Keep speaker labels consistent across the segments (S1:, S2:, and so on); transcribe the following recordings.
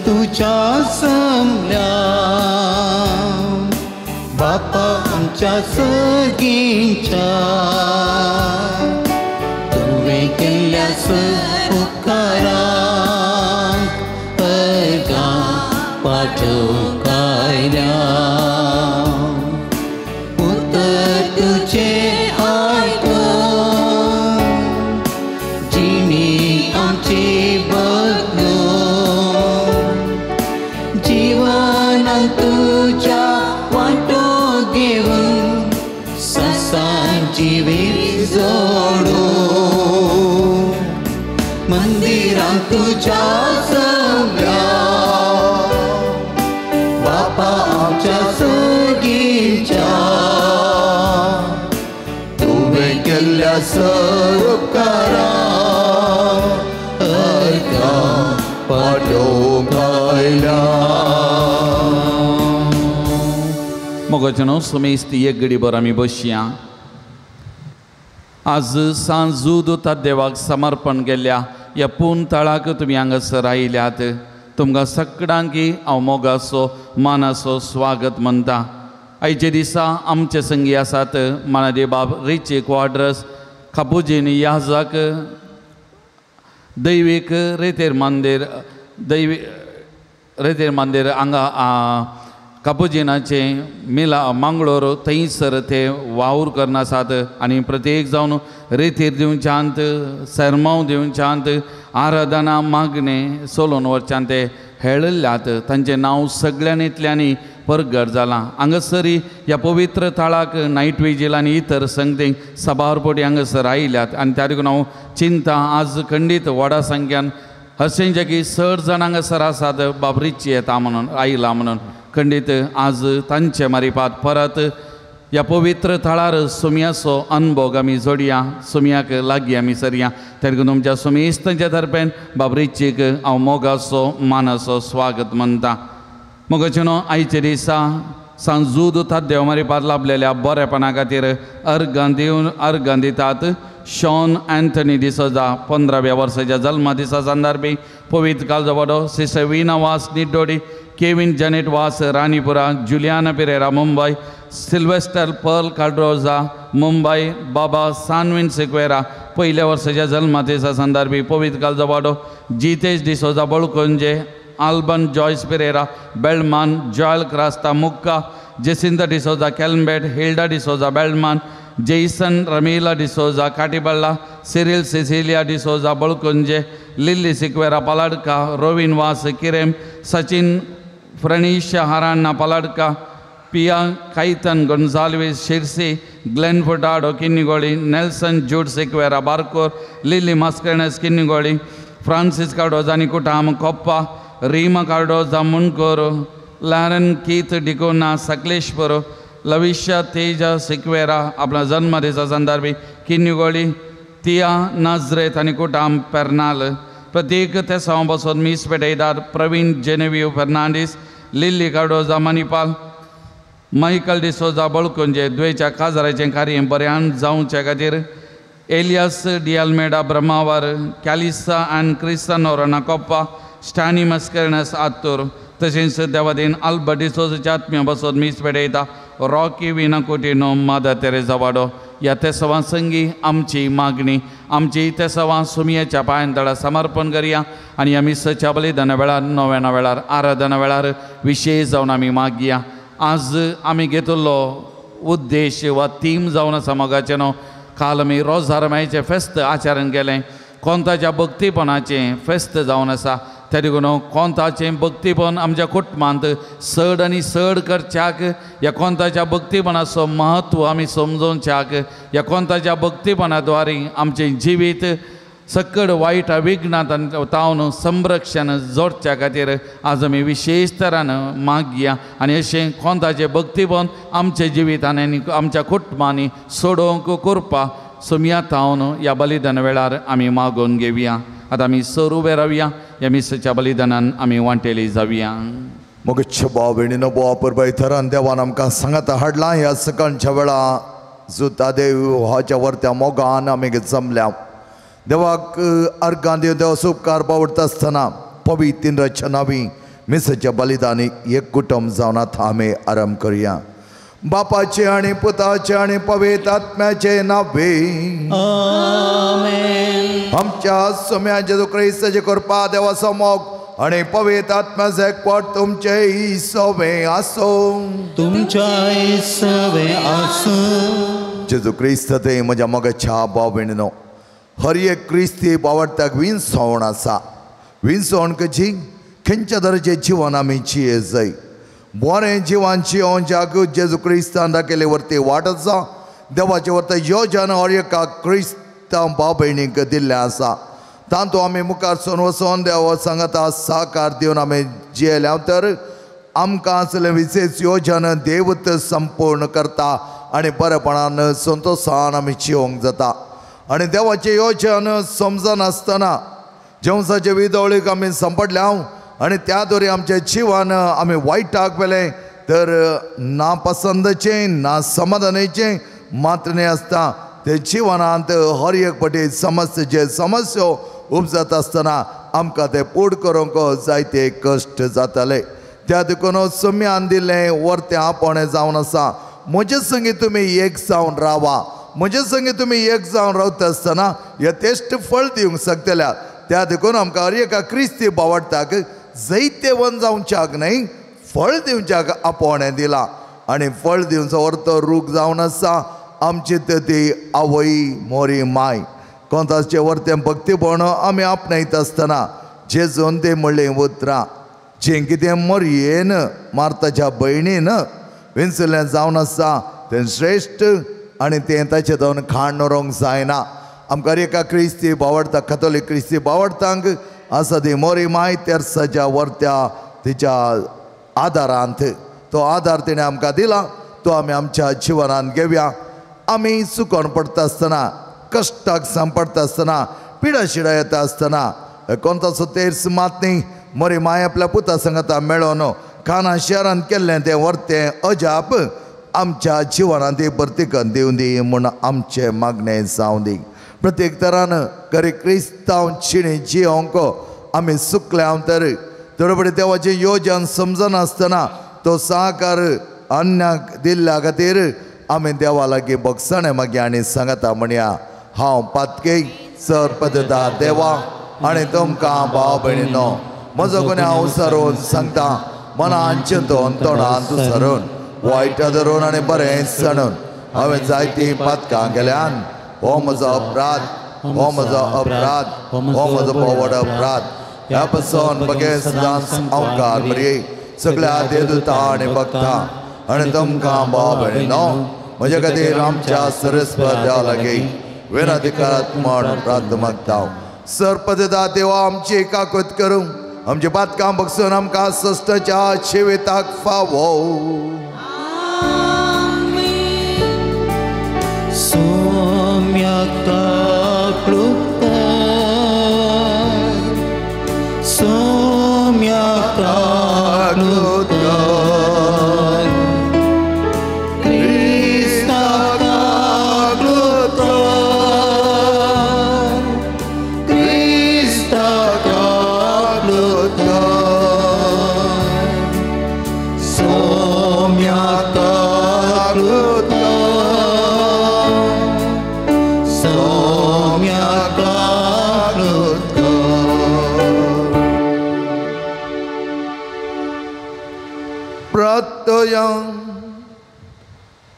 S1: तुझ्या समल्या बापा आमच्या सगींच्या तुवें केल्ल्या उपकारांक अर्गां पाठोवंक आयल्या उतर तुजें आयकून जिणी आमची बदलून जिवनान तुज्या वांटो घेवन ससान जिवीत जोडून मंदिरांत तुज्या सगळ्या बापा आमच्या सगींच्या तुवें केल्ल्या उपकारांक अर्गां पाठोवंक आयल्या.
S2: मोगाचें न्हू समेस्त एक घडीभर आमी बसया. आज सांजूद देवाक समर्पण केल्ल्या ह्या पूर्ण तळाक तुमी हांगासर आयल्यात. तुमकां सगळ्यांकी हांव मोगाचो मानाचो स्वागत म्हणटा. आयचे दिसा आमचे संगी आसात मानादे बाब रिची क्वाड्रस कापुजीन याजक दैवीक रेतेर मंदीर दैवी रेतेर मंदीर हांगा कापुजिनाचें मिला मांगलोर थंयसर ते वावर करून आसात आनी प्रत्येक जावन रेतीर दिवच्यांत सेरमांव दिवच्यांत आराधना मागणें सोलोवन वरच्यान ते हेळिल्ल्यात. तांचें नांव सगळ्यांनी परगट जालां. हांगासरी ह्या पवित्र थळाक नायट विजील आनी इतर संगतींक सभार पटी हांगासर आयल्यात आनी त्या देखून हांव चिंता आज खंडीत व्हडा संख्यान हरशें की चड जाण हांगासर आसात बाब रिची येता म्हणून आयला म्हणून खंडीत आज तांचे मारिपात परत ह्या पवित्र थळार सुमयाचो अनभोग आमी जोडया सुमयाक लागीं आमी सरया. त्या देखून तुमच्या सुमेस्तांच्या तर्फेन बाब रिचीक हांव मोगाचो मानाचो स्वागत म्हणटा. मोगाचें न्हू आयचे दिसा सांजूद देव मारिपात लाभलेल्या बरेपणा खातीर अर्गां दिवन अर्गां दितात. शॉन अँथनी डिसोजा 15व्या वर्साच्या जल्मा दिसा संदर्भी पवित्र कालजवाडो sister Veena Vaz Niddodi Kevin Janet Vaz Ranipura Juliana Pereira Mumbai Sylvester Pearl Cardoza Mumbai Baba Sanvin Sequeira पयल्या वर्साच्या जल्मा दिसा संदर्भी पवित्र कालजवाडो Jitesh D'Souza Balkunje Alban Joyce Pereira Belman Joel Crasta Mukka Jacinta D'Souza Kelmbet Hilda D'Souza Belman Jason Ramila D'Souza Katiballa Cyril Cecilia D'Souza Balkunje Lily Sequeira Paladka Rovin Vaz Kirem Sachin Franisha Haranna Paladka Pia Kaitan Gonsalves Sirsi Glenn Furtado Kinnigoli Nelson Jude Sequeira Barkur Lily Mascarenhas Kinnigoli Francis Cardoza Nikutam Koppa Reema Cardoza Mundkur Lauren Keith D'Cunha Sakleshpur Lavisha Teja Sequeira आपला जन्मदिसा संदर्भी किन्निगोळी तिया नाजरेत आनी कुटाम पेर्नाल प्रत्येक तेसांव बसून मीस पेटयतात Praveen Genevieve Fernandes Lily Cardoza Manipal Michael D'Souza Balkunje द्वेच्या काजाराचें कार्य बऱ्यान जावचे खातीर Elias D'Almeida Brahmavar Calisa and Krista Noronha Koppa Stany Mascarenhas Attur तशेंच देवादीन आल्बर्ट डिसोजाच्या आत्म्या बसोत मीस पेटयता रॉकी विना कुटिनो मादर तेरेजा वाडो. ह्या तेसवां संगी आमची मागणी आमची तेसवां सुमयेच्या पांयां तळा समर्पण करया आनी आमी सच्या बलिदाना वेळार नव्याना वेळार आराधना वेळार विशेश जावन आमी मागया. आज आमी घेतिल्लो उद्देश वा थीम जावन आसा मोगाचें न्हू काल आमी रोजार मायचें फेस्त आचरण केलें कोंताच्या भक्तीपणाचें फेस्त जावन आसा. त्या देखून कोंताचें भक्तीपण आमच्या कुटुंबांत चड आनी चड करच्याक ह्या कोंताच्या भक्तीपणाचो म्हत्व आमी समजोवच्याक ह्या कोंताच्या भक्तीपणा द्वारे आमचें जिवीत सकड वायट विघ्नांत तावन संरक्षण जोडच्या खातीर आज आमी विशेश तरान मागया आनी अशें कोंताचें भक्तीपण आमच्या जिवितान आनी आमच्या कुटुंबांनी सोडोवंक करपा सुमया तावन ह्या बलिदान वेळार आमी मागोवन घेवया. आतां आमी सर उबे रावया ह्या मिसाच्या बलिदानान आमी वांटेली जावया.
S3: मोगच्छ भाव भयणीनो बोवा परबाय थरान देवान आमकां सांगाता हाडला ह्या सकाळच्या वेळा जुता देव हाच्या वरत्या मोगान आमी जमल्या देवाक अर्गां दिवन देवाचो उपकार पावडटा आसतना पवित्र रचनावी मिसाच्या बलिदानी एक कुटुंब जावन आतां आमी आराम करुया. बापाचे आनी पुताचे आनी पवित्र आत्म्याचे नावे
S1: आमेन.
S3: आमच्या सोम्या जेजू क्रिस्ताचे कृपा, देवाचो मोग आनी पवित्र आत्म्याचें एकवट तुमचे सवे आसूं.
S1: तुमच्या सवे आसूं.
S3: जेजू क्रिस्त ते म्हज्या मोगाच्या भाव भयणीनो, हर एक क्रिस्ती बावडत्याक विनसवण आसा. विनसवण कशी? खंयच्या दर्जे जिवन आमी जिये जाय. बरें जिवन जियोवच्याक जेजू क्रिस्तान दाखयले वरती वाट आसा. देवाचे वरती योजन हर एका क्रिस्तांव भाव भयणीक दिल्लें आसा. तातूंत आमी मुखार सरून वचोन देवा सांगाता साकार दिवन आमी जियेल्या तर आमकां आसलें विशेश योजन देवत संपूर्ण करता आनी बरेपणान संतोशान आमी जिवंक जाता. आनी देवाचें योजन समजनासतना जेवसाचे विदवळीक आमी सांपडल्या आनी त्या दोरी आमचें जिवन आमी वायटाक व्हेलें तर ना पसंदचें ना समाधानाचें मात्र न्हय आसता, ते जिवनांत हर एक पटी समस्या जे समस्यो उपजत आसतना आमकां ते पूड करूंक जायते कश्ट जाताले. त्या देखून सम्यान दिल्लें वरतें आपोवणें जावन आसा, म्हजे संगी तुमी एक जावन रावा. म्हजे संगी तुमी एक जावन रावता आसतना यथेश्ट फळ दिवंक शकतल्या. त्या देखून आमकां हर एका क्रिस्ती बावडटाक जैतेवन जावच्याक न्हय फळ दिवच्याक आपोवणें दिलां. आनी फळ दिवचो अर्थ रूख जावन आसा आमची ती आवय मोरी माय. कोंताचे वरतें भक्तीपण आमी आपणायत आसतना जेजून ते म्हणलें उतरां जें कितें मोरयेन मार्ताच्या भयणीन विंचलें जावन आसा तें श्रेश्ठ आनी तें ताचें जावन खाण व्हरूंक जायना. आमकां एका क्रिस्ती बावडटा, कथोलीक क्रिस्ती बावडटांक आसा ती मोरी माय तेर्साच्या वरत्या तिच्या आदारांत तो आदार तिणें आमकां दिला, तो आमी आमच्या जिवनांत घेवया. आमी चुकोन पडटा आसतना, कश्टाक सांपडटा आसतना, पिडा शिडा येता आसतना कोणताचो तेर्स मात न्ही मोरी माय आपल्या पुता सांगता मेळोन काना शहरांत केल्लें तें वरतें अजाप आमच्या जिवनांत ती भरती करून दिवं दी म्हूण आमचें मागणें जावं दी. प्रत्येक तरान खरी क्रिस्तांव जिणे जियोंक आमी सुकल्या तर थोडे देवाचें योजन समजनासतना तो साकार अन्याक दिल्ल्या खातीर आमी देवा लागीं भगसणें मागीर आनी सांगता म्हणया, हांव पातके सर पदता देवा आनी तुमकां भाव भयणीनो म्हजो गुन्यांव सरून सांगता, मनान चिंतून तोंडान दुसरून वायट धरून आनी बरें सणून हांवें जायतीं पातकां केल्यान. हो म्हजो अपराध, हो म्हजो अपराध, हो म्हजो पोवड अपराध. ह्या पसून बगे सदांच अवकार मरये सगळ्या देवदूता आनी भक्ता आनी तुमकां भाव भयणीनो म्हज्या खातीर आमच्या सरस्वत देवा लागीं विनंती करात म्हूण प्रार्थना मागता. सरपदता देवा आमची काकूत करूं, आमची पातकां बगसून आमकां सश्टाच्या शिवेताक फावो.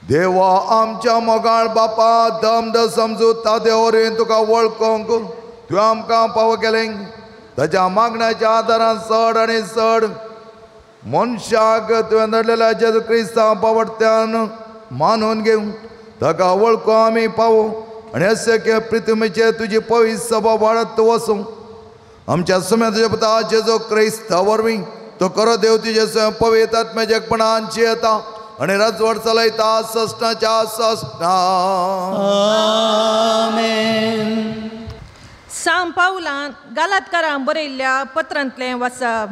S3: देवा आमच्या मोगाळ बापा, दम the समजूत देवरेन तुका वळखोंक तुवें आमकां पाव केलें. ताच्या मागण्याच्या आदारान चड आनी चड मनशाक तुवें धाडलेल्या जेजू क्रिस्तांव पावडत्यान मानून घेवं ताका वळखो आमी पावो आनी अशें पृथ्वीचेर तुजी पवित्र सभा वाडत वचूं. आमच्या सुम्या तुज्या पुता जेजू क्रिस्ता वरवीं तो खरो देव तुजे स्वयं पवित्र आत्म्याच्या एकपणान जियेता आनी राजवट चलयता ससनाच्या ससना.
S1: आमेन.
S4: सांग पावलान गालातकारां बरयल्ल्या पत्रांतलें वाचप.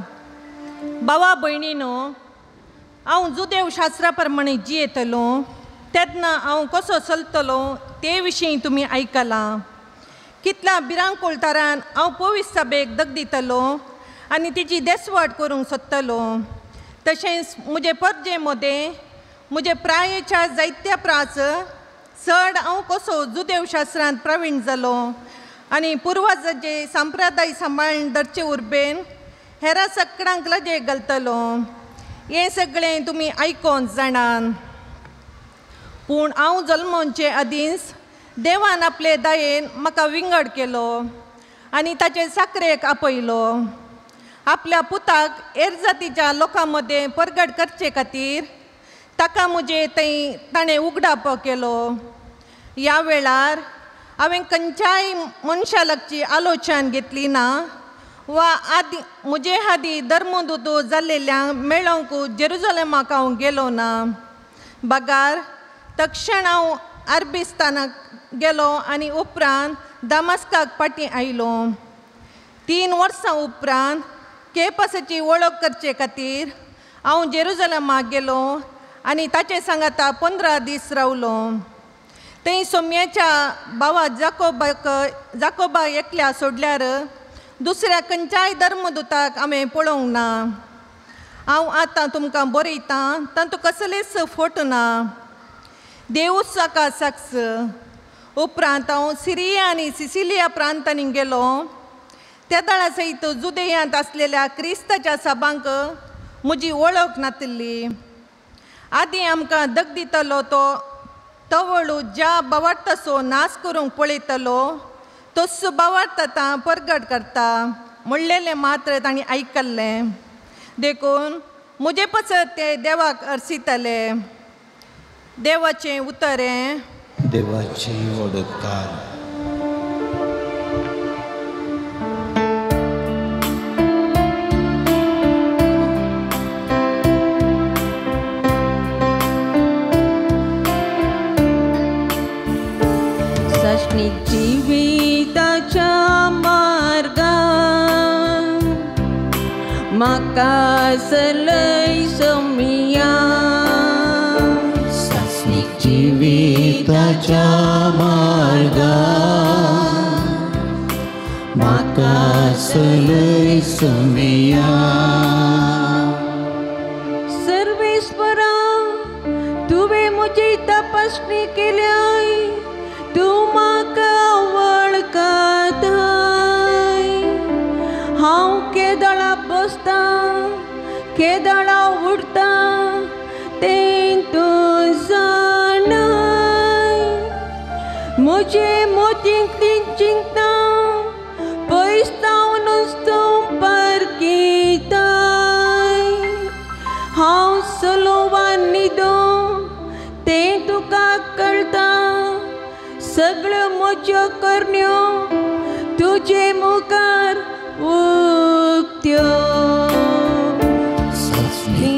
S4: भावा भयणीनो, हांव जुदेव शास्त्रा प्रमाणे जियेतलो तेन्ना हांव कसो चलतलो ते विशीं तुमी आयकलां. कितल्या भिरांकूळ तरान हांव पवित्र सभेक दग दितलो आनी तिची देसवाट करूंक सोदतलो. तशेंच म्हजे परजे मदें म्हजे प्रायेच्या जायत्या प्रास चड हांव कसो जुदेवशास्त्रांत प्रवीण जालो आनी पुर्वजाचे संप्रदाय सांबाळून धरचे उर्बेन हेरा सगळ्यांक लजे घालतलो. हें सगळें तुमी आयकोन जाणान. पूण हांव जल्मोवचे आदींच देवान आपले दयेन म्हाका विंगड केलो आनी ताचे साकरेक आपयलो. आपल्या पुताक हेर जातीच्या लोकां मदें परगट करचे खातीर ताका म्हजे थंय ताणें उगडापो केलो. ह्या वेळार हांवें खंयच्याय मनशा लागची आलोचन घेतली ना वा आदी म्हजे आदीं धर्मदूत जाल्लेल्यांक मेळोंक जेरुजलेमाक हांव गेलो ना. बगार तक्षण हांव अरबिस्तानाक गेलो आनी उपरांत दामास्काक फाटीं आयलो. 3 वर्सां उपरांत केपासाची वळख करचे खातीर हांव जेरुजलेमाक गेलो आनी ताचे सांगाता 15 दीस रावलो. थंय सोम्याच्या भावा जाकोबा एकल्या सोडल्यार दुसऱ्या खंयच्याय धर्मदूताक हांवें पळोवंक ना. हांव आतां तुमकां बरयतां तातूंत कसलेच फोट ना. देवूच साका साक्ष. उपरांत हांव सिरिया आनी सिसिलिया प्रांतांनी गेलो. त्या दळा सयत जुदेयांत आसलेल्या क्रिस्ताच्या सभांक म्हजी वळख नातिल्ली. आदीं आमकां दग दितलो तो तवळू ज्या बावार्थाचो नाश करूंक पळयतलो तस्सो बावार्थ आतां परगट करता म्हणलेलें मात्र तांणी आयकल्लें. देखून म्हजे पसत ते देवाक अर्सितले. देवाचें उतर हें.
S1: देवाचें वडकार.
S5: जिविताच्या मार्गान म्हाका सलय सोमिया.
S1: सासणीक जिविताच्या मार्गान म्हाका सलय सोमिया.
S5: सर्वेस्वरा तुवें म्हजी तपासणी केल्याय, तूं म्हाका वळखताय. हांव केदळा बसता केदळा उठता तें तूं जाणाय. म्हजे मोतींतली चिंता पयस जावनूच तूं परकीताय. हांव सलोवान न्हिदो तें तुका कळटा. सगळ्यो म्हज्यो करण्यो तुजे मुखार उक्त्यो.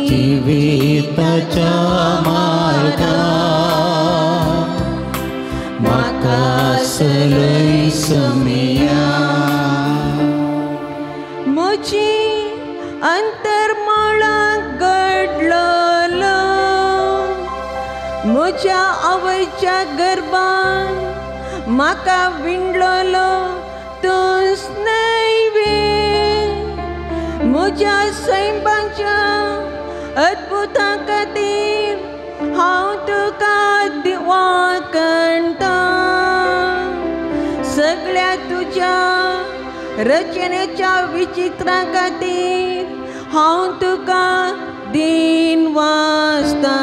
S1: जिविताच्या मार्गान म्हाका सलय सोमिया.
S5: म्हजी अंतरमळां घडलेलो म्हज्या आवयच्या गर्भान म्हाका विणलेलो तूंच न्हय वे. म्हज्या सैमाच्या अद्भुतां खातीर हांव तुका वांकणटा. सगळ्या तुज्या रचनेच्या विचित्रां खातीर हांव तुका दीन वाचता.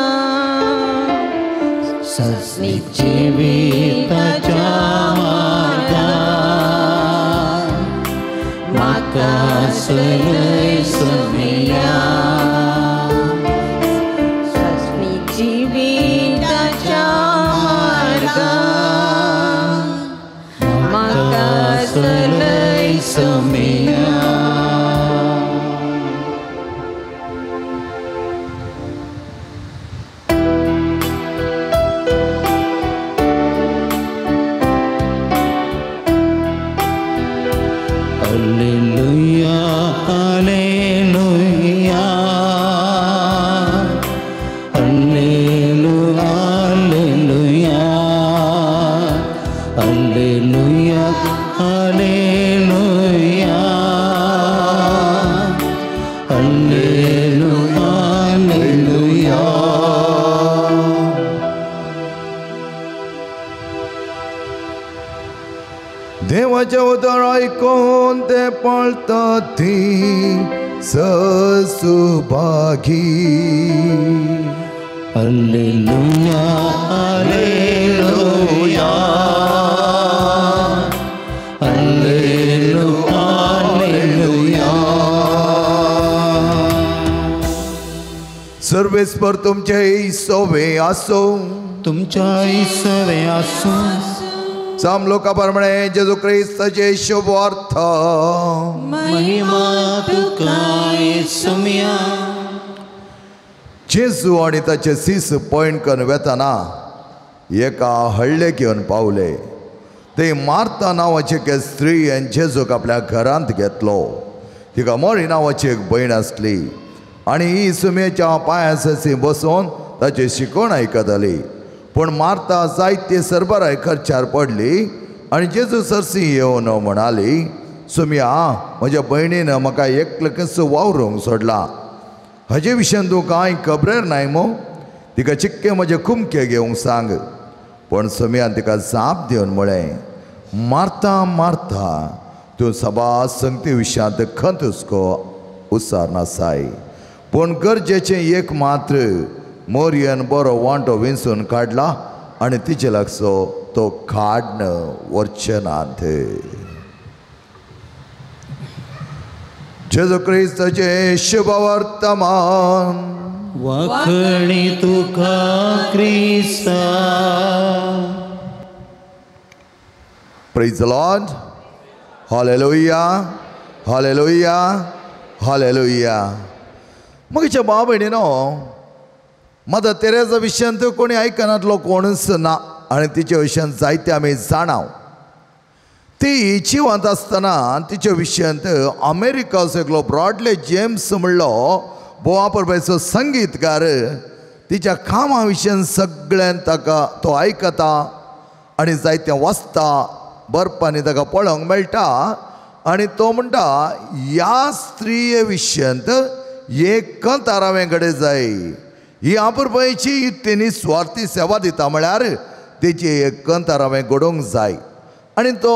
S1: सासणीक जिविताच्या मार्गान म्हाका सलय सोमिया.
S5: सासणीक जिविताच्या मार्गान म्हाका सलय
S1: सोमिया. Alleluia, Alleluia, Alleluia, Alleluia, Alleluia, Alleluia,
S3: म्हजें उतर आयकून ते पळता ती ससुभागी.
S1: Hallelujah, hallelujah, hallelujah, hallelujah.
S3: सर्वेस्पर तुमचे इसवे आसो,
S1: तुमच्या इसवे आसो.
S3: साम लोका प्रमाणे जेजू क्रिस्ताचे शुभार्थ.
S1: महिमा तुका येसुम्या.
S3: जेजू आनी ताचे सीस पॉयंट करून वेतना एका हळ्ळेक येवन पावले. ते मार्ता नांवाची एक स्त्री आनी जेजूक आपल्या घरांत घेतलो. तिका मोरी नांवाची एक भयण आसली आनी ही सुमेच्या पांया सरशी बसून ताची शिकवण आयकताली. पूण मार्ता जायते सरबराय खर्चार पडली आनी जेजू सरशी येवन म्हणाली, सुमया म्हज्या भयणीन म्हाका एकलें कसो वावरूंक सोडला, हाजे विशयान तूं कांय खबरेर नाय मो, तिका चिक्के म्हजे कुमके घेवंक सांग. पूण सुमयान तिका जाप दिवन म्हळें, मार्ता मार्ता तूं सभा संगती विशयांत खंत हुस्को उसार नासाय, पूण गरजेचें एक मात्र मोरयन बरो वांटो विंचून काडला आनी तिचे लागचो तो काडन वरचेनात. जेजू क्रिस्ताचें शुभवर्तमान.
S1: वाखणी तुका क्रिस्ता.
S3: Praise the Lord. Hallelujah, hallelujah, hallelujah. मगेच्या भाव भयणीनो, मदर तेरेजा विशयांत कोणी आयकनातलो कोणूच ना आनी तिच्या विशयांत जायते आमी जाणाव. ती जिवंत आसतना तिच्या विशयांत अमेरिकाचो एकलो ब्रॉडले जेम्स म्हणलो बोवापरबायचो संगीतकार तिच्या कामा विशयान सगळ्यान ताका तो आयकता आनी जायतें वाचता, बरपांनी ताका पळोवंक मेळटा. आनी तो म्हणटा ह्या स्त्रीये विशयांत एक कंतार हांवें घडय जाय, ही आपुरबायेची तेणी स्वार्थी सेवा दिता म्हळ्यार तेची एक कंतार हांवें घडोवंक जाय. आनी तो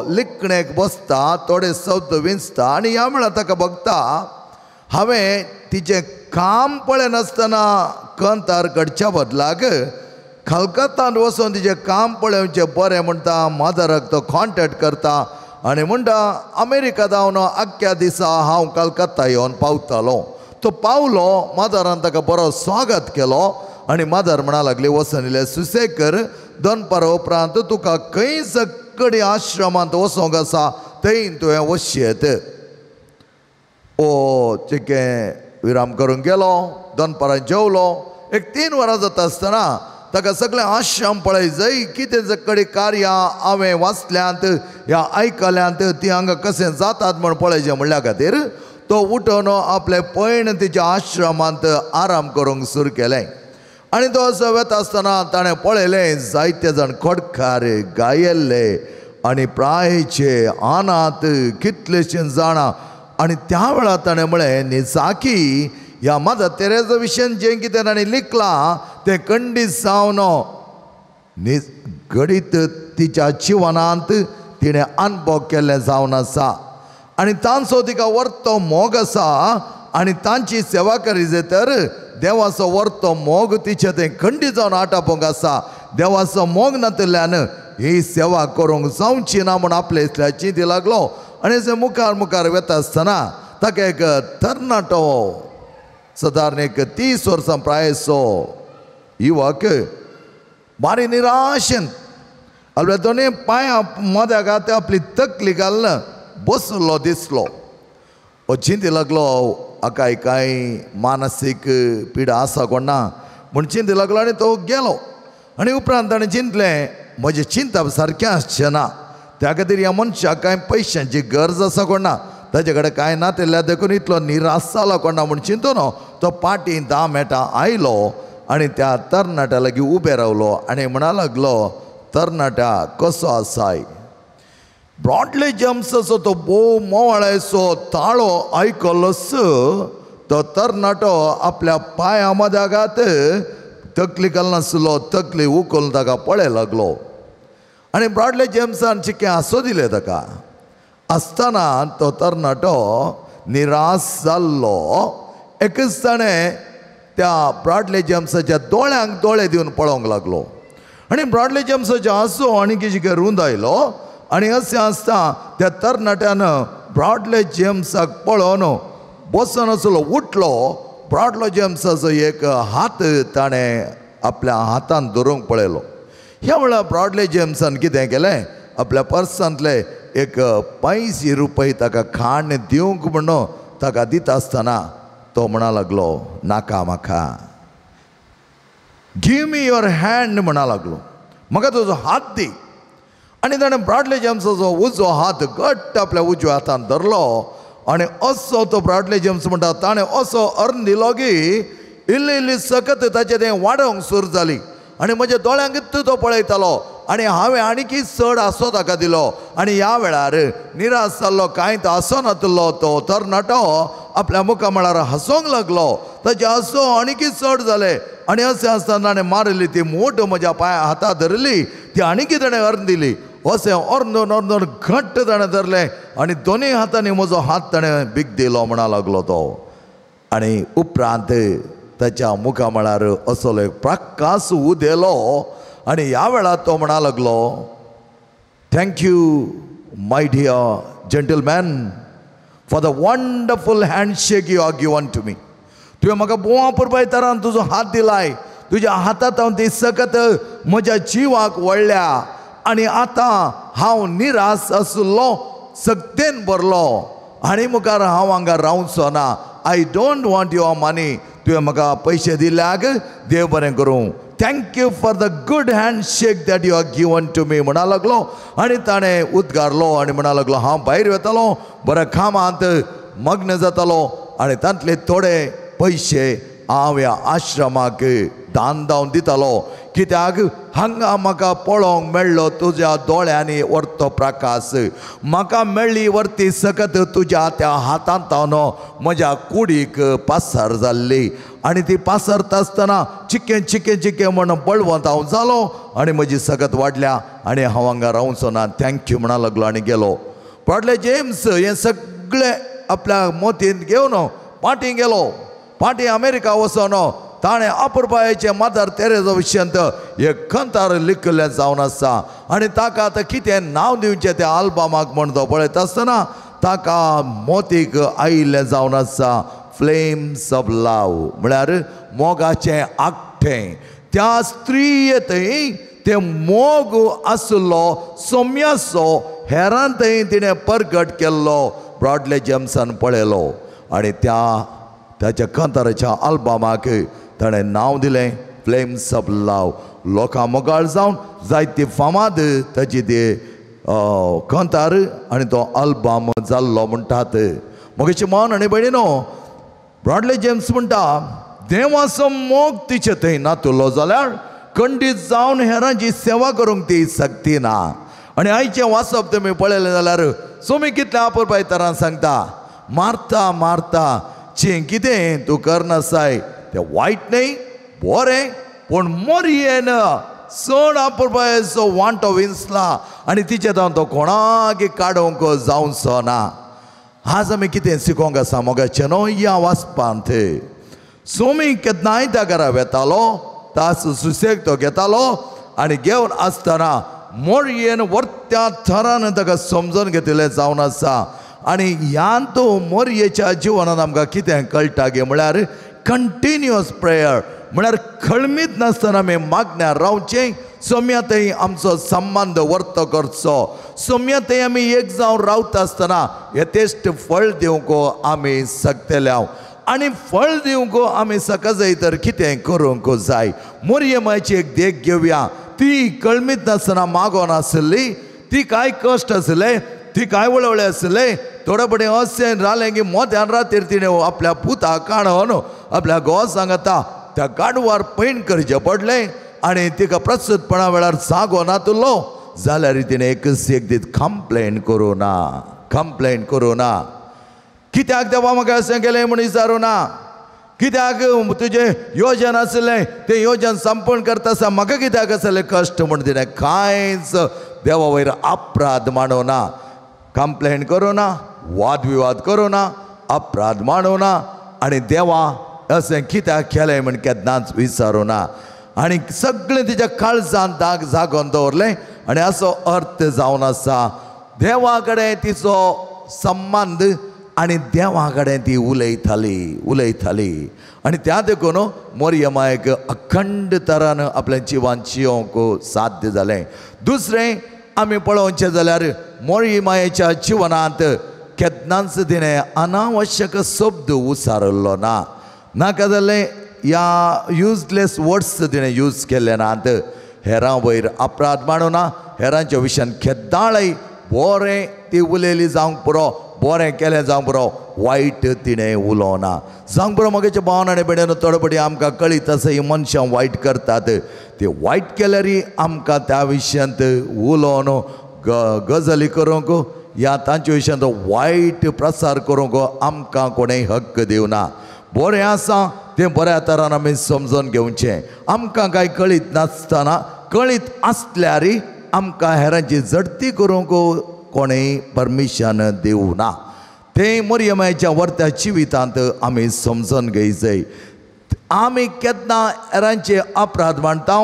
S3: लिखणेक बसता, थोडे शब्द विंचता आनी ह्या वेळार ताका बघता हांवें तिचें काम पळयनासतना कंतार घडच्या बदलाक कलकत्तान वचून तिचें काम पळोवचें बरें म्हणटा. मदराक तो कॉन्टेक्ट करता आनी म्हणटा अमेरिका धांवन आख्ख्या दिसा हांव कलकत्ता येवन पावतालो. तो पावलो, मदरान ताका बरो स्वागत केलो आनी मदर म्हणा लागली वचून इल्लें सुसेग कर, दनपारा उपरांत तुका खंय सगळे आश्रमांत वचोंक आसा थंय तुवें वचयेत. ओ चिकें विराम करूंक गेलो, दनपारां जेवलो. एक 3 वरां जाता आसतना ताका सगळें आश्रम पळय जाय, कितें सगळीं कार्यां हांवें वाचल्यांत ह्या आयकल्यांत ती हांगा कशें जातात म्हूण पळयचें म्हणल्या खातीर तो उठून आपलें पयण तिच्या आश्रमांत आराम करूंक सुरू केलें. आनी तो असो वेता आसतना ताणें पळयलें जायते जाण खोडकार गायल्ले आनी प्रायेचे आनात कितलेशे जाणां. आनी त्या वेळार ताणें म्हळें निजाकी ह्या मदर तेरेजा विशयान जें कितें ताणें लिखलां तें खंडीत जावन घडीत तिच्या जिवनांत तिणें अनुभव केल्लें जावन आसा आनी तांचो तिका वर्तो मोग आसा आनी तांची सेवा करी जाय तर देवाचो वर्तो मोग तिचे तें खंडीत जावन आटापूंक आसा. देवाचो मोग नातिल्ल्यान ही सेवा करूंक जावची ना म्हूण आपले इतल्या चिंती लागलो. आनी मुखार मुखार वेता आसतना ताका एक तरणाटो सादारण एक 30 वर्सां प्रायेचो युवक बारी निराशेन आपल्या दोनूय पांयां मद्याक आपली तकली घालून बसलो दिसलो. हो चिंती लागलो हाका कांय मानसीक पिडा आसा कोण ना म्हूण चिंती लागलो आनी तो गेलो. आनी उपरांत ताणें चिंतलें म्हजें चिंतप सारकें आसचें ना, त्या खातीर ह्या मनशाक कांय पयशांची गरज आसा कोण ना, ताजे कडेन कांय ना तितल्या देखून इतलो निराश जाला कोण ना म्हूण चिंतून तो पाटी 10 मेटां आयलो आनी त्या तरणाट्या लागीं उबे रावलो आनी म्हणा लागलो, तरणाट्या कसो आसाय? ब्रॉडले जेम्साचो तो भोव मोवाळायचो ताळो आयकलोच तो तरणाटो आपल्या पांया मदागात तकली घालनासलो, तकली उखलून ताका पळय लागलो. आनी ब्रॉडले जेम्सान चिकें हांसो दिलें ताका. आसतना तो तरणाटो निराश जाल्लो. एकच ताणें त्या ब्रॉडले जेम्साच्या दोळ्यांक दोळे दिवन पळोवंक लागलो आनी ब्रॉडले जेम्साचो हांसो आनी कितें रूंद आयलो. आनी अशें आसता त्या तरणाट्यान ब्रॉडले जेम्साक पळोवन बसून आसलो उठलो. ब्रॉडलो जेम्साचो एक हात ताणें आपल्या हातान धरूंक पळयलो. ह्या वेळार ब्रॉडले जेम्सान कितें केलें, आपल्या पर्सांतले एक 5 रुपये ताका खाण दिवंक म्हणून ताका दिता आसतना तो म्हणा लागलो, नाका म्हाका, गिव मी your hand म्हणा लागलो, म्हाका तुजो हात दी. आनी ताणें ब्रॉडले जेम्साचो उजवो हात घट्ट आपल्या उजव्या हातान धरलो आनी असो तो ब्रॉडले जेम्स म्हणटा ताणें असो अर्न दिलो की इल्ली इल्ली सकत ताचें तें वाडोवंक सुरू जाली आनी म्हज्या दोळ्यांक तो पळयतालो आनी हांवें आनीकी चड आसो ताका दिलो. आनी ह्या वेळार निराश जाल्लो कांयच आसो नातलो तो तरणाटो आपल्या मुखामळार हांसोंक लागलो. ताचें हांसो आनीकी चड जालें आनी अशें आसतना ताणें मारिल्ली ती मोट म्हज्या पांया हाता धरली, ती आनीकी ताणें अर्न दिली. अशें अर्दून अर्दून घट्ट ताणें धरलें आनी दोनूय हातांनी म्हजो हात ताणें बीग दिलो म्हणा लागलो तो. आनी उपरांत ताच्या मुखामळार असलो एक प्रकाश उदेलो आनी ह्या वेळार तो म्हणा लागलो, thank you my dear gentleman for the wonderful handshake you are given to me. तुवें म्हाका बोवा पुरबाय तरान तुजो हात दिलाय, तुज्या हातांत हांव ती सकत म्हज्या जिवाक वळ्ळ्या आनी आतां हांव निराश आसलो, सक्तेन भरलो आनी मुखार हांव हांगा रावचो ना. I don't want your money. तुवें म्हाका पयशे दिल्याक देव बरें करूं. Thank you for the good handshake that you are given to me म्हणा लागलो. आनी ताणें उद्गारलो आनी म्हणा लागलो, हांव भायर वेतालो, बऱ्या कामांत मग्न जातालो आनी तांतले थोडे पयशे हांव ह्या आश्रमाक दान धांवन दितालो, कित्याक हांगा म्हाका पळोवंक मेळ्ळो तुज्या दोळ्यांनी वर्तो प्रकाश, म्हाका मेळ्ळी वर्ती सकत तुज्या त्या हातांत म्हज्या कुडीक पासार जाल्ली आनी ती पासरता आसतना चिकें चिकें चिकें म्हण बळवंत हांव जालो आनी म्हजी सकत वाडल्या आनी हांव हांगा रावचो ना. Thank you म्हणा लागलो आनी गेलो. ब्रॉडले जेम्स हें सगळें आपल्या मोतींत घेवन पाटी गेलो. पाटी अमेरिका वचोन ताणें अपुरबायेचें मदर तेरेजा विशयांत एक कंतार लिखिल्लें जावन आसा आनी ताका आतां कितें नांव दिवचें त्या आल्बमाक म्हण तो पळयता आसतना ताका मोतीक आयिल्लें जावन आसा फ्लेम्स ऑफ लव, म्हळ्यार मोगाचें आगटें. त्या स्त्रीये थंय तें मोग आसलो सोम्याचो हेरान थंय तिणें परगट केल्लो ब्रॉडले जेम्सान पळयलो आनी त्या ताच्या कंताराच्या आल्बमाक ताणें नांव दिलें फ्लेम्स ऑफ लव. लोकां मोगाळ जावन जायती फामाद ताची ती कंतार आनी तो आल्बम जाल्लो म्हणटात. मगेचे मन आनी भयणीनो, ब्रॉडले जेम्स म्हणटा देवाचो मोग तिचे थंय नातुलो जाल्यार खंडीत जावन हेरांची सेवा करूंक ती सक्ती ना. आनी आयचें वाचप तुमी पळयलें जाल्यार सोमी कितल्या अपुरबाय तरान सांगता, मारता मारता चें कितें तूं करनासाय तें वायट न्हय बरें, पूण मोरयेन चड अपुरबायेचो वांटो विंचला आनी तिचे जावन तो कोणाक काडूंक जावचो ना. आज आमी कितें शिकोंक आसा मोगाचें न्हू ह्या वाचपांत. सोमी केन्नाय त्या घरा वेतालो, तास सुसेग तो घेतालो आनी घेवन आसतना मोरयेन वर्त्या थरान ताका समजून घेतिल्लें जावन आसा. आनी ह्यान तूं मोरयेच्या जिवनांत आमकां कितें कळटा गे म्हळ्यार कंटिन्युअस प्रेयर, म्हळ्यार खळमीत नासतना आमी मागण्यार रावचें, सोम्या थंय आमचो संबंद वर्तो करचो, सोम्या थंय आमी एक जावन रावता आसतना यथेश्ट फळ दिवंक आमी शकतले. आनी फळ दिवंक आमी शकजाय तर कितें करूंक जाय. मोरये मायची एक देख घेवया. ती कळमीत नासतना मागोन आसली, ती कांय कश्ट आसले, ती कांय वळवळे आसले, थोडे फुडें अशें जालें की मोद्यान रातीर तिणें आपल्या पुताक काडून आपल्या घोवा सांगता त्या गाडवार पैण करचें पडलें आनी तिका प्रस्तुतपणा वेळार जागो नातुलो जाल्यार तिणें एकच एक दीस कंप्लेन करूं ना, कंप्लेन करूं ना. कित्याक देवा म्हाका अशें केलें म्हूण विचारूं ना, कित्याक तुजें योजन आसलें तें योजन संपूर्ण करता आसा म्हाका कित्याक आसलें कश्ट म्हूण तिणें कांयच देवा वयर अपराध मांडू ना, कंप्लेन करूं ना, वादविवाद करूं ना, अपराध मांडू ना आनी देवा अशें कित्याक केलें म्हण केन्नाच विचारूं ना. आनी सगळें तिच्या काळजान दाग जागोवन दवरलें आनी असो अर्थ जावन आसा देवा कडेन तिचो संबंद आनी देवा कडेन ती उलयताली उलयताली. आनी त्या देखून मोरयमायक अखंड तरान आपल्या जिवान जियोंक साध्य जालें. दुसरें आमी पळोवचें जाल्यार मोरयमायेच्या जिवनांत केन्नाच तिणें अनावश्यक शब्द उचारिल्लो ना, नाका जालें ह्या युजलेस वर्ड्स तिणें यूज केले नात. हेरां वयर अपराध मांडू ना, हेरांच्या विशयान केदाळय बरें ती उलयली जावंक पुरो, बरें केलें जावंक पुरो, वायट तिणें उलोवना जावंक पुरो. म्हगेच्या भावन आनी भयणीनो थोडे फावटी आमकां कळीत आसा ही मनशां वायट करतात, ते वायट केल्यार आमकां त्या विशयांत उलोवन गजाली करूंक या तांच्या विशयांत वायट प्रसार करूंक आमकां कोणेय हक्क दिवना. बरें आसा तें बऱ्या तरान आमी समजून घेवचें. आमकां कांय कळीत नासतना कळीत आसल्यार आमकां हेरांची झडती करूंक कोणेय परमिशन दिवना. तें मोरयमायच्या वर्त्या जिवितांत आमी समजून घेयचें. आमी केन्ना हेरांचे अपराध मांडटा,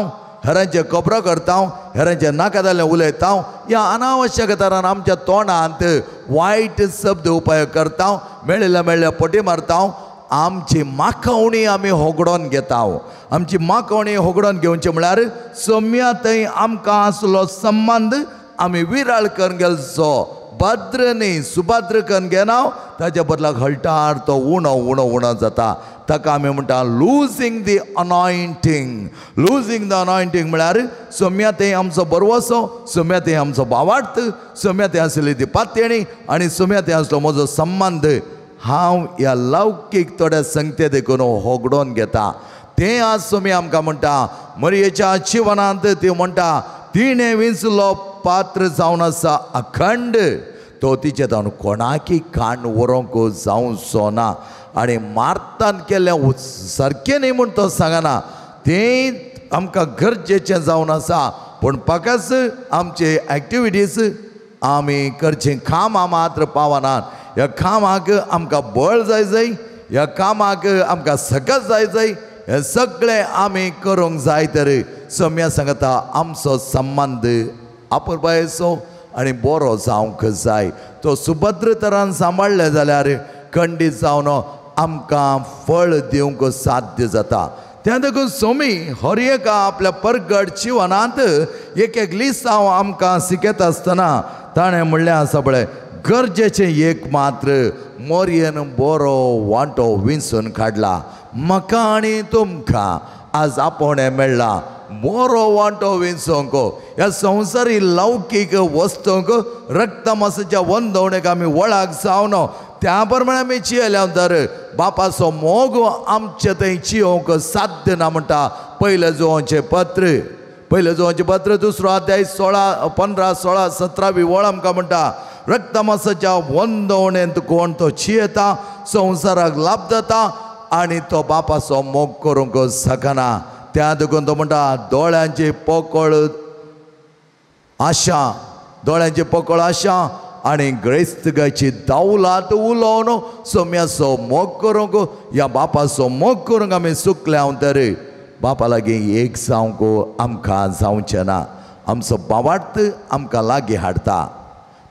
S3: हेरांचे खबरो करता, हेरांचे नाका जाल्लें उलयता या अनावश्यक तरान आमच्या तोंडांत वायट शब्द उपयोग करता, मेळिल्ल्या मेळिल्ल्या पटी मारता, आमची माखवणी आमी होगडोन घेता. आमची माखवणी होगडोन घेवची म्हळ्यार सोम्या थंय आमकां आसलो संबंद आमी विराळ करून गेलचो, भद्र न्ही सुभद्र करून घेना, ताच्या बदलाक हळटार तो उणो उणो उणो जाता. ताका आमी म्हणटा losing the anointing. Losing the anointing म्हळ्यार सोम्या थंय आमचो बरवसो, सोम्या थंय आमचो भावार्थ, सोम्या थंय आसली ती पातयेणी आनी सोम्या थंय आसलो म्हजो संबंद हांव ह्या लौकीक थोड्या संगते देखून होगडोन घेता. तें आज सोमी आमकां म्हणटा मरयेच्या जिवनांत ती म्हणटा तिणें विंचलो पात्र जावन आसा अखंड, तो तिचे जावन कोणाकी कान व्हरूंक जावचो ना. आनी मार्तान केल्लें सारकें न्ही म्हूण तो सांगना, तें आमकां गरजेचें जावन आसा. पूण पाकास आमचे एक्टिविटीज आमी करचें कामां मात्र पावनात. ह्या कामाक आमकां बळ जाय जाय, ह्या कामाक आमकां सकत जाय जाय, हें सगळें आमी करूंक जाय. तर सम्या सांगता आमचो संबंद आपुरबायेचो आनी बरो जावंक जाय. तो सुभद्र तरान सांबाळ्ळें जाल्यार खंडीत जावन आमकां फळ दिवंक साध्य जाता. त्या देखून सोमी हर एका आपल्या परगट जिवनांत एक एक लिसांव आमकां शिकयता आसतना ताणें म्हणलें आसा पळय गरजेचें एक मात्र मोरयेन बरो वांटो विंचून काडला. म्हाका आनी तुमकां आज आपोवणें मेळ्ळां बरो वांटो विंचूंक. ह्या संवसारी लौकीक वस्तूंक रक्तमासाच्या वंदवणेक आमी वळाक जावन त्या प्रमाणे आमी चियल्या तर बापाचो मोग आमचे थंय चियोवंक साध्य ना म्हणटा पयलें जुवांचें पत्र, पयलें जुवांचें पत्र दुसरो अध्याय 16, 15, 16, 17 वळ आमकां म्हणटा रक्तमासाच्या वंदवणेंत कोण तो चियेता, संवसाराक लाभ जाता आनी तो बापाचो मोग करूंक शकना. त्या देखून तो म्हणटा दोळ्यांची पोकळ आशा, दोळ्यांची पोकळ आशा आनी ग्रेस्तगाची दावलात उलोवन सोम्याचो मोग करूंक ह्या बापाचो मोग करूंक आमी सुकल्या तर बापा लागीं एक जावंक आमकां जावचें ना. आमचो बावार्थ आमकां लागीं हाडटा.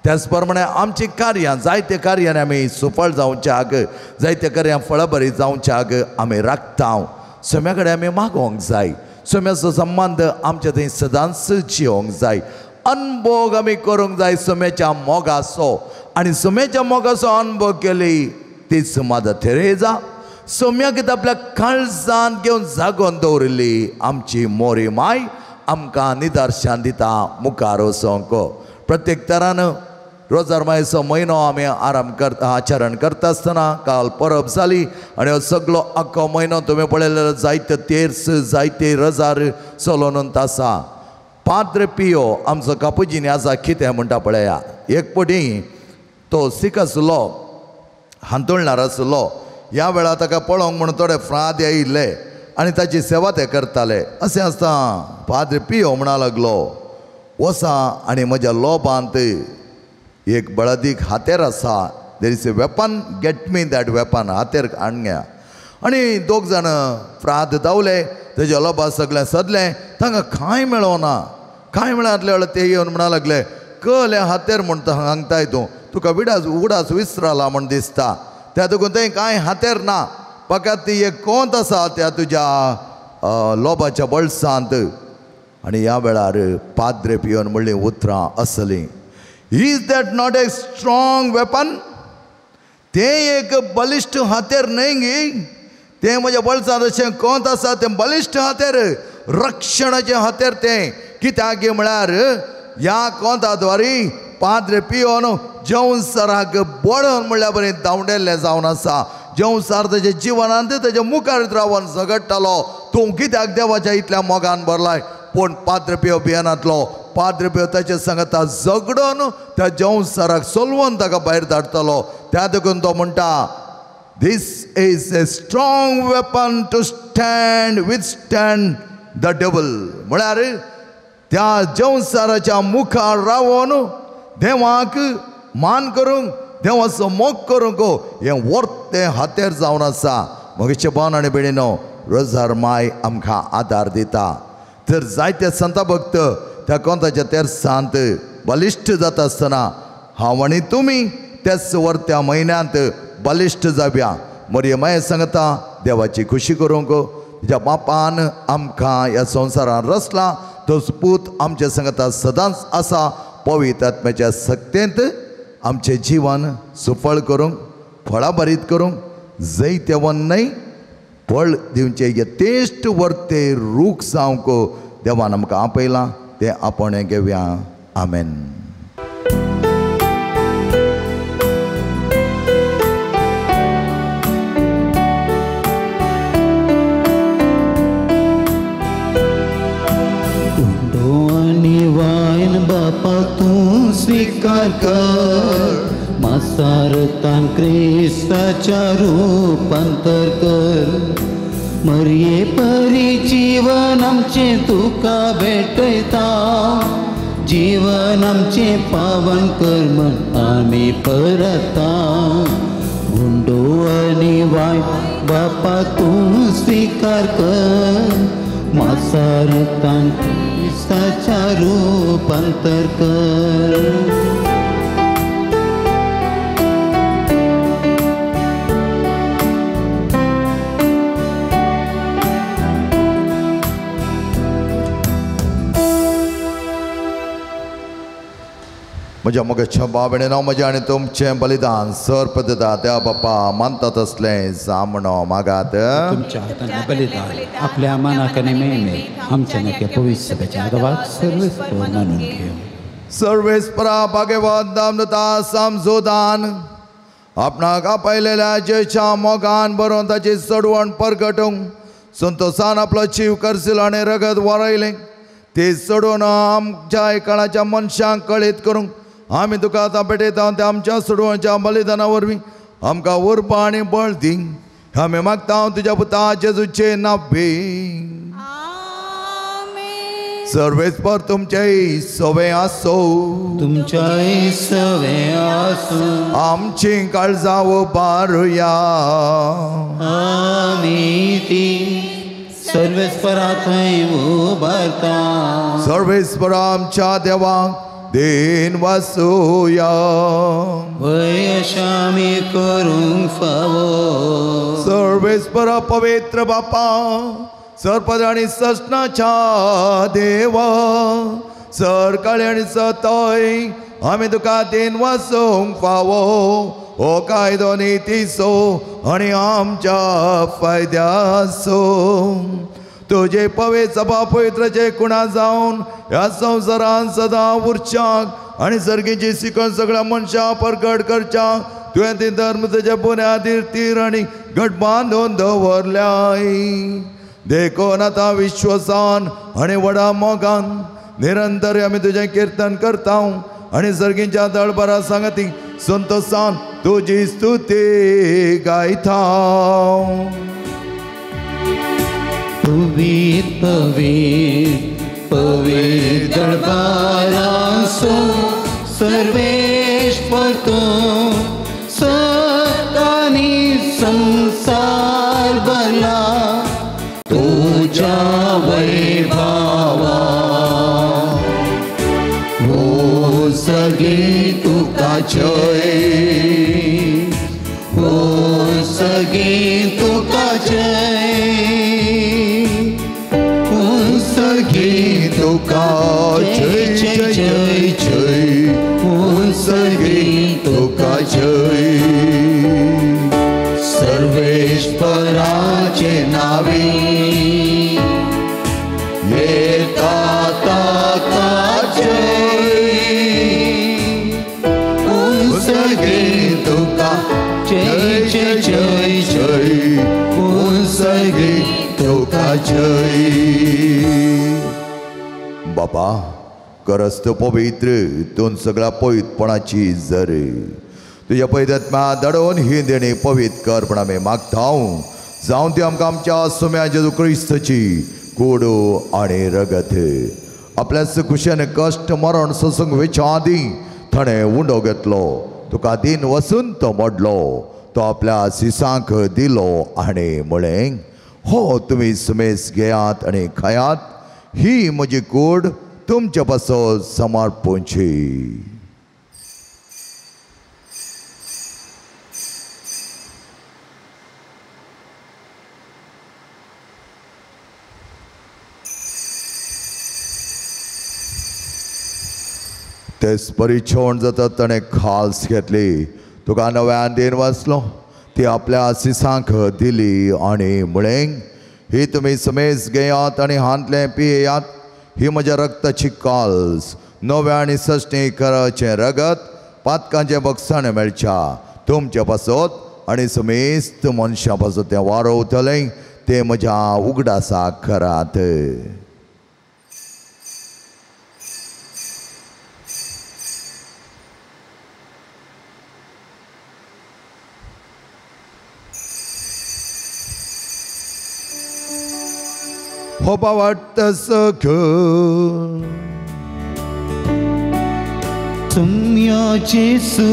S3: त्याच प्रमाणे आमची कार्यां जायते कार्यांनी आमी सुफळ जावच्याक, जायते कार्यां फळबरी जावच्याक आमी राखता. सोम्या कडेन आमी मागोवंक जाय, सोम्याचो संबंद आमच्या थंय सदांच जियोंक जाय. अनभोग आमी करूंक जाय सोम्याच्या मोगाचो आनी सोम्याच्या मोगाचो अनभोग केली तीच मादर तेरेजा सोम्याक आपल्या काळजान घेवन जागोवन दवरिल्ली आमची मोरी माय आमकां निदर्शन दिता मुखार वचोंक. प्रत्येक तरान रोजार मायचो म्हयनो आमी आराम करता, आचरण करता आसतना काल परब जाली आनी हो सगळो आख्खो म्हयनो तुमी पळयलें जायते तेर्स जायते रजार चलोवन आसा. पाद्र पियो आमचो कापुजीनी आसा कितें म्हणटा पळया. एक पटी तो सीख आसलो, हांतुळणार आसलो. ह्या वेळार ताका पळोवंक म्हणून थोडे फ्राद आयिल्ले आनी ताची सेवा ते करताले. अशें आसता पाद्र पियो म्हणा लागलो, वसा आनी म्हज्या लोबांत एक बळादीक हातेर आसा. There is a weapon, get me that weapon. हातेर हाडया. आनी दोग जाण फ्राद धांवले, तेज्या लोबा सगळें सदलें, तांकां कांय मेळोना. कांय मेळनासले वेळार ते येवन म्हणा लागले, कले हातेर म्हणटा सांगताय तूं, तुका विडास उगडास विसराला म्हण दिसता, त्या देखून थंय कांय हातेर ना, फकत ती एक कोंत आसा त्या तुज्या लोबाच्या बळसांत. आनी ह्या वेळार पाद्रे पियोन म्हणलीं उतरां असलीं, is that not a strong weapon? तें एक बलिश्ट हातेर न्हय गी, तें म्हज्या बळसांत अशें कोंत आसा, तें बलिश्ट हातेर, रक्षणाचें हातेर तें. कित्याक म्हळ्यार ह्या कोंता द्वारी पाद्रे पियोन जेवसाराक बळोन म्हणल्या बरें धांवडेल्लें जावन आसा. जेवसार तेज्या जिवनांत तेज्या मुखार रावन झगडटालो, तूं कित्याक देवाच्या इतल्या मोगान भरलाय? पूण पाद्रे पियो भियेनातलो. पाद्रे पियो ताचे सांगता झगडोन त्या जेवसाराक सोलवून ताका भायर धाडटालो. त्या देखून तो म्हणटा, this is a strong weapon to stand withstand the devil. म्हळ्यार त्या जेवसाराच्या मुखार रावन देवाक मान करूंक, देवाचो मोग करूंक हें वर्तें हातेर जावन आसा. म्हगेचे भाव आनी भयणीनो, रोजार माय आमकां आदार दिता. तर जायते संता भक्त त्या कोंताच्या तेरसांत बलिश्ट जाता आसतना हांव आनी तुमी त्याच वर्त्या म्हयन्यांत बलिश्ट जावया. मरिय माये सांगता देवाची खुशी करूंक, तिच्या बापान आमकां ह्या संवसारान रचला, तो पूत आमच्या सांगता सदांच आसा. पवित्र आत्म्याच्या सक्तेंत आमचें जिवन सुफळ करूंक, फळाभरीत करूंक, जैत्यवन न्हय फळ दिवचें यथेश्ट वर्ते रूख जावंक देवान आमकां आपयलां, तें आपण घेवया. आमेन.
S1: बापा तूं स्वीकार कर, मासारतान क्रिस्ताच्या रूपांतर कर, मरये परी जीवन आमचें तुका भेटयता, जीवन आमचें पावन कर म्हण आमी परता. गुंडो आनी वाय बापा तूं स्वीकार कर, मासारतान क्रिस्ताच्या रूपांतर कर.
S3: म्हज्या मोगाच्या भाव भयणीनो, म्हजें आनी तुमचें बलिदान सर्पदा देवा बापा मानता तसलें जामणो मागात.
S1: तुमच्या हातान बलिदान आपल्या मनाक आनी मेमेक आमच्या नक्या पवित्र सभेच्या आदावाक सर्वेस्पर मानून घेवं.
S3: सर्वेस्परा भाग्यवान दामदता समजोदान आपणाक आपयलेल्या जेच्या मोगान बरोवन ताची चडवण परगटूंक संतोसान आपलो जीव करसिलो आनी रगत वरयलें, ती चडोवन आमच्या काळाच्या मनशांक कळीत करूंक आमी तुका आतां भेटयता. त्या आमच्या सोडवणच्या बलिदाना वरवीं आमकां उर्बा आनी बळ दी, आमी मागता तुज्या पुता जेजूचे नांवे. सर्वेस्पर तुमचेय सवे आसो,
S1: तुमच्याय सवे आसो.
S3: आमची काळजां उबारुया,
S1: आमी ती सर्वेस्परा थंय उबारता.
S3: सर्वेस्परा आमच्या देवाक then वासुया,
S1: वय अशें आमी करूंक फावो.
S3: सर्वेस्परा पवित्र बापा, सरपद आनी ससनाच्या देवा, सरकाळी आनी सतय आमी तुका then वासूंक फावो. हो कायदो नितीचो आनी आमच्या फायद्याचो. तुजे पवित्र सभा पवित्राचे कुणा जावन ह्या संवसारान सदां उरच्याक आनी सर्गीची शिकवण सगळ्या मनशां परगट करच्याक तुवें ती धर्म तुज्या बुन्यादीर तीर आनी घट बांदून दवरल्याय. देखून आतां विश्वासान आनी व्हडा मोगान निरंतर आमी तुजें किर्तन करता आनी सर्गीच्या दळभरा सांगती संतोसान तुजी स्तुती गायता.
S1: पवित्र पवित्र पवित्र दरबारासो सर्वेश्वर तूं सतानी संसार भरला तुझ्या वैभवा। हो सगळी तुका जय, हो सगळी तुका जय, हो सगळी तुका जय जय जय जय, हो सगळी तुका जय। सर्वेश्वराचे नावे येता ताका जय, हो सगळी तुका जय जय जय जय, हो सगळी तुका जय।
S3: बाबा करस तूं पवित्र तूं सगळ्या पवित्रपणाची जरे तुज्या पवित्र दडोवन ही देणी पवित्र कर म्हण आमी मागता। जावं ती आमकां आमच्या सुम्या जेजू क्रिस्ताची कूड आनी रगत। आपल्याच कुशेन कश्ट मरण सोसूंक वेच्या आदीं ताणें उंडो घेतलो, तुका दीन वसून तो मोडलो, तो आपल्या सिसांक दिलो आनी म्हळें, हो तुमी सुमेस घेयात आनी खायात, ही म्हजी कूड तुमचे पासत समर्पूंची। तेच परी छेवण जाता ताणें खाल्स घेतली, तुका नव्यान देन वाचलो, ती आपल्या सिसांक दिली आनी म्हळें, ही तुमी समेज घेयात आनी हांतलें पियेयात, ही म्हज्या रक्ताची काल्स, नव्या आनी सश्टी कराचें रगत पातकांचें बक्षाण मेळच्या तुमच्या पासत आनी समेस्त मनशां पासत तें वारोवतलें, तें म्हज्या उगडासाक करात। हो बावट सख
S1: सुम्या जेसू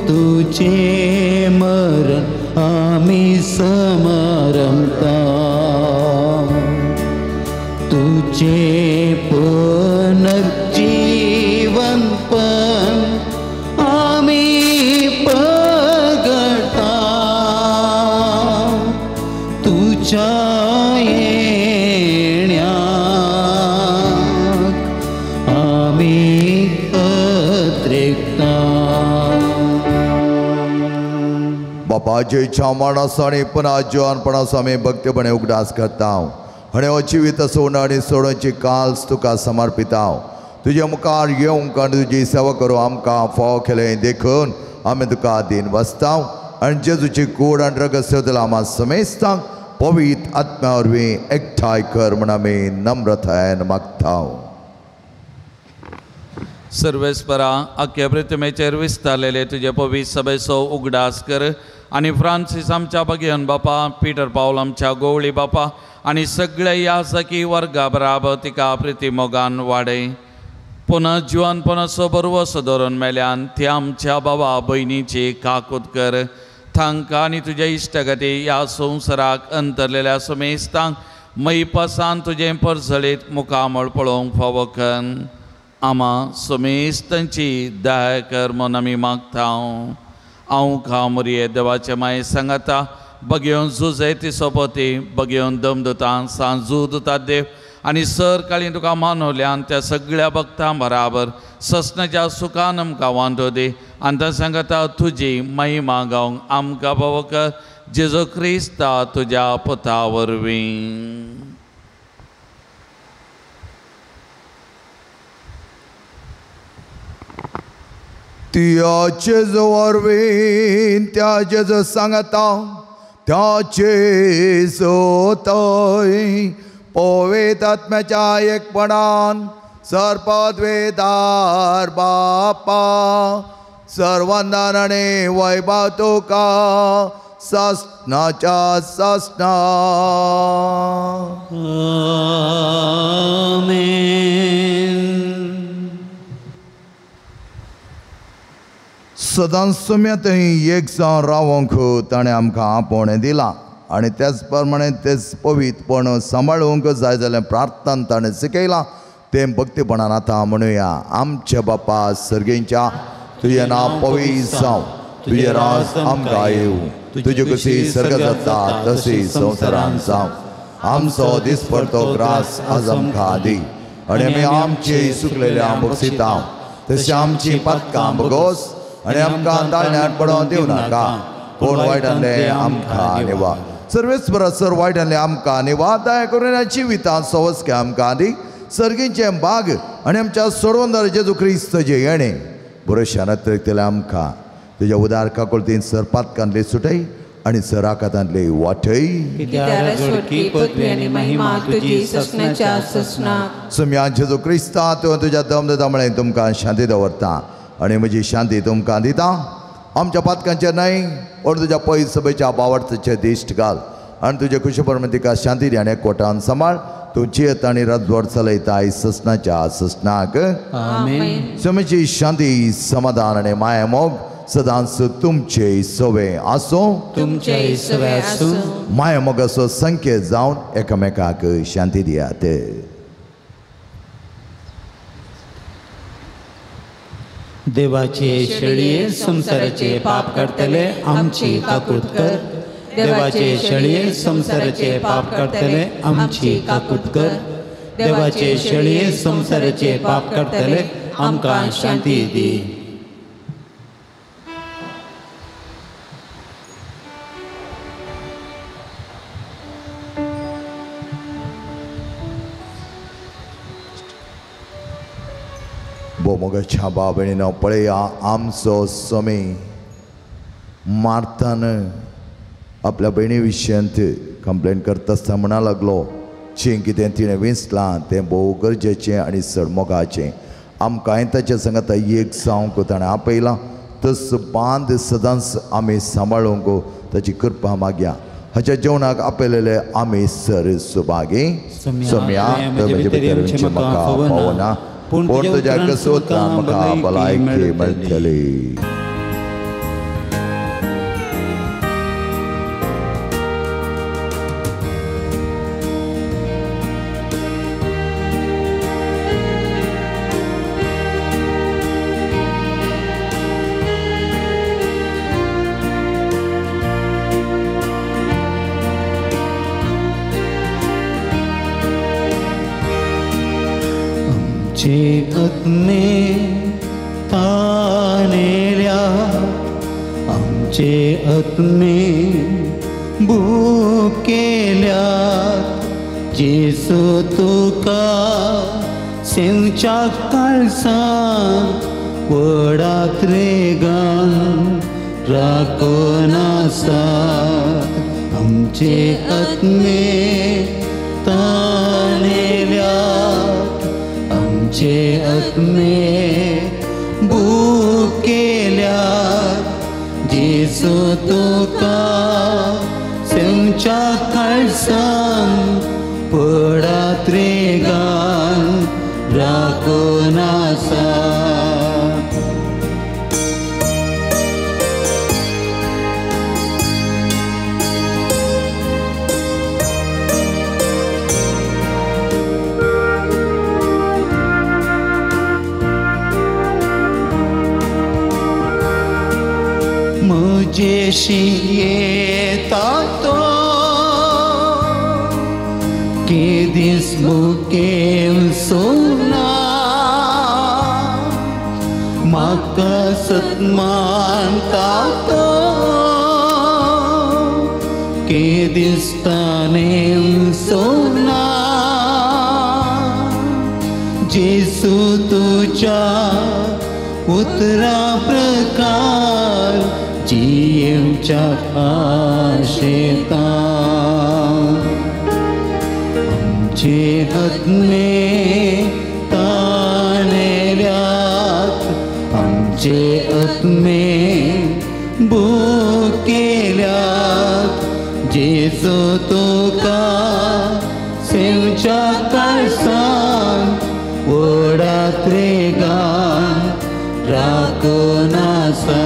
S1: तुझे मरण आमी समारंभता, तुझे पुनर्जीवन पण आमी पगडता, तुझ्या
S3: बापाच्या मरणाचो आनी पुनर्जीवनपणाचो आमी भक्तीपणे उगडास करता आनी हो जिवीत सोडून आनी सोडोवची काल्स तुका समर्पिता। तुजे मुखार येवंक आनी तुजी सेवा करूं आमकां फावो केलें देखून आमी तुका दीन बसता आनी जेजूची कूड आनी रगत सेवतल्या आमा समेस्तांक पवित्र आत्म्या वरवीं एकठांय कर म्हूण आमी नम्रतायेन मागता।
S2: सर्वेस्परा आख्या प्रतिमेचेर विस्तारलेले तुजे पवित्र सभेचो उगडास कर आनी फ्रांसीस आमच्या बगेन बापा, पीटर पावल आमच्या गोवळी बापा आनी सगळ्या यासकी वर्गा बराबर तिका प्रिती मोगान वाडय। पुनः जिवनपणाचो बरवसो धरून मेल्यान ती आमच्या बाबा भयणीची काकूत कर। तांकां आनी तुज्या इश्टगती ह्या संवसाराक अंतरलेल्या समेस्तांक मैपासान तुजें परजळीत मुखामळ पळोवंक फावो कर। आमा समेस्तांची दया कर म्हूण आमी मागता। हांव खामरिये देवाचे माये सांगाता बगेवन जुजे ती सोपती बगेवन दमदुतां सांजू दुता देव आनी सर काळी तुका मानवल्यान त्या सगळ्या भक्तां बराबर ससनाच्या सुखान आमकां वांटो दी आनी त्या सांगाता तुजी महिमा गावंक आमकां फावो कर जेजू क्रिस्ता तुज्या पुता वरवीं।
S3: त्याचे जो वरवीं त्याचे जो सांगता त्याचे जोतय पवित्र आत्म्याच्या एकपणान सर्पद्वेदार बापा सर्वंदान आनी वैभव तुका सासनाच्या सासना।
S1: आमेन।
S3: सदांच सोम्या थंय एक जावन रावंक ताणें आमकां आपोवणें दिलां आनी त्याच प्रमाणे तेच पवित्रपण सांबाळूंक जाय जाल्यार प्रार्थना ताणें शिकयलां तें भक्तीपणान आतां म्हणुया. आमच्या बापा सर्गेंच्या, तुजें नांव पवित्र जावं, तुजें राज आमकां येवं, तुजी कशी सर्ग जाता तशी संवसारान जावं. आमचो दिसपडतो ग्रास आज आमकां दी आनी आमी आमचे सुकलेल्या बक्षिता तशें आमची पातकां बगोस आनी आमकां दाळण्यात पडोवन दिवं नाका, पूण वायटांतलें आमकां निवा. सर्वेस्पर सर वायटांतलें आमकां निवा, दया करून जिवितांत सवस्के आमकां दी. सर्गीचें बाग आनी आमच्या सोडवंदार जेजू क्रिस्तचें येणें भरोश्यान अतिरिक्तलें आमकां तुज्या उदार काकुळतीन सर पातकांतले सुटय आनी सर आकातांतले वाटय. सुम्या जेजू क्रिस्ता तूं तुज्या दम दिता म्हळें तुमकां शांती दवरता आनी म्हजी शांती तुमकां दिता. आमच्या पातकांचेर न्हय पूण तुज्या पयस सभेच्या बावडचेर दिश्ट घाल आनी तुजे खुशी प्रमाण तिका शांती दी आनी एकवटान सांबाळ. तूं जियेत आनी राजवट चलयता ससनाच्या ससनाक. समेची शांती समाधान आनी माया मोग सदांच तुमचे सवे आसूं,
S6: तुमचे सवे आसूं.
S3: माया मोगाचो संकेत जावन एकामेकाक शांती दियात.
S1: देवाचे शेळये संवसाराचे पाप काडटले आमची काकूत कर. देवाचे शेळये संवसाराचे पाप काडटले आमची काकूत कर. देवाचे शेळये संवसाराचे पाप काडटले आमकां शांती दी.
S3: मोगाच्या भाव भयणीनो, पळया आमचो स्वामी मारतान आपल्या भयणी विशयांत कंप्लेन करता आसतना म्हणा लागलो, जें कितें तिणें विंचलां तें भोव गरजेचें आनी चड मोगाचें. आमकांय ताच्या सांगाता एक जावंक ताणें आपयलां, तस बांद सदांच आमी सांबाळूंक ताची कृपा मागया. हाच्या जेवणाक आपयलेले आमी सर सुभागी. सोम्या म्हजे भितर म्हाका पावना, पूण तुज्या कसोतान म्हाका भलायकी मेळटली.
S1: आत्मे तानेल्या आमचे आत्मे भुकेल्या, जेसू तुका सेवच्या काळसांत व्हडात रेगान राखून आसात. आमचे आत्मे तानेल्या आमचे आत्मे भुकेल्या, जेसू तुका सेवच्या काळसांत पडात रेगान राखून आसा. म्हजेशी येता तो केदीस मुखेल सोना, म्हाका सन्मानता तो केदीस ताणें सोना. जेसू तुज्या उतरा प्रकार जियेवच्या आशेता. आमचे आत्मे तानेल्यात, आमचे आत्मे भुकेल्यात, जेजू तुका सेवच्या काळसान व्हडात रेगान राखून आसा.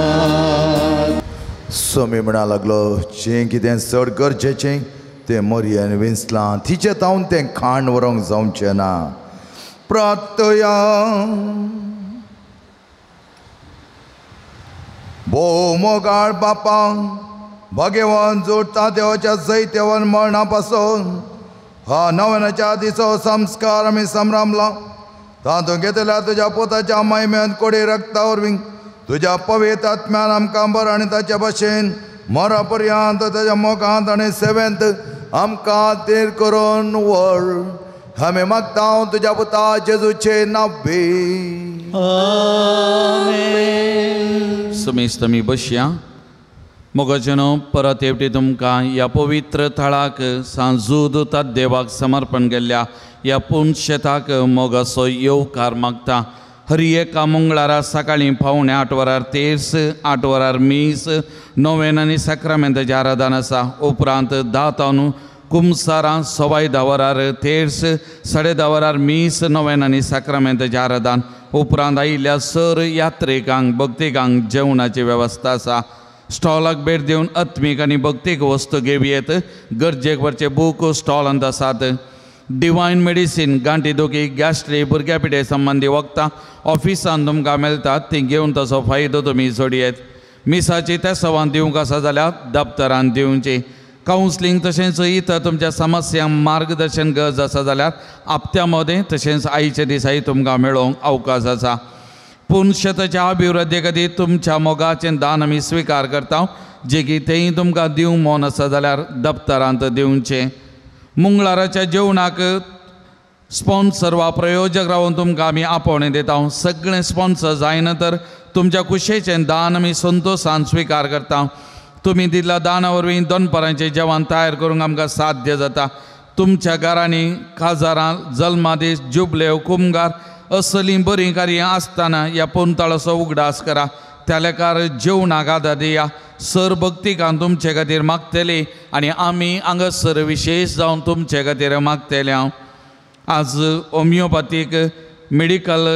S3: सोमी म्हणा लागलो, जें कितें चड गरजेचें तें मरियन विंचलां, तिचें तावन तें खाण व्हरूंक जावचें ना. प्रार्थया. भोव मोगाळ बापा, भाग्यवान जोडटा देवाच्या जैत्यवान मरणा पासून हा नव्याच्या दिसो संस्कार आमी संभ्रमला. तातूंत घेतल्या तुज्या पोताच्या महिम्यान कोडी रक्ता वरवीं तुज्या पवित्र आत्म्यान आमकां बरो आनी ताच्या भशेन मरा पर्यंत ताच्या मोगांत आनी सेवेंत आमकां तीर करून व्हर. आमी मागता तुज्या पुता जेजूचे नांवे.
S2: समेस्त आमी बसया. मोगाचेनो परत एकटी तुमकां ह्या पवित्र थळाक सांजूद देवाक समर्पण केल्ल्या ह्या पुनशेताक मोगाचो येवकार मागता. हर एका मंगळारा सकाळीं 7:45 वरार तेर्स, 8 वरार मीस, नोवेन आनी साक्रामेंताचें आराधन आसा. उपरांत 10 तावन कुमसारां 10:15 वरार तेर्स, 10:30 वरार मीस, नोवेन आनी साक्रामेंताचें आराधन. उपरांत आयिल्ल्या सर यात्रेकांक भक्तिकांक जेवणाची वेवस्था आसा. स्टॉलाक भेट दिवन आत्मीक आनी भक्तीक वस्तू घेवयेत. गरजेक वरचे बूक स्टॉलांत आसात. डिवायन मेडिसीन, गांठी दुखी, गॅस्ट्री, भुरग्या पिठे संबंदी वखदां ऑफिसान तुमकां मेळटात, ती घेवन ताचो फायदो तुमी जोडयेत. मिसाची तेसवान दिवंक आसा जाल्यार दप्तरान दिवची. कावन्सिलींग तशेंच इतर तुमच्या समस्यांक मार्गदर्शन गरज आसा जाल्यार आपत्या मदें तशेंच आयच्या दिसाय तुमकां मेळोवंक अवकाश आसा. पुनशताच्या अभिवृद्धी खातीर तुमच्या मोगाचें दान आमी स्विकार करता, जे की तेंय तुमकां दिवंक मन आसा जाल्यार दप्तरांत दिवचें. मंगळाराच्या जेवणाक स्पॉन्सर वा प्रयोजक रावन तुमकां आमी आपोवणें दिता. सगळें स्पॉन्सर जायना तर तुमच्या कुशेचें दान आमी संतोशान स्विकार करता. तुमी दिल्ल्या दाना वरवीं दनपारांचें जेवण तयार करूंक आमकां साध्य जाता. तुमच्या घरांनी काजारां, जल्मादीस, जुबलेव, कुमगार असलीं बरीं कार्यां आसतना ह्या पुनताळाचो उगडास करा. त्या लेखार जेवणाक आदार दिया. सर भक्तिकान तुमचे खातीर मागतली आनी आमी हांगासर विशेश जावन तुमचे खातीर मागतले. हांव आज होमियोपॅथीक मेडिकल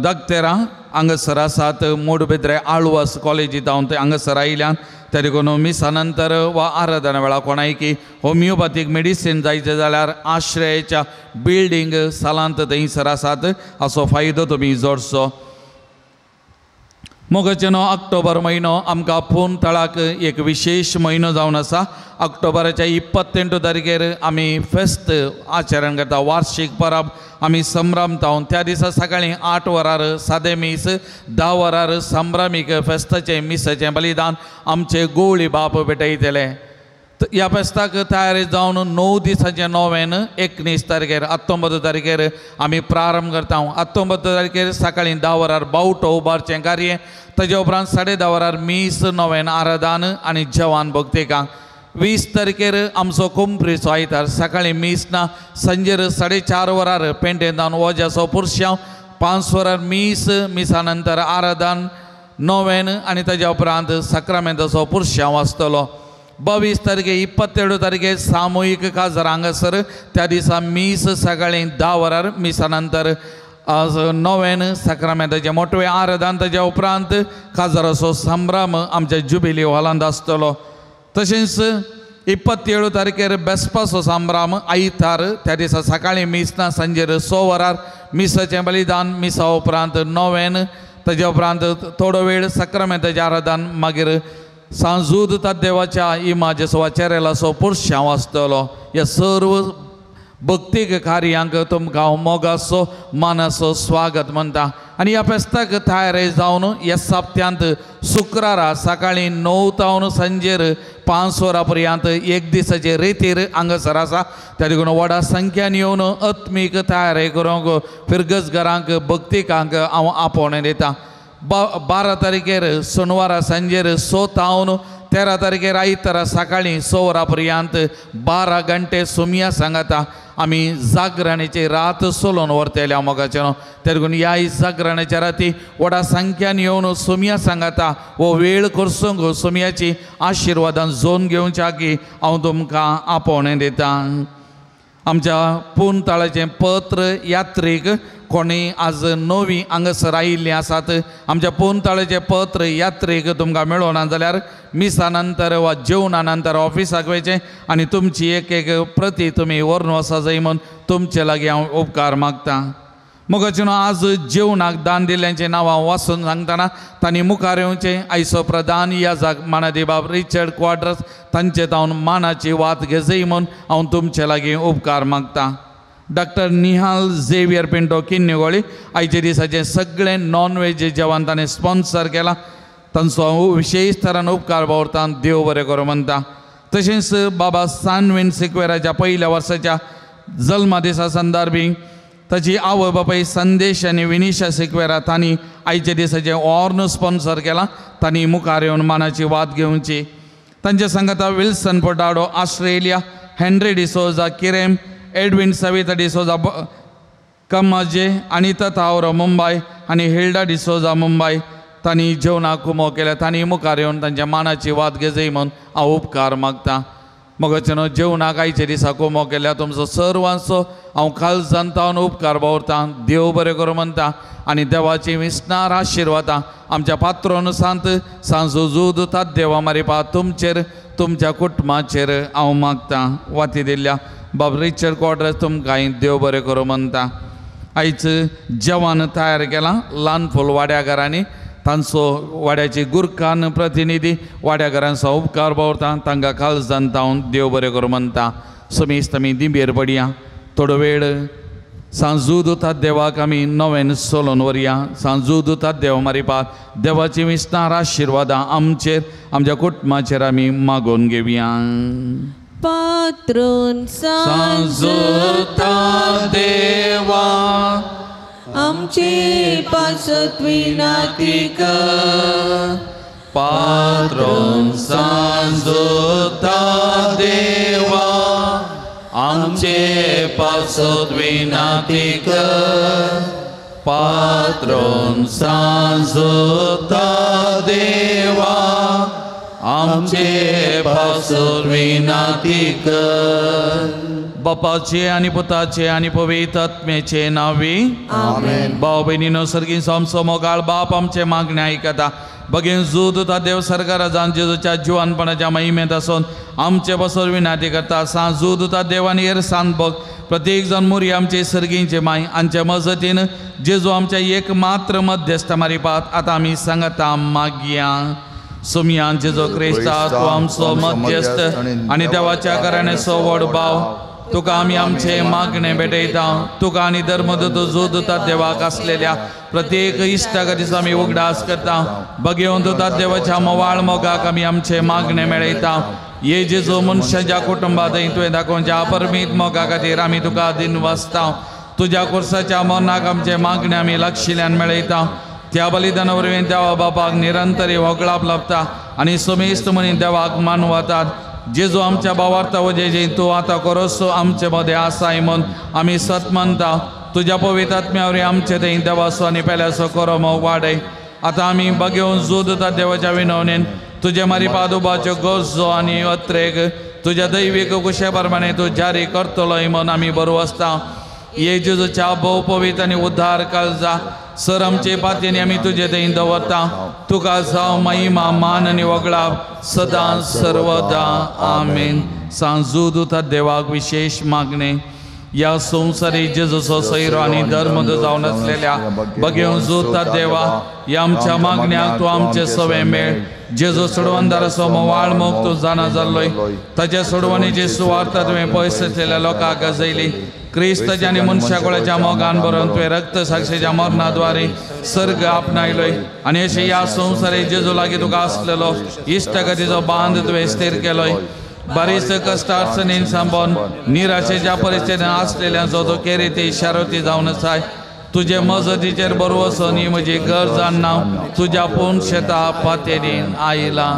S2: डॉक्टरां हांगासर आसात. मोडबेद्रे आळवास कॉलेजींत हांव ते हांगासर आयल्यान त्या देखून मिसा नंतर वा आराधना वेळार कोणायकी होमियोपॅथीक मेडिसीन जायचें जाल्यार आश्रयाच्या बिल्डींग सालांत थंयसर आसात, हाचो फायदो तुमी जोडचो. मोगाचेनो ऑक्टोबर म्हयनो आमकां फोन तळाक एक विशेश म्हयनो जावन आसा. ऑक्टोबराच्या 28 तारखेर आमी फेस्त आचरण करता, वार्षीक परब आमी संभ्रमता. त्या दिसा सकाळीं 8 वरार सादें मीस, 10 वरार संभ्रमीक फेस्ताचें मिसाचें बलिदान आमचे गोवळी बाप भेटयतले. ह्या फेस्ताक तयारी जावन 9 दिसांचें नोवेन 19 तारखेर 19 तारखेर आमी प्रारंभ करता. 19 तारखेर सकाळीं 10 वरार बावटो उबारचें कार्य, ताजे उपरांत 10:30 वरार मीस, नोवेन आराधन आनी जेवण भक्तिकांक. 20 तारखेर आमचो कुंप्रीचो आयतार सकाळीं मीस ना, सांजेर 4:30 वरार पेंटेन जावन वोज्याचो पुरशांव, 5 वरार मीस, मिसा नंतर आराधन, नोवेन आनी ताज्या उपरांत साक्रामेंताचो पुरशांव आसतलो. 22 तारखे 22 तारखे सामुहीक काजार हांगासर, त्या दिसा मीस सकाळीं 10 वरार, मिसा नंतर नोवेन साक्रामेंताचें मोटवें आराधन, ताज्या उपरांत काजाराचो संभ्रम आमच्या जुबिली हॉलांत आसतलो. तशेंच 27 तारखेर बेसपाचो संभ्रम आयतार, त्या दिसा सकाळीं मीस ना, सांजेर 6 वरार मिसाचें बलिदान, मिसा उपरांत नोवेन, ताज्या उपरांत थोडो वेळ साक्रामेंताचें आराधन, मागीर सांजूद देवाच्या इमाजेचो वा चेरेलाचो पुरशांव आसतलो. ह्या सर्व भक्तीक कार्यांक तुमकां हांव मोगाचो मानाचो स्वागत म्हणटा. आनी ह्या फेस्ताक तयारी जावन ह्या सप्त्यांत शुक्रारा सकाळीं 9 तावन सांजेर 5 वरां पर्यंत एक दिसाचे रेतीर हांगासर आसा. त्या देखून व्हडा संख्यान येवन आत्मीक तयारी करूंक फिरगजघरांक भक्तिकांक हांव आपोवणें दितां. 12 तारखेर सोनवारा सांजेर 6 तावन 13 तारखेर आयतारा सकाळीं 6 वरां पर्यंत 12 घंटे सुमया सांगाता आमी जागरणेची रात सोलोवन व्हरतले मोगाचें. त्या देखून ह्या जागरणाच्या राती व्हडा संख्यान येवन सुमया सांगाता हो वेळ करसूंक सुमयाची आशिर्वादान जोन घेवच्या की हांव तुमकां आपोवणें दितां. आमच्या पुनताळाचें पत्र यात्रीक कोणी आज नवी हांगासर आयिल्लीं आसात आमच्या पोनताळेचें पत्र यात्रेक तुमकां मेळोना जाल्यार मिसा नंतर वा जेवणा नंतर ऑफिसाक वयचें आनी तुमची एक एक प्रती तुमी व्हरून वचा जाय म्हूण तुमचे लागीं हांव उपकार मागता. मोगाचें आज जेवणाक दान दिल्ल्यांचें नांव हांव वाचून सांगतना तांणी मुखार येवचें. आयचो प्रधान याजक मानादी बाब रिचर्ड क्वाड्रस तांचे तावन मानाची वात घेजय म्हूण हांव तुमचे लागीं उपकार मागता. डॉक्टर निहाल झेवियर पिंटो किन्नीगोळी आयचे दिसाचें सगळें नॉन वेज जेवण ताणें स्पॉन्सर केलां तांचो हांव विशेश तरान उपकार बावरता. देव बरें करूं म्हणटा. तशेंच बाबा सानवीन सिक्वेराच्या पयल्या वर्साच्या जल्मा दिसा संदर्भी ताची आवय बापाय संदेश आनी विनिशा सिक्वेरा तांणी आयच्या दिसाचें ऑर्न स्पॉन्सर केलां तांणी मुखार येवन मानाची वात घेवची. तांच्या सांगाता Wilson Potado Australia, Henry D'Souza Quirem, Edwin Savita D'Souza Kamaje, Anita Thauro Mumbai आनी हिल्डा डिसोजा मुंबय तांणी जेवणाक कुमो केल्या तांणी मुखार येवन तांच्या मानाची वात घेजय म्हूण हांव उपकार मागता. मोगाचें न्हू जेवणाक आयच्या दिसा कुमो केल्या तुमचो सर्वांचो हांव काळजान तावन उपकार बावरता. देव बरें करूं म्हणटा आनी देवाची विसनार आशिर्वादां आमच्या पात्रोन सांत सांजू जूद देवा मारिपा तुमचेर तुमच्या कुटुंबाचेर हांव मागता. वाती दिल्ल्या बाब रिचर्ड क्वाड्रस तुमकां देव बरें करूं म्हणटा. आयज जेवण तयार केलां ल्हान फूल वाड्याघरांनी तांचो वाड्याची गुरखान प्रतिनिधी वाड्याघरांचो उपकार बावरता तांकां काळजान तावन देव बरें करूं म्हणटा. समेस्त आमी दिंबेर पडया थोडो वेळ सांजू दुतात देवाक आमी नव्यान सोलोन व्हरया. सांजू दुतात देव मारिपा देवाची विसनार आशिर्वादां आमचेर आमच्या कुटुंबाचेर आमी मागोवन घेवया.
S6: पात्रोन
S2: सांजूता देवा
S6: आमचे पासत विनाती कर.
S2: पात्रोन सांजूता देवा आमचे पासत विनाती कर. पात्रोन सांजूता देवा आमचे पासत विनाती कर. बापाचे आनी पुताचे आनी पवित्र आत्म्याचे नांवी
S3: आमेन.
S2: भाव भयणीनो सर्गीं आमचो मोगाळ बाप आमचे मागणे आयकता. बगेन जूद देव सरकारा जावन जेजूच्या जिवानपणाच्या महिमेंत आसून आमचे पासत विनाती करता. सांज जूद देवान येर सांत बग प्रत्येक जाण मुरी आमचे सर्गींचे माय आमच्या मजतीन जेजू आमच्या एक मात्र मध्यस्थ मारिपात आतां आमी सांगता मागया. सुमया जेजू क्रिस्ता तूं आमचो मध्यस्थ आनी देवाच्या घराण्याचो व्हड भाव तुका आमी आमचे मागणे भेटयता. तुका आनी धर्मदूत जोदता देवाक आसलेल्या प्रत्येक इश्टागतीचो आमी उगडास करता. बगेवन दुता देवाच्या मोवाळ मोगाक आमी आमचे मागणे मेळयता. ये जेजू मनशाच्या कुटुंबात तुवें दाखोवच्या अपरमीत मोगा खातीर आमी तुका दिनवासता. तुज्या कुर्साच्या मरणाक आमचे मागणे आमी लागशिल्ल्यान मेळयता. त्या बलिदाना वरवीं देवा बापाक निरंतरी होगळाप लाभता आनी समेस्त मनी देवाक मानवतात. जेजू आमच्या भावार्था वजेजी तूं आतां करोसो आमचे मदें आसाय म्हूण आमी सत मानता. तुज्या पवित्र आत्म्या वरवीं आमचे थंय देवाचो आनी पेल्याचो करो मोग वाडय. आतां आमी बगेवन जोदता देवाच्या विनवणेन तुजे मारी पादुबाच्यो गरजो आनी अत्रेक तुज्या दैवीक कुशे प्रमाणे तूं जारी करतलोय म्हूण आमी बरो आसता. ये जेजूच्या भोव पवित्र आनी उद्धार काळजा सर आमचे पातयेनी आमी तुजे थंय दवरता. तुका जावं महिमा मान आनी वगळाप सदां सर्वदा आमेन. सांजू दुता देवाक विशेश मागणे ह्या संवसारी जेजूचो सैरो आनी धर्म जावन आसलेल्या बगेवन जोता देवा ह्या आमच्या मागण्याक तूं आमचे सवे मेळ. जेजू सोडवणदाराचो मोवाळ मोग तूं जाणा जाल्लोय ताच्या सोडवणीची सुवार्ता तुवें पयस आसलेल्या लोकांक गाजयली. क्रिस्ताच्या आनी मनशा कोळाच्या मोगान बरोवन तुवें रक्त साक्षीच्या मरणाद्वारे सर्ग आपणायलोय आनी अशें ह्या संवसारी जेजू लागीं तुका आसलेलो इश्टागतीचो बांद तुवें स्थीर केलोय. बारीस कश्ट अडचणीन सांबोन निराशेच्या परिस्थितीन आसलेल्यांचो तो केरीती शारोती जावन आसाय. तुजे मजतीचेर बरो वचून ही म्हजी गरज नांव तुज्या पूण शेता पातेरीन आयला.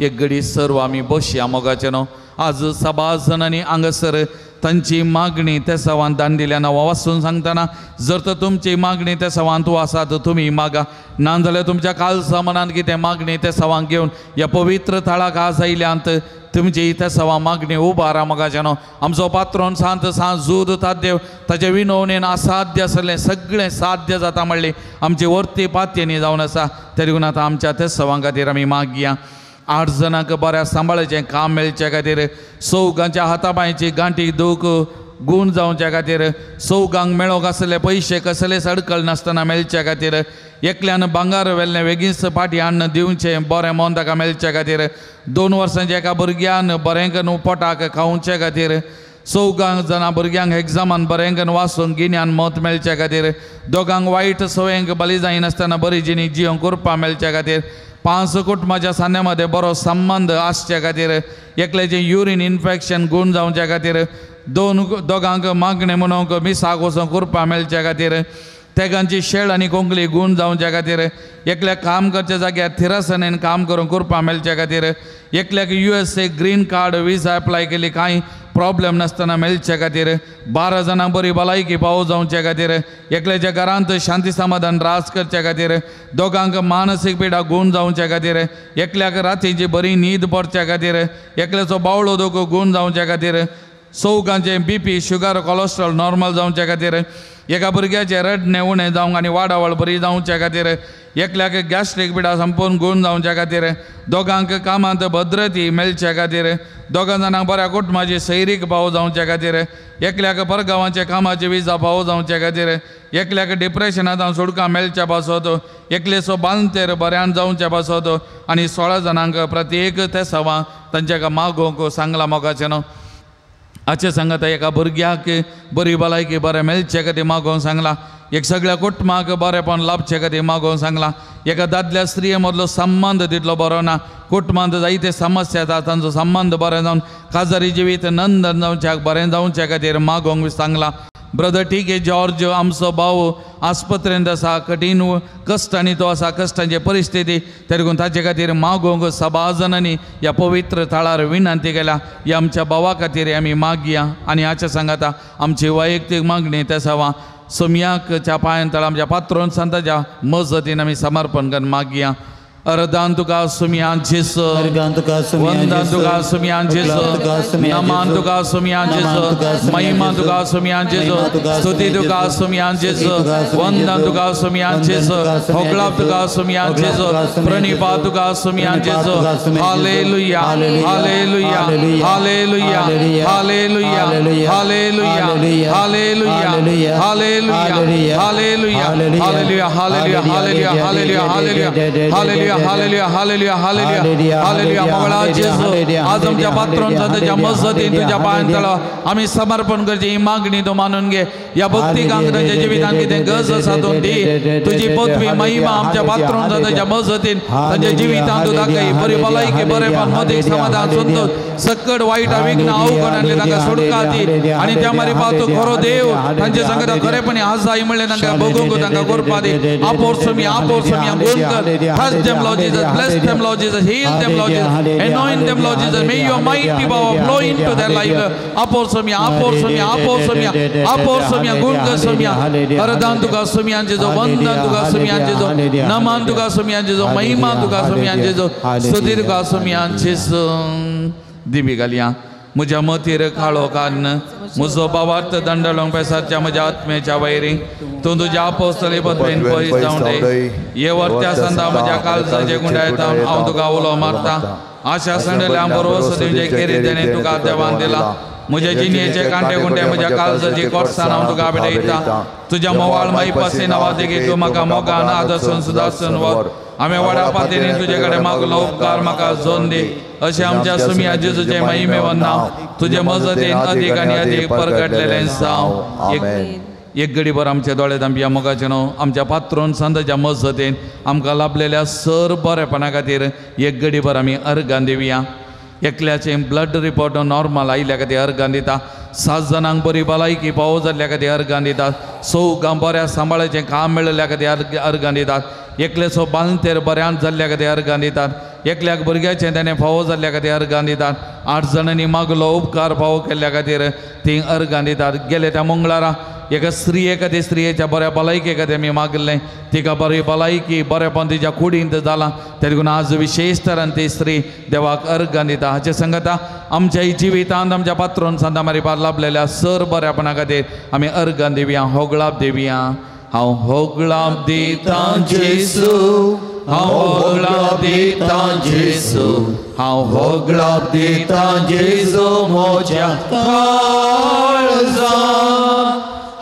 S2: एक घडी सर्व आमी बसया मोगाचें न्हू. आज सभास जाणांनी हांगासर तांची मागणी त्या सवान दान दिल्या नांव वाचून सांगतना जर तर तुमची मागणी त्या सवान तूं आसा तर तुमी मागा ना जाल्यार तुमच्या कालसा मनान कितें मागणी त्या सवांक घेवन ह्या पवित्र थळाक आज आयल्यांत तुमची त्या सवा मागणी उबारा मोगाच्यानो आमचो पात्रोन सांत सांत जूद तादेव ताचे विनवणेन असाध्य आसलें सगळें साध्य जाता म्हणलें आमची वर्ती पातयेनी जावन आसा तरी देखून आतां आमच्या त्या सवां खातीर आमी मागया 8 जाणांक बऱ्या सांबाळचें काम मेळचे खातीर चौगांच्या हाता पांयची गांठी दूख गूण जावच्या खातीर चौगांक मेळोंक आसले पयशे कसलेच अडकल नासतना मेळचे खातीर एकल्यान भांगार व्हेल्लें वेगींच पाटी हाडून दिवचें बरें मन ताका मेळचे खातीर 2 वर्सांच्या एका भुरग्यान बरें करून पोटाक खावचे खातीर 4 जाणां भुरग्यांक एग्जामान बरें करून वाचूंक गिन्यान मत मेळचे खातीर दोगांक वायट सवयेंक बली जायनासतना बरी जिणी जियोंक करपा मेळचे खातीर 5 कुटुंबाच्या सान्या बरो संबंद आसचे खातीर एकल्याचें युरीन इन्फेक्शन गूण जावच्या खातीर 2 मागणें म्हणूंक मिसाक वचूंक करपा मेळचे खातीर तेगांची शेळ आनी कोंकली गूण जावच्या खातीर एकल्याक काम करच्या जाग्यार थिरासनेन काम करूंक करपा मेळचे खातीर एकल्याक USA green card visa apply केली कांय प्रॉब्लेम नासतना मेळचे खातीर 12 जाणांक बरी भलायकी पावो जावचे खातीर एकल्याच्या घरांत शांती समाधान राज करचे खातीर दोगांक मानसीक पिडा गूण जावचे खातीर एकल्याक रातीची बरी न्हीद पडच्या खातीर एकल्याचो बावळो दोको गूण जावचे खातीर 4 BP sugar cholesterol normal जावचे खातीर एका भुरग्याचें रडणें उणें जावंक आनी वाडावळ बरी जावचे खातीर एकल्याक गॅस्ट्रीक पिडा संपूर्ण गूण जावच्या खातीर दोगांक कामांत भद्रती मेळचे खातीर 2 जाणांक बऱ्या कुटुंबाची सैरीक पावो जावचे खातीर एकल्याक परगांवाचे कामाची विजा पावो जावचे खातीर एकल्याक डिप्रेशनांत सुटका मेळच्या पासत एकलेचो बांदेर बऱ्यान जावचे पासत आनी 16 जाणांक प्रत्येक ते सवा तांच्या मागोवंक सांगला मोगाचें न्हू आचे सांगता एका भुरग्याक बरी भलायकी बरें मेळचे खातीर मागोवंक सांगला एक सगळ्या कुटुंबाक बरेंपण लाभचे खातीर मागोवंक सांगला एका दादल्या स्त्रिये मदलो संबंद तितलो बरो ना कुटुंबांत जायते समस्या येता तांचो संबंद बरें जावन काजारी जिवीत नंदन जावच्याक बरें जावच्या खातीर मागोवंक सांगला ब्रदर टी के जॉर्ज आमचो भाव आस्पत्रेंत आसा कठीण कश्टांनी तो आसा कश्टांची परिस्थिती तरी ताचे खातीर मागोवंक सभाजनांनी ह्या पवित्र थळार विनंती केल्या ह्या आमच्या भावा खातीर आमी मागया आनी हाच्या सांगाता आमची वैयक्तीक मागणी त्या सवा सोमयाकच्या पांयान तळा आमच्या पात्रोन संताच्या मजतीन आमी समर्पण करून मागया अर्दान तुका सुमयान जेसू वंदन तुका सुमयान जेसू नमन तुका सुमयान जेसू महिमा तुका सुमयान जेसू स्तुति तुका सुमयान जेसू वंदन तुका सुमयान जेसू होगलाप तुका सुमयान जेसू प्रणिपात तुका सुमयान जेसू hallelujah hallelujah hallelujah hallelujah hallelujah hallelujah hallelujah hallelujah hallelujah hallelujah hallelujah hallelujah hallelujah hallelujah hallelujah hallelujah hallelujah मगळा जेसू आज आमच्या पात्रोंचा तुझ्या मजतीन तुझ्या पायांतलो आमी समर्पण करची ही मागणी तूं मानून घे ह्या भक्तिकांक तांच्या जिवितांत कितें गरज आसा तूं दी तुजी पदवी महिमा आमच्या पात्रोंचा तुझ्या मजतीन तांच्या जिवितांत तूं दाखय बरी भलायकी बरेपण मदीक समाधान संतोष सकट वायट विघ्न अवघड आनी तांकां सुटका दी आनी त्या मारी तूं खरो देव तांचे संगता खरेपणी आसाय म्हणलें तांकां बगूंक तांकां करपा दी आपोर सुमी गुण कर. Touch them, Lord Jesus. Bless them, Lord Jesus. Heal them, Lord Jesus. Anoint them, Lord Jesus. May your mighty power flow into their life. Apor Sumya, Apor Sumya, Apor Sumya, Apor Sumya, Gunga Sumya, Aradan Tuka Sumya Jesu, Vandan Tuka Sumya Jesu, Naman Tuka Sumya Jesu, Mahima Tuka Sumya Jesu, Stuti Tuka Sumya Jesu. दिवी घालया म्हज्या मतीर काळो कान्न म्हजो बावार्थ दंडलोंग पेसाच्या म्हज्या आत्मेच्या vary तूं तुज्या आपोस्तली पदवेन पयस जावं दे ये वर्त्या संदा म्हज्या काळजाचे गुंडायता हांव तुका उलो मारता आशा संडल्या बरोस दिवचे केरी तेणे तुका देवान दिला म्हज्या जिणेचे कांटे गुंडे म्हज्या काळजाची कोटसान हांव तुका भेटयता तुज्या मोवाळ माई नांवा देखी तूं म्हाका मोगान आदर्शन सुदासन वर आमी व्हडा पातीने तुजे कडेन मागलो उपकार म्हाका जोन दी अशें आमच्या सुमया जेजूचें महिमेवन नांव तुजे मजतीन अदीक आनी अदीक परगटलेलें जावं. एक घडीभर आमच्या दोळे धांपया मोगाचें न्हू आमच्या पात्रोन संताच्या मजतीन आमकां लाभलेल्या सर बरेपणा खातीर एक घडीभर आमी अर्गां दिवया. एकल्याचें ब्लड रिपोर्ट नॉर्मल आयिल्ल्या खातीर अर्गां दिता 7 जाणांक बरी भलायकी पावो जाल्ल्या खातीर अर्गां दितात 4 बऱ्या सांबाळाचें काम मेळिल्ल्या खातीर अर्गां दितात एकल्याचो बालतेर बऱ्यान जाल्ल्या खातीर अर्गां दितात एकल्याक भुरग्याचें ताणें फावो जाल्ल्या खातीर अर्गां दितात. 8 जाणांनी मागलो उपकार फावो केल्ल्या खातीर तीं अर्गां दितात. गेले त्या मंगळारा एका स्त्रिये खातीर स्त्रियेच्या बऱ्या भलायके खातीर आमी मागलें, तिका बरी भलायकी बरेपण तिच्या कुडींत जालां. ते देखून आज विशेश तरान ती स्त्री देवाक अर्गां दिता. हाचे संगता आमच्या जिवितांत आमच्या पात्रोन सांता मारिपार लाभलेल्या सर बऱ्यापणा खातीर आमी अर्गां दिवया, होगळाप दिवया. हांव होगळाप दितां जेजू, हांव होगळाप दितां जेजू, हांव होगळाप दितां जेजू म्हज्या काळजान.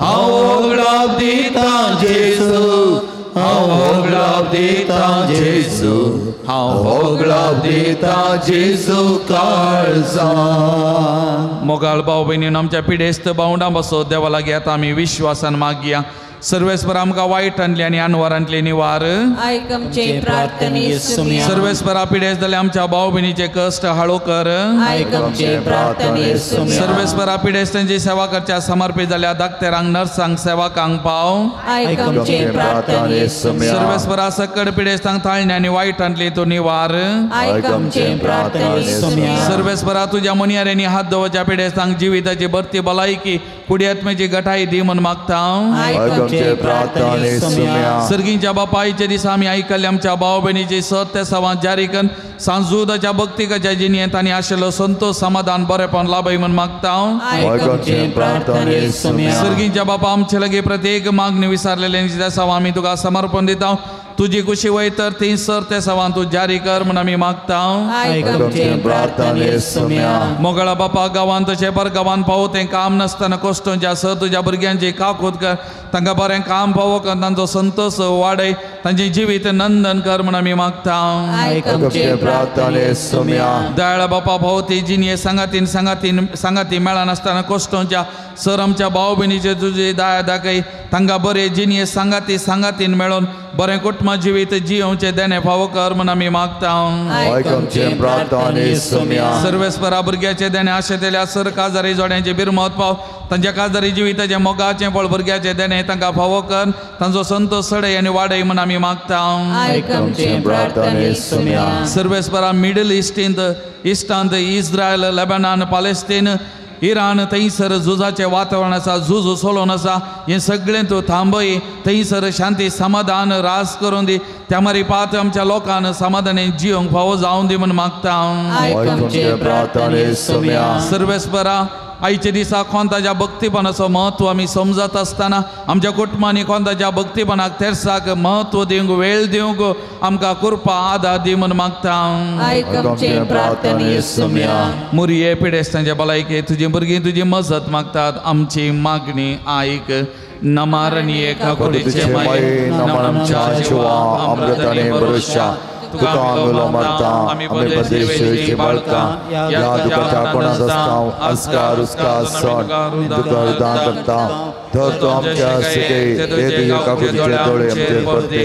S2: हांव होगळाप दितां जेजू, हांव होगळाप दितां जेजू, हांव होगळाप दितां जेजू काळजान. मोगाळ भाव भयणीन आमच्या पिडेस्त भावंडां बसो देवा लागीं आतां आमी विश्वासान मागया. सर्वेस्पर आमकां वायटांतली आनी अनवरांतली निवार.
S6: आयक आमचे प्रार्थने सुम्या.
S2: सर्वेस्परा पिडेस्त जाल्ले आमच्या भाव भयणीचे कश्ट हाळू कर.
S6: आयक आमचे प्रार्थने सुम्या.
S2: सर्वेस्परा पिडेस्तांची सेवा करच्या समर्पित जाल्या डाक्टरांक नर्सांक सेवकांक पाव.
S6: आयक आमचे प्रार्थने सुम्या.
S2: सर्वेस्परा सकड पिडेस्तांक ताळणे आनी वायटांतली तूं निवार.
S6: आयक आमचे प्रार्थने सुम्या.
S2: सर्वेस्परा तुज्या मुनियाऱ्यांनी हात दवरच्या पिडेस्तांक जिविताची भरती भलायकी कुडियात्मेची गठाई दी म्हूण मागता. सर्गींच्या बापायच्या दिसा आमी आयकल्ले आमच्या भाव भयणीची सत्य सवां जारी करून सांजुदाच्या भक्तिकाच्या जिणेंत आनी आशिल्लो संतोष समाधान बरेपण लाभय म्हूण मागता. सर्गींच्या बापा आमचे लागीं प्रत्येक मागणी विसारलेले सवां आमी तुका समर्पण दिता. तुजी कुशी वय तर ती सर ते सवां तूं जारी कर म्हूण आमी मागता. मोगळा बापा गांवांत तशें पर गांवांत पावो तें काम नासतना कोश्टोंच्या सर तुज्या भुरग्यांची काकूत कर, तांकां बरें काम पावो कर, तांचो संतोष वाडय, तांचें जिवीत नंदन कर म्हूण आमी मागता. दयाळ बापा भाव ती जिणये सांगातीन सांगातीन सांगाती मेळनासतना कोश्टोंच्या सर आमच्या भाव भयणीचे तुजी दया दाखय, तांकां बरें जिणये सांगाती सांगातीन मेळोन बरें कुटुंब जिवीत जियोवचें देणें फावो कर म्हूण आमी मागता. सर्वेस्परा भुरग्याचें देणें आशेतल्या सर काजारी जोड्यांचे बिरमत पाव, तांच्या काजारी जिविताचें मोगाचें फळ भुरग्याचें देणें तांकां फावो कर, तांचो संतोष सडय आनी वाडय म्हूण आमी मागता. सर्वेस्परा मिडल इस्टींत इस्टांत इस्रायल लेबनान पालेस्तीन इराण थंयसर झुजाचें वातावरण आसा, झूज सोलोवन आसा, हें सगळें तूं थांबय, थंयसर शांती समाधान रास करून दी. त्या मारी पात आमच्या लोकांक समाधानी जिवंक फावो जावन दी म्हूण मागता. सर्वेस्परा आयच्या दिसा कोंताच्या भक्तीपणाचो म्हत्व आमी समजत आसतना आमच्या कुटुंबांनी कोंताच्या भक्तीपणाक तेर्साक म्हत्व दिवंक वेळ दिवंक आमकां कृपा आदार दी म्हूण मागता. मुरये पिडेस्तांच्या भलायके तुजी भुरगीं तुजी मजत मागतात, आमची मागणी आयक. नमारणी एका कुडीचे माये नमन
S3: जिवा अमृताने भरोशा तुका आंगलो मारता आमी परदेशाची बाळकां ह्या दुखाच्या कोणात आसता आस्कार उस्का सण तुका दान करता तर तूं आमच्या सुखे हे तुजे काकुतीचे दोळे आमचेर परते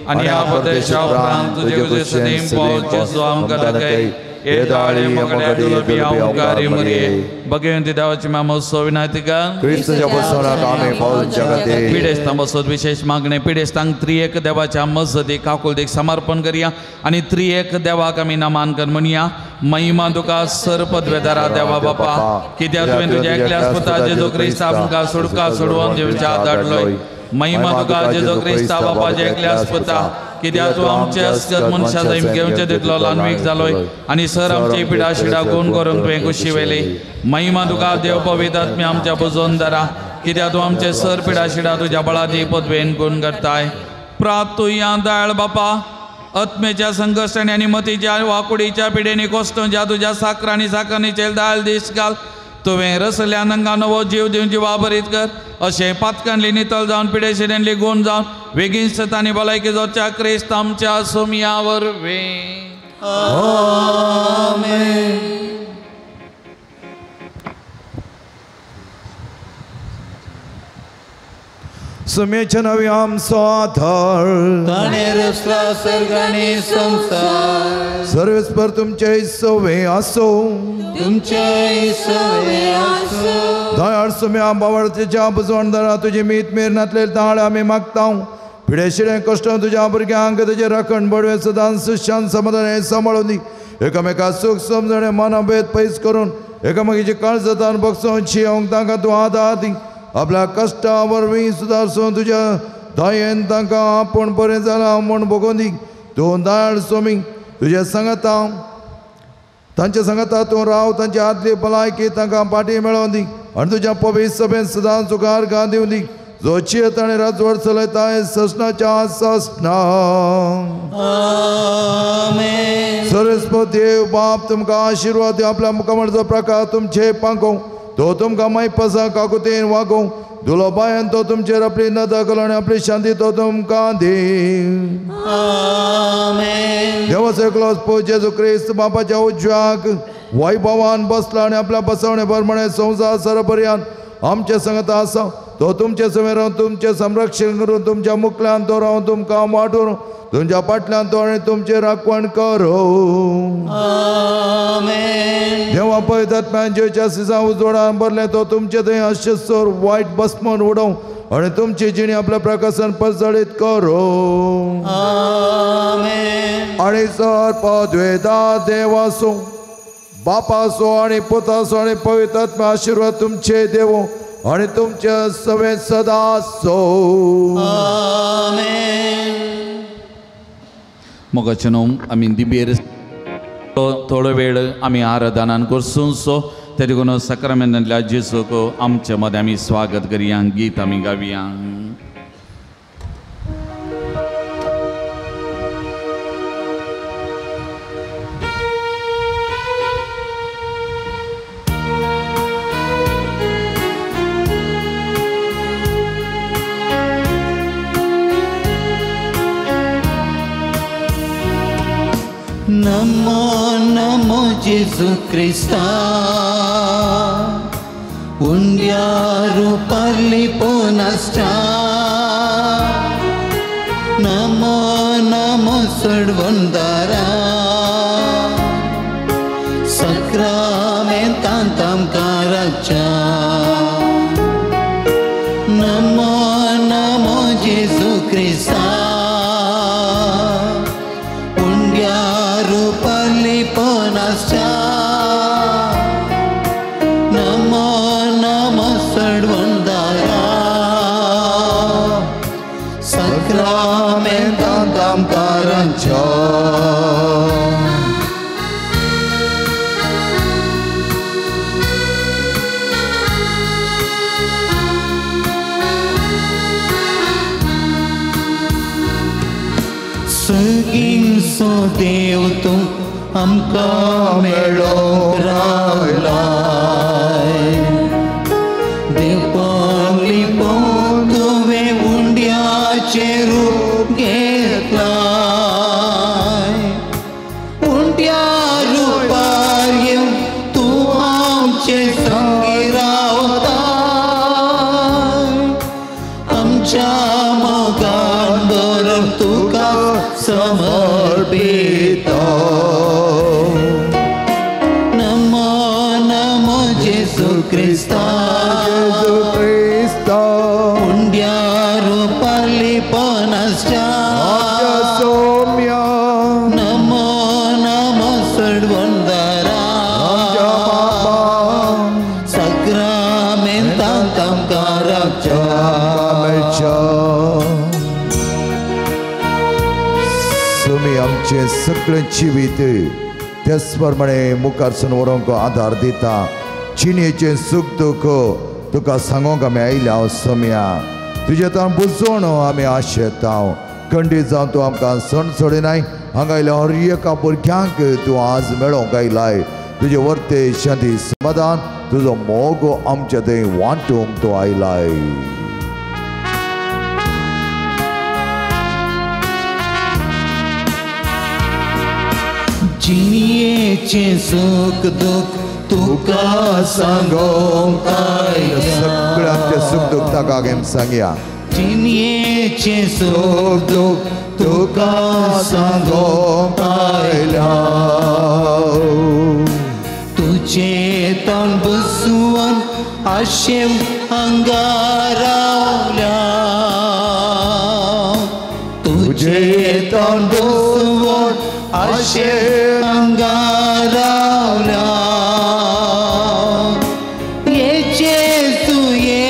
S3: आनी ह्या परदेशा उपरांत तुजे कुशेन सदैव आमकां दाखय. हे दाळी मगडी दुर्बी अवकारी मरिये
S2: भगवंती देवाची मामोत्सव विनायतिका
S3: क्रिस्तच्या बसवणाक आमी पावलच्या खातीर
S2: पिडेस्तां बसत विशेष मागणे पिडेस्तांक त्रिएक देवाच्या मजतीक काकुळतीक समर्पण करया आनी त्रिएक देवाक आमी नमान कर म्हणया. महिमा तुका सर पदवेदारा देवा बापा, कित्याक तुवें तुज्या एकल्याच पुता जेजू क्रिस्ता आमकां सुटका सोडोवन दिवच्या धाडलोय. महिमा तुका जेजू क्रिस्ता बापाच्या एकल्याच पुता, कित्याक तूं आमचे अस्कत मनशा जैम घेवचे तितलो ल्हानवीक जालोय आनी सर आमची पिडा शिडा गुण करूंक तुवें कुशी व्हेली. महिमा तुका देव पवित्र आत्म्या आमच्या बुजोवन दारा, कित्याक तूं आमचे सर पिडा शिडा तुज्या बळादी पदवेन गुण करताय. प्रातुया दयाळ बापा, आत्मेच्या संकश्टांनी आनी मतीच्या वाकुडीच्या पिडेनी कोश्टोंच्या तुज्या साकरांनी साकरणीचेर दयाळ दीस घाल. तुवें रसल्या नंगा नवो जीव दिवन जिवा भरीत कर, अशें पातकांली नितळ जावन पिडेशिड्यांली गुण जावन वेगीन सतानी भलायकी जावच्या क्रिस्त आमच्या सोमया वरवीं.
S6: आमेन.
S3: सुमेच्या नवी आमचो आधार
S6: ताणें रचला सर्ग आनी संवसार.
S3: सर्वेस्पर तुमचे सवे आसो
S6: तुमचे सवे आसो.
S3: दयाळ सुम्या बावळतेच्या बुजवणदारा तुजी मीत मेरनातले ताळ आमी मागता. पिडेशिडें कश्ट तुज्या भुरग्यांक तुजें राखण बडवे सदांच शांत समाधान सांबाळून दी. एकामेका सूख समजणे मनभेद पयस करून एकामेकीची काळजातान बगसोवन शियोंक तांकां तूं आदार दी. आपल्या कश्टा वरवीं सुदारसून तुज्या दयेन तांकां आपूण बरें जालां म्हूण भोगोवन दी. तूं दयाळ स्वामी तुज्या सांगाता तांच्या सांगाता तूं राव. तांची आदली भलायकी तांकां पाटी मेळोवन दी आनी तुज्या पवित्र सभेन सदांच तुका अर्गां दिवं दी. जो चियत आनी राजवट चलयता ससनाच्या ससना. सरस्वत देव बाप तुमकां आशिर्वाद दिवं. आपल्या मुखामळाचो प्रकाश तुमचे पांकों तो तुमकां मायपासा काकुतेन वागोवं. दुलो बायन तो तुमचेर आपली नदर घालून आनी आपली शांती तो तुमकां दी. देवाचो एकलोच पूत जेजू क्रिस्त बापाच्या उजव्याक वैभवान बसला आनी आपल्या बसवणे प्रमाणे संवसार सरपर्यान आमचे संगत आसा. तो तुमचे समेर रावन तुमचें संरक्षण करून तुमच्या मुखल्यान तो रावन तुमकां वाटून तुमच्या फाटल्यान तो आनी तुमचें राखवण करूं. देवा पवित्र जेच्या सिजा उजवाडान भरलें तो तुमचे थंय अशेसर वायट बसमन उडोवं आनी तुमची जिणी आपल्या प्रकाशान परजळीत करूं. आनी सर पदवेदा देवासो बापासो आनी पुतासो आनी पवित्र आत्म्या आशिर्वाद तुमचे देवो आनी तुमचे सवे सदा सो.
S2: मोगाचे न्हू आमी दिबेर थोडो वेळ आमी आराधनान करसून सो ते देखून साक्रामेंतांतल्या जेजूक आमचे मदें आमी स्वागत करया. गीत आमी गावया.
S6: नमो नमो जेजू क्रिस्ता उंड्यारू पारली पोनासच्या. नमो नमो सडवंदारा सक्रामेंतांत आमकां राखच्या. नमो नमो जेजू क्रिस्ता नमो नमो सडवंदारा सक्रामेंतांत आमकां राखच्या. सगींचो देव तूं आमकां मेळोंक रावलाय. देवपण लिपोवन तुवें उंड्याचें रूप घेतलाय. उंड्या रुपार येवन तूं आमचे संगी रावताय. आमच्या मोगान भरून तुका समर्पिता. नमो नमो जेजू क्रिस्ता
S3: जेजू क्रिस्ता
S6: उंड्या रुपारली पोनासच्या.
S3: सोम्या
S6: नमो नमो सडवंदारा सक्रामेंतांत आमकां राखच्या.
S3: तुमी आमचें सगळें जिवीत तेच प्रमाणे मुखारसून व्हरूंक आदार दिता. जिणेचें सूख दुख तुका सांगूंक आमी आयल्या सोम्या. तुजें ताण बुजोवन आमी आशेता. खंडीत जावन तूं आमकां सण सोडिनाय. हांगा आयल्या हर एका भुरग्यांक तूं आज मेळोवंक आयलाय. तुजें वर्ते शांती समाधान तुजो मोग आमच्या थंय वांटूंक तूं आयलाय.
S6: जिणेचें सूख दुख तुका सांगोंक आयल्या.
S3: सगळें आमचें सूख दुख ताका सांगया.
S6: जिणेचें सूख दुख तुका सांगोंक आयल्या. तुजें तोंड बसवन आशेव हांगा रावल्या. आशेन हांगा रावल्या. ये जेजू ये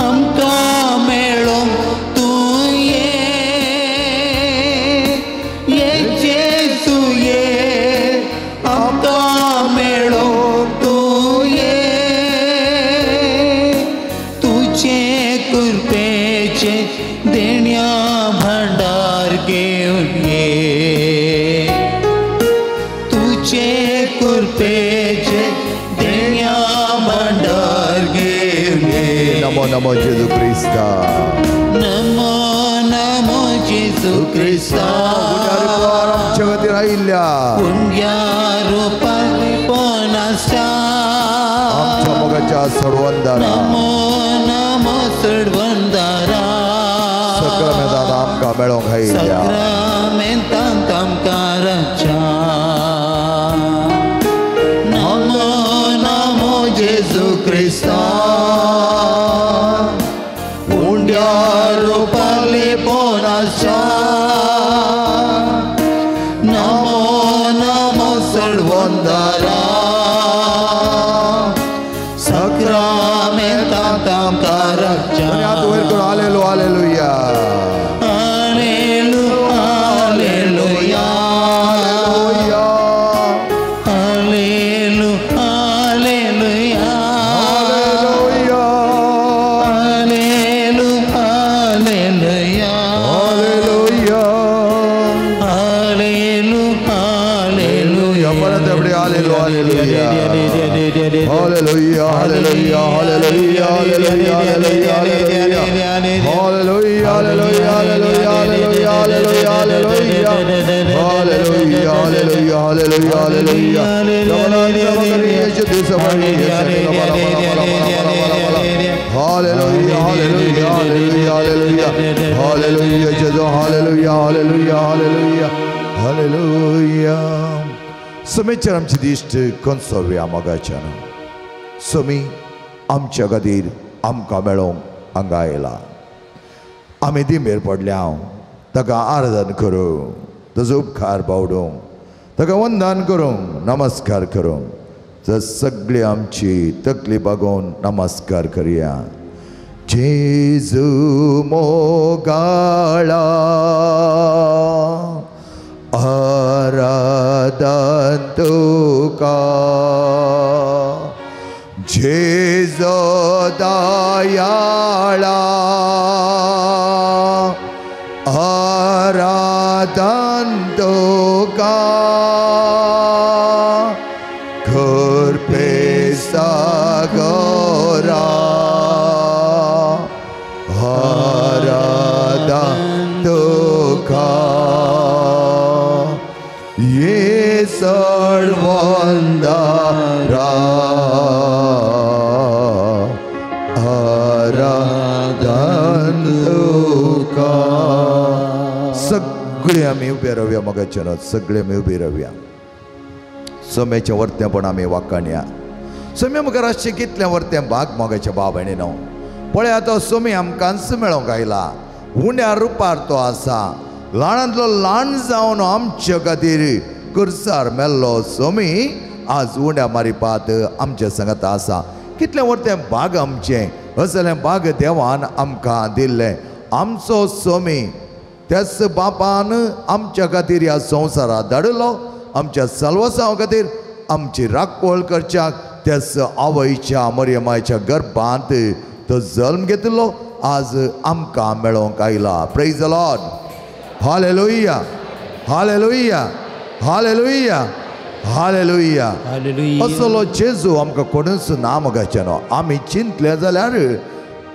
S6: आमकां मेळोंक तूं ये, ये जेजू ये आमकां मेळोंक तूं ये. तुजे कृपेचें देण्या भांडार घेवन ये, तुजे कृपेचें देण्या भांडार घेवन ये.
S3: नमो नमो जेजू क्रिस्ता,
S6: नमो नमो जेजू क्रिस्ता,
S3: आमच्या खातीर आयिल्ल्या
S6: पुण्या रुपान पोनासा,
S3: आमच्या मोगाच्या सोडवंदारा,
S6: नमो नमो सोडवंदारा,
S3: सक्रामेंतांत आमकां मेळोंक आयिल्ल्या,
S6: सक्रामेंतांत आमकां राखच्या. नमो नमो जेजू क्रिस्ता, पुण्या रुपान पोनासा, नमो नमो सोडवंदारा, सक्रामेंतांत आमकां राखच्या.
S3: हात वयर करून hallelu hallelujah,
S6: hallelu hallelujah, hallelu hallelujah, hallelu hallelujah, hallelu hallelujah.
S3: परत एवढे हालेलू hallelujah, hallelujah hallelujah hallelujah hallelujah hallelujah hallelujah hallelujah hallelujah hallelujah hallelujah hallelujah hallelujah hallelujah. Hallelujah hallelujah hallelujah hallelujah hallelujah जेजू hallelujah hallelujah hallelujah hallelujah. समीचर आमची दिश्ट कंसोव्या मोगाच्यान समी आमच्या खातीर आमकां मेळोंक हांगा आयला. आमी दिंबेर पडल्या हांव ताका आराधन करूं, ताजो उपकार बावडूंक, ताका वंदन करूंक, नमस्कार करूंक. जर सगळी आमची तकली बागोवन नमस्कार करया. जेजू मोगाळा आराधन तुका, जेजू दयाळा आराधन तुका, कृपे सागरा आराधन तुका, ये सर्वंदारा आराधन तुका. सगळे आमी उबे रावया मोगाच्यान, सगळे आमी उबे रावया. सम्याचें वर्तेंपण आमी वाखाणया. सम्या मुखार आसचें कितलें वर्तें भाग मोगाच्या बाब आनी न्हू. पळया तो सोमी आमकांच मेळोंक आयला, उण्या रुपार तो आसा, ल्हानांतलो ल्हान जावन आमचे खातीर कुर्सार मेल्लो सोमी आज उण्या मारिपात आमच्या सांगात आसा. कितलें वर्तें भाग आमचें, असलें भाग देवान आमकां दिल्लें. आमचो सोमी त्याच बापान आमच्या खातीर ह्या संवसारात धाडिल्लो, आमच्या सलवसांव खातीर, आमची राखवळ करच्याक त्याच आवयच्या मरियमायच्या गर्भांत तो जल्म घेतिल्लो, आज आमकां मेळोंक आयला. Praise the Lord, hallelujah hallelujah hallelujah hallelujah. असलो जेजू आमकां कोणूच ना मोगाचें न्हू. आमी चिंतले जाल्यार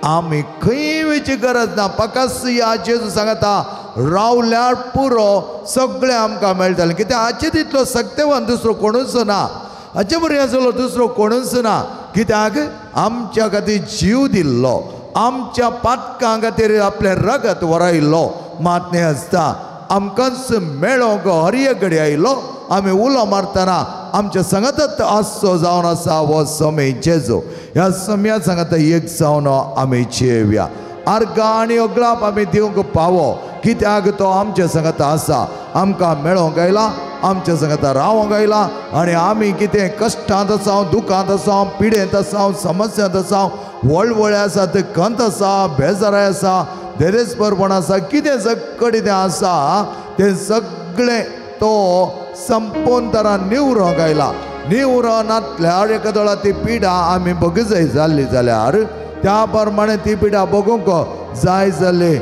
S3: आमी खंय वयची गरज ना. पकास ह्या जेजू सांगता रावल्यार पुरो, सगळें आमकां मेळटलें. कित्याक हाचे तितलो सक्तेवान दुसरो कोणूच ना, हाचे बरें आसलो दुसरो कोणूच ना. कित्याक आमच्या खातीर जीव दिल्लो, आमच्या पातकां खातीर आपलें रगत वरायल्लो. मात न्हय आसता आमकांच मेळोंक हरये कडेन आयलो. आमी उलो मारतना आमच्या सांगातच आसचो जावन आसा हो समय जेजू. ह्या समया सांगाता एक जावन आमी जियेवया. आर्गां आनी अगळाप आमी दिवंक पावो. कित्याक तो आमच्या संगता आसा, आमकां मेळोंक आयला, आमच्या संगता रावोंक आयला. आनी आमी कितें कश्टांत आसा, दुखांत आसा, पिडेंत आसा, समस्यांत आसा, वळवळे आसा, खंत आसा, बेजाराय आसा, धैर्यस्परपण आसा, कितें सगळें तें आसा तें सगळें तो संपूर्ण तरा निवरोंक आयला. निवरो नातल्यार एका दोळा ती पिडा आमी बग जाय जाल्ली जाल्यार त्या प्रमाणे ती पिडा बगूंक जाय जाल्ली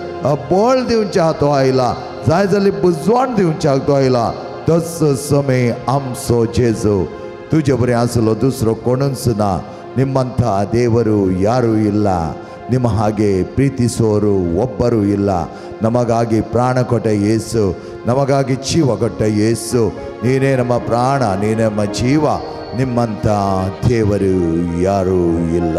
S3: बळ दिवच्या तो आयला, जाय जाल्ली बुजवण दिवच्याक तो आयला. तस समय आमचो जेजू तुजे बरें आसलो दुसरो कोणूच ना. ನಿಮ್ಮಂಥ ದೇವರು ಯಾರೂ ಇಲ್ಲ, ನಿಮ್ಮ ಹಾಗೆ ಪ್ರೀತಿಸುವವರು ಒಬ್ಬರೂ ಇಲ್ಲ. ನಮಗಾಗಿ ಪ್ರಾಣ ಕೊಟ್ಟ ಯೇಸು, ನಮಗಾಗಿ ಜೀವ ಕೊಟ್ಟ ಯೇಸು, ನೀನೇ ನಮ್ಮ ಪ್ರಾಣ, ನೀನೇ ನಮ್ಮ ಜೀವ, ನಿಮ್ಮಂಥ ದೇವರು ಯಾರೂ ಇಲ್ಲ.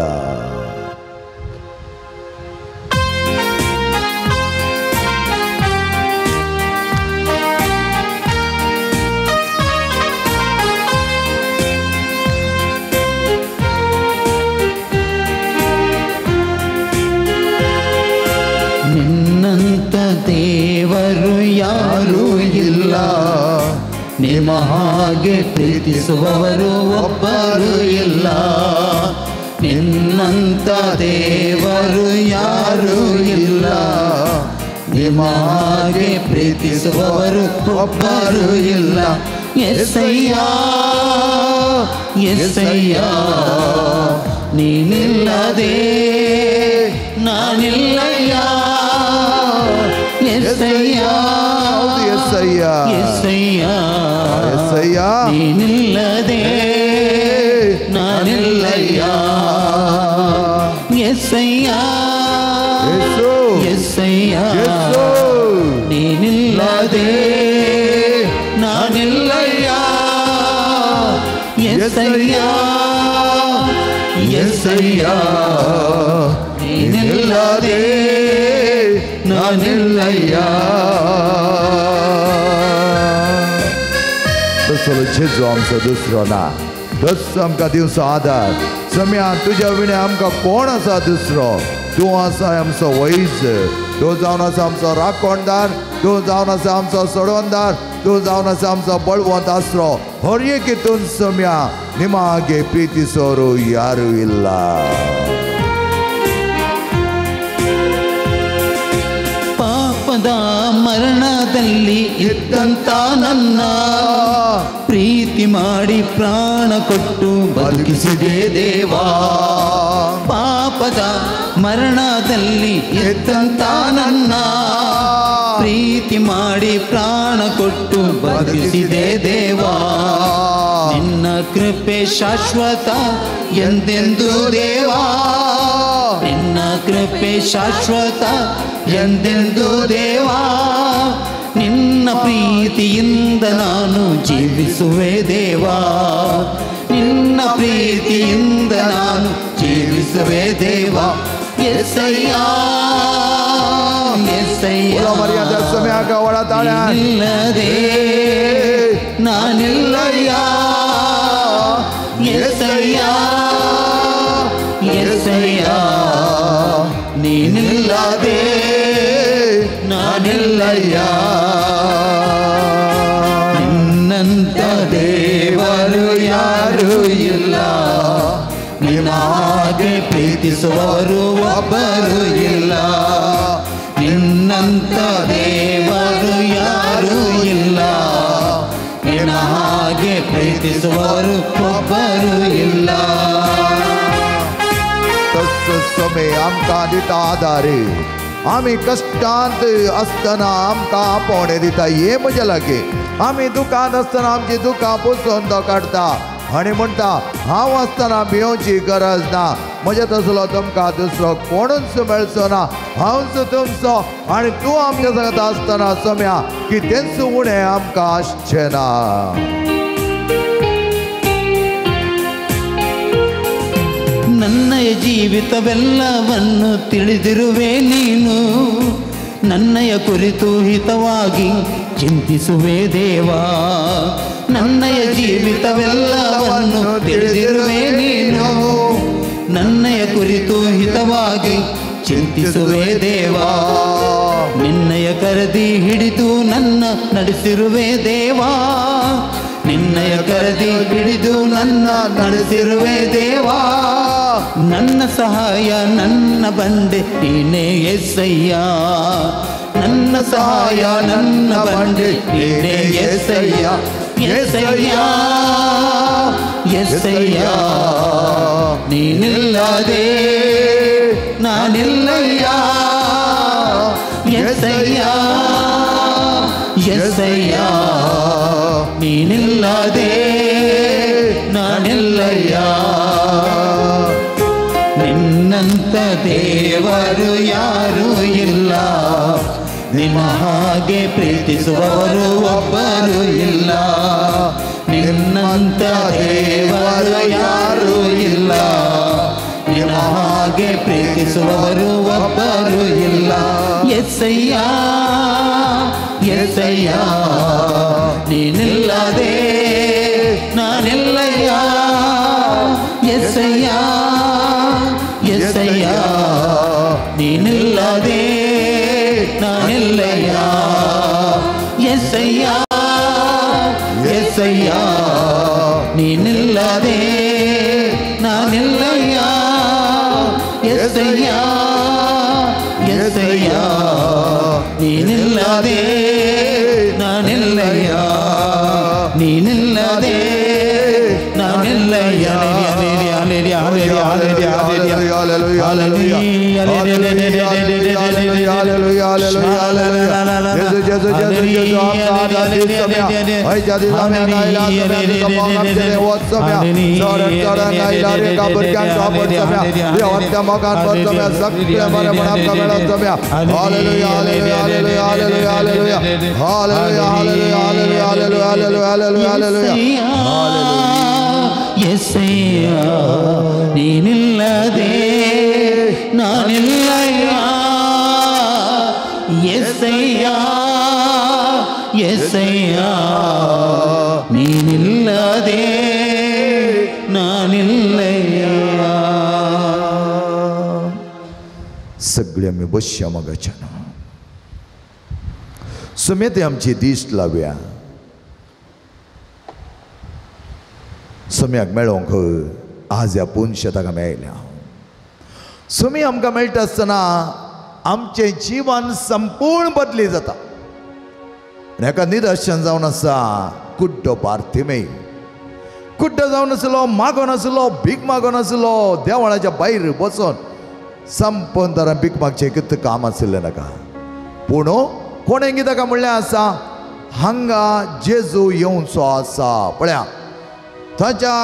S6: ನಿನ್ನಂಥ ದೇವರು ಯಾರೂ ಇಲ್ಲ, ನಿಮ್ಮ ಹಾಗೆ ಪ್ರೀತಿಸುವವರು ಒಬ್ಬರು ಇಲ್ಲ. ನಿನ್ನಂಥ ದೇವರು ಯಾರೂ ಇಲ್ಲ, ನಿಮ್ಮ ಹಾಗೆ ಪ್ರೀತಿಸುವವರು ಒಬ್ಬರು ಇಲ್ಲ. ಎಸ್ಸಯ್ಯ ಎಸ್ಸಯ್ಯ ನೀನಿಲ್ಲದೆ ನಾನಿಲ್ಲಯ್ಯ. ಎಸ್ಸಯ್ಯ
S3: ಎಸ್ಸಯ್ಯ
S6: ಎಸ್ಸಯ್ಯ
S3: ಎಸ್ಸಯ್ಯ
S6: ನೀನಿಲ್ಲದೆ ನಾನಿಲ್ಲಯ್ಯ. ಎಸ್ಸಯ್ಯ ಎಸ್ಸಯ್ಯ ನೀನಿಲ್ಲದೆ ನಾನಿಲ್ಲಯ್ಯ. ಎಸ್ಸಯ್ಯ ಎಸ್ಸಯ್ಯ ನೀನಿಲ್ಲದೆ ನಾನಿಲ್ಲಯ್ಯ.
S3: तसलो जेजू आमचो दुसरो ना, तसो आमकां दिवचो आदार. सम्या तुज्या विणे आमकां कोण आसा दुसरो? तूं आसा आमचो वैज, तूं जावन आसा आमचो राखणदार, तूं जावन आसा आमचो सोडवणदार, तूं जावन आसा आमचो बळवंत आसरो. हर एक हितून सम्या निमागे प्रीतिसोरू यारू ಇಲ್ಲ.
S6: ಪಾಪದ ಮರಣದಲ್ಲಿ ಇದ್ದಂತ ನನ್ನ ಪ್ರೀತಿ ಮಾಡಿ ಪ್ರಾಣ ಕೊಟ್ಟು ಬದುಕಿಸಿದೆ ದೇವಾ. ಪಾಪದ ಮರಣದಲ್ಲಿ ಇದ್ದಂತ ನನ್ನ ಪ್ರೀತಿ ಮಾಡಿ ಪ್ರಾಣ ಕೊಟ್ಟು ಬದುಕಿಸಿದೆ ದೇವಾ. ನಿನ್ನ ಕೃಪೆ ಶಾಶ್ವತ ಎಂದೆಂದು ದೇವಾ, ನಿನ್ನ ಕೃಪೆ ಶಾಶ್ವತ ಎಂದೆಂದು ದೇವಾ. ನಿನ್ನ ಪ್ರೀತಿಯಿಂದ ನಾನು ಜೀವಿಸುವೆ ದೇವಾ, ನಿನ್ನ ಪ್ರೀತಿಯಿಂದ ನಾನು ಜೀವಿಸುವೆ ದೇವಾ. ಎಸ್ಸಯ್ಯ ಎಸ್ಸಯ್ಯ ನೀನಿಲ್ಲದೆ ನಾನಿಲ್ಲಯ್ಯ. ಎಸ್ಸಯ್ಯ ಎಸ್ಸಯ್ಯ ನೀನಿಲ್ಲದೆ ನಾನಿಲ್ಲಯ್ಯ. ನಿನ್ನಂಥ ದೇವರು ಯಾರೂ ಇಲ್ಲ, ನಿನ್ನಾಗೆ ಪ್ರೀತಿಸುವವರು ಒಬ್ಬರು ಇಲ್ಲ. ನಿನ್ನಂಥ ದೇವರು ಯಾರೂ ಇಲ್ಲ, ನಿನ್ನ ಹಾಗೆ ಪ್ರೀತಿಸುವವರು ಒಬ್ಬರು ಇಲ್ಲ.
S3: समय आमकां दिता आदार, आमी कश्टांत आसतना आमकां आपोवणें दिता, हे म्हज्या लागीं. आमी दुखांत आसतना आमची दुखां पुसून तो काडटा आनी म्हणटा हांव आसतना भियोवची गरज ना, म्हज्या तसलो तुमकां दुसरो कोणूच मेळचो ना, हांवच तुमचो आनी तूं आमच्या सांगता आसतना सम्या कितेंच उणें आमकां आसचें ना.
S6: ನನ್ನಯ ಜೀವಿತವೆಲ್ಲವನ್ನು ತಿಳಿದಿರುವೆ ನೀನು, ನನ್ನಯ ಕುರಿತು ಹಿತವಾಗಿ ಚಿಂತಿಸುವೆ ದೇವಾ. ನನ್ನಯ ಜೀವಿತವೆಲ್ಲವನ್ನು ತಿಳಿದಿರುವೆ ನೀನು, ನನ್ನಯ ಕುರಿತು ಹಿತವಾಗಿ ಚಿಂತಿಸುವೆ ದೇವಾ. ನಿನ್ನಯ ಕರದಿ ಹಿಡಿದು ನನ್ನ ನಡೆಸಿರುವೆ ದೇವಾ, ನಿನ್ನಯ ಕರದಿ ಹಿಡಿದು ನನ್ನ ನಡೆಸಿರುವೆ ದೇವಾ. ನನ್ನ ಸಹಾಯ ನನ್ನ ಬಂಡೆ ನೀನೇ ಯೇಸಯ್ಯ, ನನ್ನ ಸಹಾಯ ನನ್ನ ಬಂಡೆ ನೀನೇ ಯೇಸಯ್ಯ. ಯೇಸಯ್ಯ ಯೇಸಯ್ಯ ನೀನಿಲ್ಲದೆ ನಾನಿಲ್ಲಯ್ಯ. ಯೇಸಯ್ಯ ಯೇಸಯ್ಯ ನೀನಿಲ್ಲದೆ ನಾನಿಲ್ಲಯ್ಯ. ನಿನ್ನಂತ ದೇವರು ಯಾರೂ ಇಲ್ಲ, ನಿಮ್ಮ ಹಾಗೆ ಪ್ರೀತಿಸುವವರು ಒಬ್ಬರು ಇಲ್ಲ. ನಿನ್ನಂತ ದೇವರು ಯಾರೂ ಇಲ್ಲ, ನಿಮ್ಮ ಹಾಗೆ ಪ್ರೀತಿಸುವವರು ಒಬ್ಬರು ಇಲ್ಲ. ಯೇಸಯ್ಯ ಯೇಸಯ್ಯ ನೀನಿಲ್ಲದೆ ನಾನಿಲ್ಲಯ್ಯ. ಯೇಸಯ್ಯ ಯೇಸಯ್ಯ ನೀನಿಲ್ಲದೆ ನಾನಿಲ್ಲಯ್ಯ. ಯೇಸಯ್ಯ ಯೇಸಯ್ಯ ನೀನಿಲ್ಲದೆ ನಾನಿಲ್ಲಯ್ಯ. ಯೇಸಯ್ಯ ಯೇಸಯ್ಯ ನೀನಿಲ್ಲದೆ ನಾನಿಲ್ಲಯ್ಯ. ನೀನಿಲ್ಲದೆ ನಾನಿಲ್ಲಯ್ಯ. ಯೇಸಯ್ಯ ನೀನಿಲ್ಲದೆ ನಾನಿಲ್ಲಯ್ಯ. ಯೇಸಯ್ಯ ಯೇಸಯ್ಯ ನೀನಿಲ್ಲದೆ ನಾನಿಲ್ಲಯ್ಯ.
S3: सगळे आमी बसया मोगाच्यान सुमेते आमची दिश्ट लावया. सुम्याक मेळोंक आज ह्या पुनशे ताका मेळ्ळ्या. सुमी आमकां मेळटा आसतना आमचें जिवन संपूर्ण बदली जाता. आनी हाका निदर्शन जावन आसा कुड्डो बार्थिमेय. कुड्डो जावन आसलो, मागोन आसलो, भीक मागोन आसलो, देवळाच्या भायर बसोन संपूर्ण तरान भीक मागचें कितें काम आशिल्लें नाका. पूण कोणें कितें ताका म्हणलें आसा, हांगा जेजू येवचो आसा. पळया ताच्या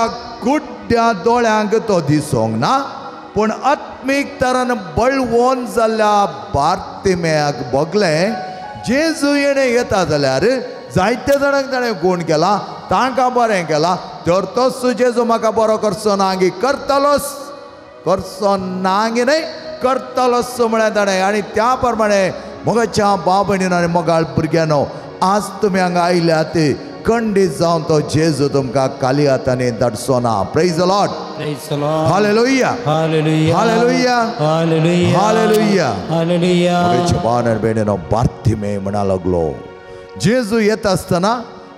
S3: कुड्ड्या दोळ्यांक तो दिसोंक ना, पूण आत्मीक तरान बळवंत जाल्ल्या बार्तिमेयाक भोगलें जेजू येणें येता जाल्यार जायत्या जाणांक ताणें गूण केला, तांकां बरें केलां, तर तोच जेजू म्हाका बरो करचो ना गी करतलोच, करचो ना गी न्हय करतलोच म्हळ्यार ताणें. आनी त्या प्रमाणे मोगाच्या भाव भयणीनो आनी मोगाळ भुरग्यांनो, आज तुमी हांगा आयल्यात खंडीत जावन तो जेजू तुमकां काली हातांनी धाडचो ना. Praise the Lord. Hallelujah.
S6: Hallelujah.
S3: Hallelujah.
S6: Hallelujah.
S3: Hallelujah.
S6: Hallelujah.
S3: मोगाच्या भाव आनी भयणीनो, बार्थिमेय म्हणा लागलो जेजू येता आसतना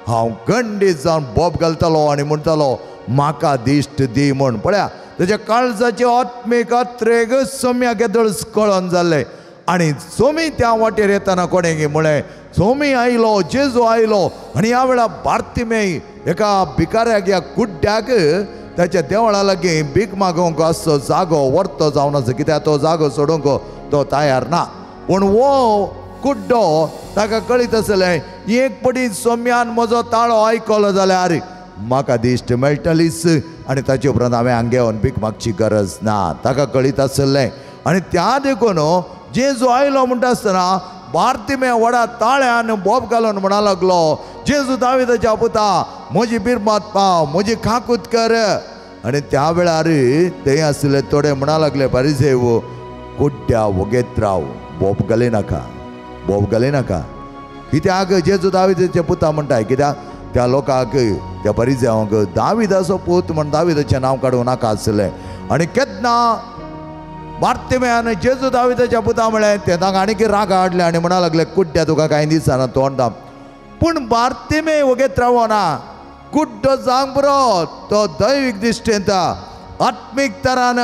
S3: हांव खंडीत जावन बोब घालतलो आनी म्हणटलो म्हाका दिश्ट दी म्हूण. पळया तेज्या काळजाचे आत्मीक अत्रेग सोम्याक येदोळ कळोन जाल्लें. आनी सोमी त्या वाटेर येतना कोणें म्हळें सोमी आयलो, जेजू आयलो. आनी ह्या वेळार बार्थिमेय एका भिकाऱ्याक ह्या कुड्ड्याक ताच्या देवळा लागीं भीक मागोवंक असो जागो वर्तो जावन आसा, कित्याक तो जागो सोडूंक तो तयार ना. पूण हो कुड्डो ताका कळीत आसलें एक पटी सोम्यान म्हजो ताळो आयकलो जाल्यार म्हाका दिश्ट मेळटलीच आनी ताचे उपरांत हांवें हांगा येवन भीक मागची गरज ना. ताका कळीत आसलें. आनी त्या देखून जेजू आयलो म्हणटा आसतना बार्थिमेय व्हडा ताळ्यान बोब घालून म्हणा लागलो, जेजू दाविदाच्या पुता म्हजी बिरमात पाव, म्हजी काकूत कर. आनी त्या वेळार थंय आशिल्ले थोडे म्हणा लागले, पारिसेव कुड्ड्या वगेत राव, बोब घाली नाका, बोब घाली नाका. कित्याक जेजू दाविदाच्या पुता म्हणटाय? कित्याक त्या लोकांक त्या परिजयांक दाविदाचो पूत म्हण दाविदाचें नांव काडूंक नाका आसलें. आनी केन्ना बार्तिमेयान जेजू दाविदाच्या पुता म्हळें तें तांकां आनीक राग हाडले आनी म्हणा लागले कुड्ड्या तुका कांय दिसना तोंड दाम. पूण बार्तिमेय वगेत रावना, कुड्डो जावंक पुरो, तो दैवीक दिश्टेंत आत्मीक तरान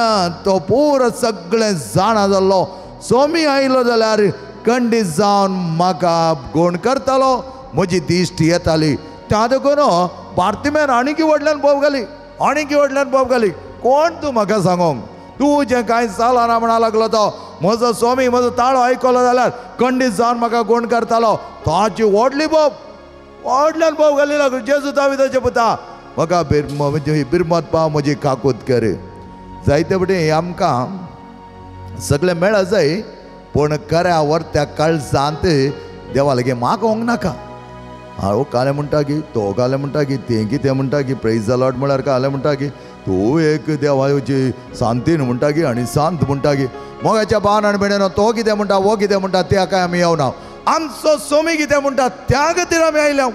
S3: तो पुरो सगळें जाणा जाल्लो. सोमी आयलो जाल्यार कंडीत जावन म्हाका गुण करतालो, म्हजी दिश्ट येताली. त्या देखून बार्तिमेयान आनीक व्हडल्यान बोब घाली, आनीक व्हडल्यान बोब घाली, कोण तूं म्हाका सांगोंक, तूं जें कांय चलना म्हणा लागलो तो म्हजो स्वामी म्हजो ताळो आयकलो जाल्यार कंडीत जावन म्हाका गुण करतालो. ताची व्हडली बोब, व्हडल्यान बोब घाली लागलो, जेजू दाविदाचे पुता म्हाका बिरमत पाव, म्हजी काकूत कर. जायते फुडें आमकां सगळें मेळ जाय, पूण खऱ्या वर्त्या काळजांत देवा लागीं मागोंक नाका. हांव कालें म्हणटा की तो कालें म्हणटा की तें कितें म्हणटा की प्रेज the Lord म्हळ्यार कालें म्हणटा की तूं एक देवाची शांतीन म्हणटा की आनी शांत म्हणटा की मोगाच्या भावान आनी भयणीनो तो कितें म्हणटा वो कितें म्हणटा त्या काय आमी येवना. आमचो सोमी कितें म्हणटा त्या खातीर आमी आयल्या,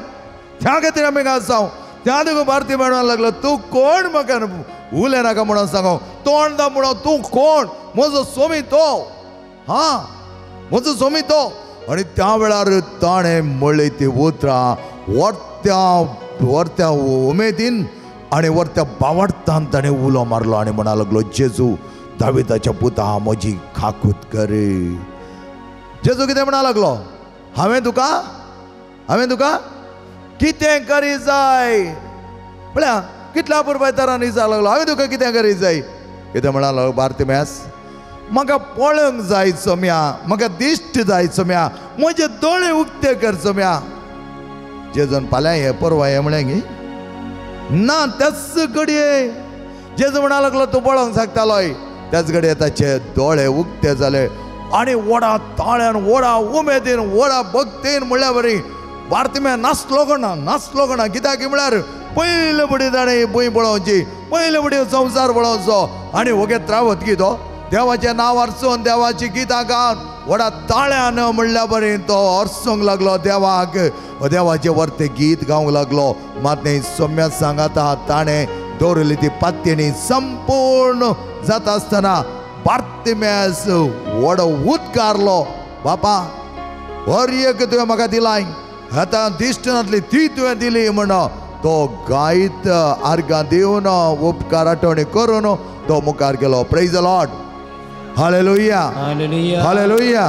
S3: त्या खातीर आमी आसाव. त्या देखून भारती म्हणूंक लागलो तूं कोण म्हाका उलय नाका म्हणून सांगो, तोंड दा म्हणून तूं कोण, म्हजो सोमी तो, हां म्हजो सोमी तो. आनी त्या वेळार ताणें म्हणली ती उतरां वर्त्या वर्त्या उमेदीन आनी वर्त्या बावडतान ताणें उलो मारलो आनी म्हणा लागलो, जेजू दाविदाच्या पुता म्हजी काकूत कर. जेजू कितें म्हणा लागलो, हांवें तुका कितें करी जाय म्हळ्यार कितल्या पुरबायतारान विचार लागलो, हांवें तुका कितें करी जाय. कितें म्हणा लागलो बार्तिमेयास, म्हाका पळोवंक जाय सोम्या, म्हाका दिश्ट जाय सोम्या, म्हजे दोळे उक्ते कर सोम्या. जेजून फाल्यां हे परवा हें म्हळें गी ना, त्याच घडये जेजू म्हणा लागलो तूं पळोवंक शकतालोय. त्याच घडये ताचे दोळे उक्ते जाले आनी व्हडा ताळ्यान व्हडा उमेदीन व्हडा भक्तीन म्हणल्या बरी बार्तिमेय नासलो कोणा, नासलो कोणा. कित्याक म्हळ्यार पयले फुडें ताणें भूंय पळोवची, पयले फुडें संवसार पळोवचो आनी वगेत रावत की तो देवाचें नांव अर्सून देवाची गितां गावन व्हडा ताळ्यान म्हणल्या बरी तो अर्सूंक लागलो देवाक, देवाचें वर्तें गीत गावंक लागलो. मात न्ही सोम्या सांगाता ताणें दवरिल्ली ती पात्यणी संपूर्ण जाता आसतना बार्तिमेयास व्हडो उदकारलो, बापा हर एक तुवें म्हाका दिलाय, आतां दिश्ट नासली ती तुवें दिली म्हण तो गायत आर्गां दिवन उपकार आठवणी करून तो मुखार गेलो. Praise the Lord, hallelujah, hallelujah, hallelujah.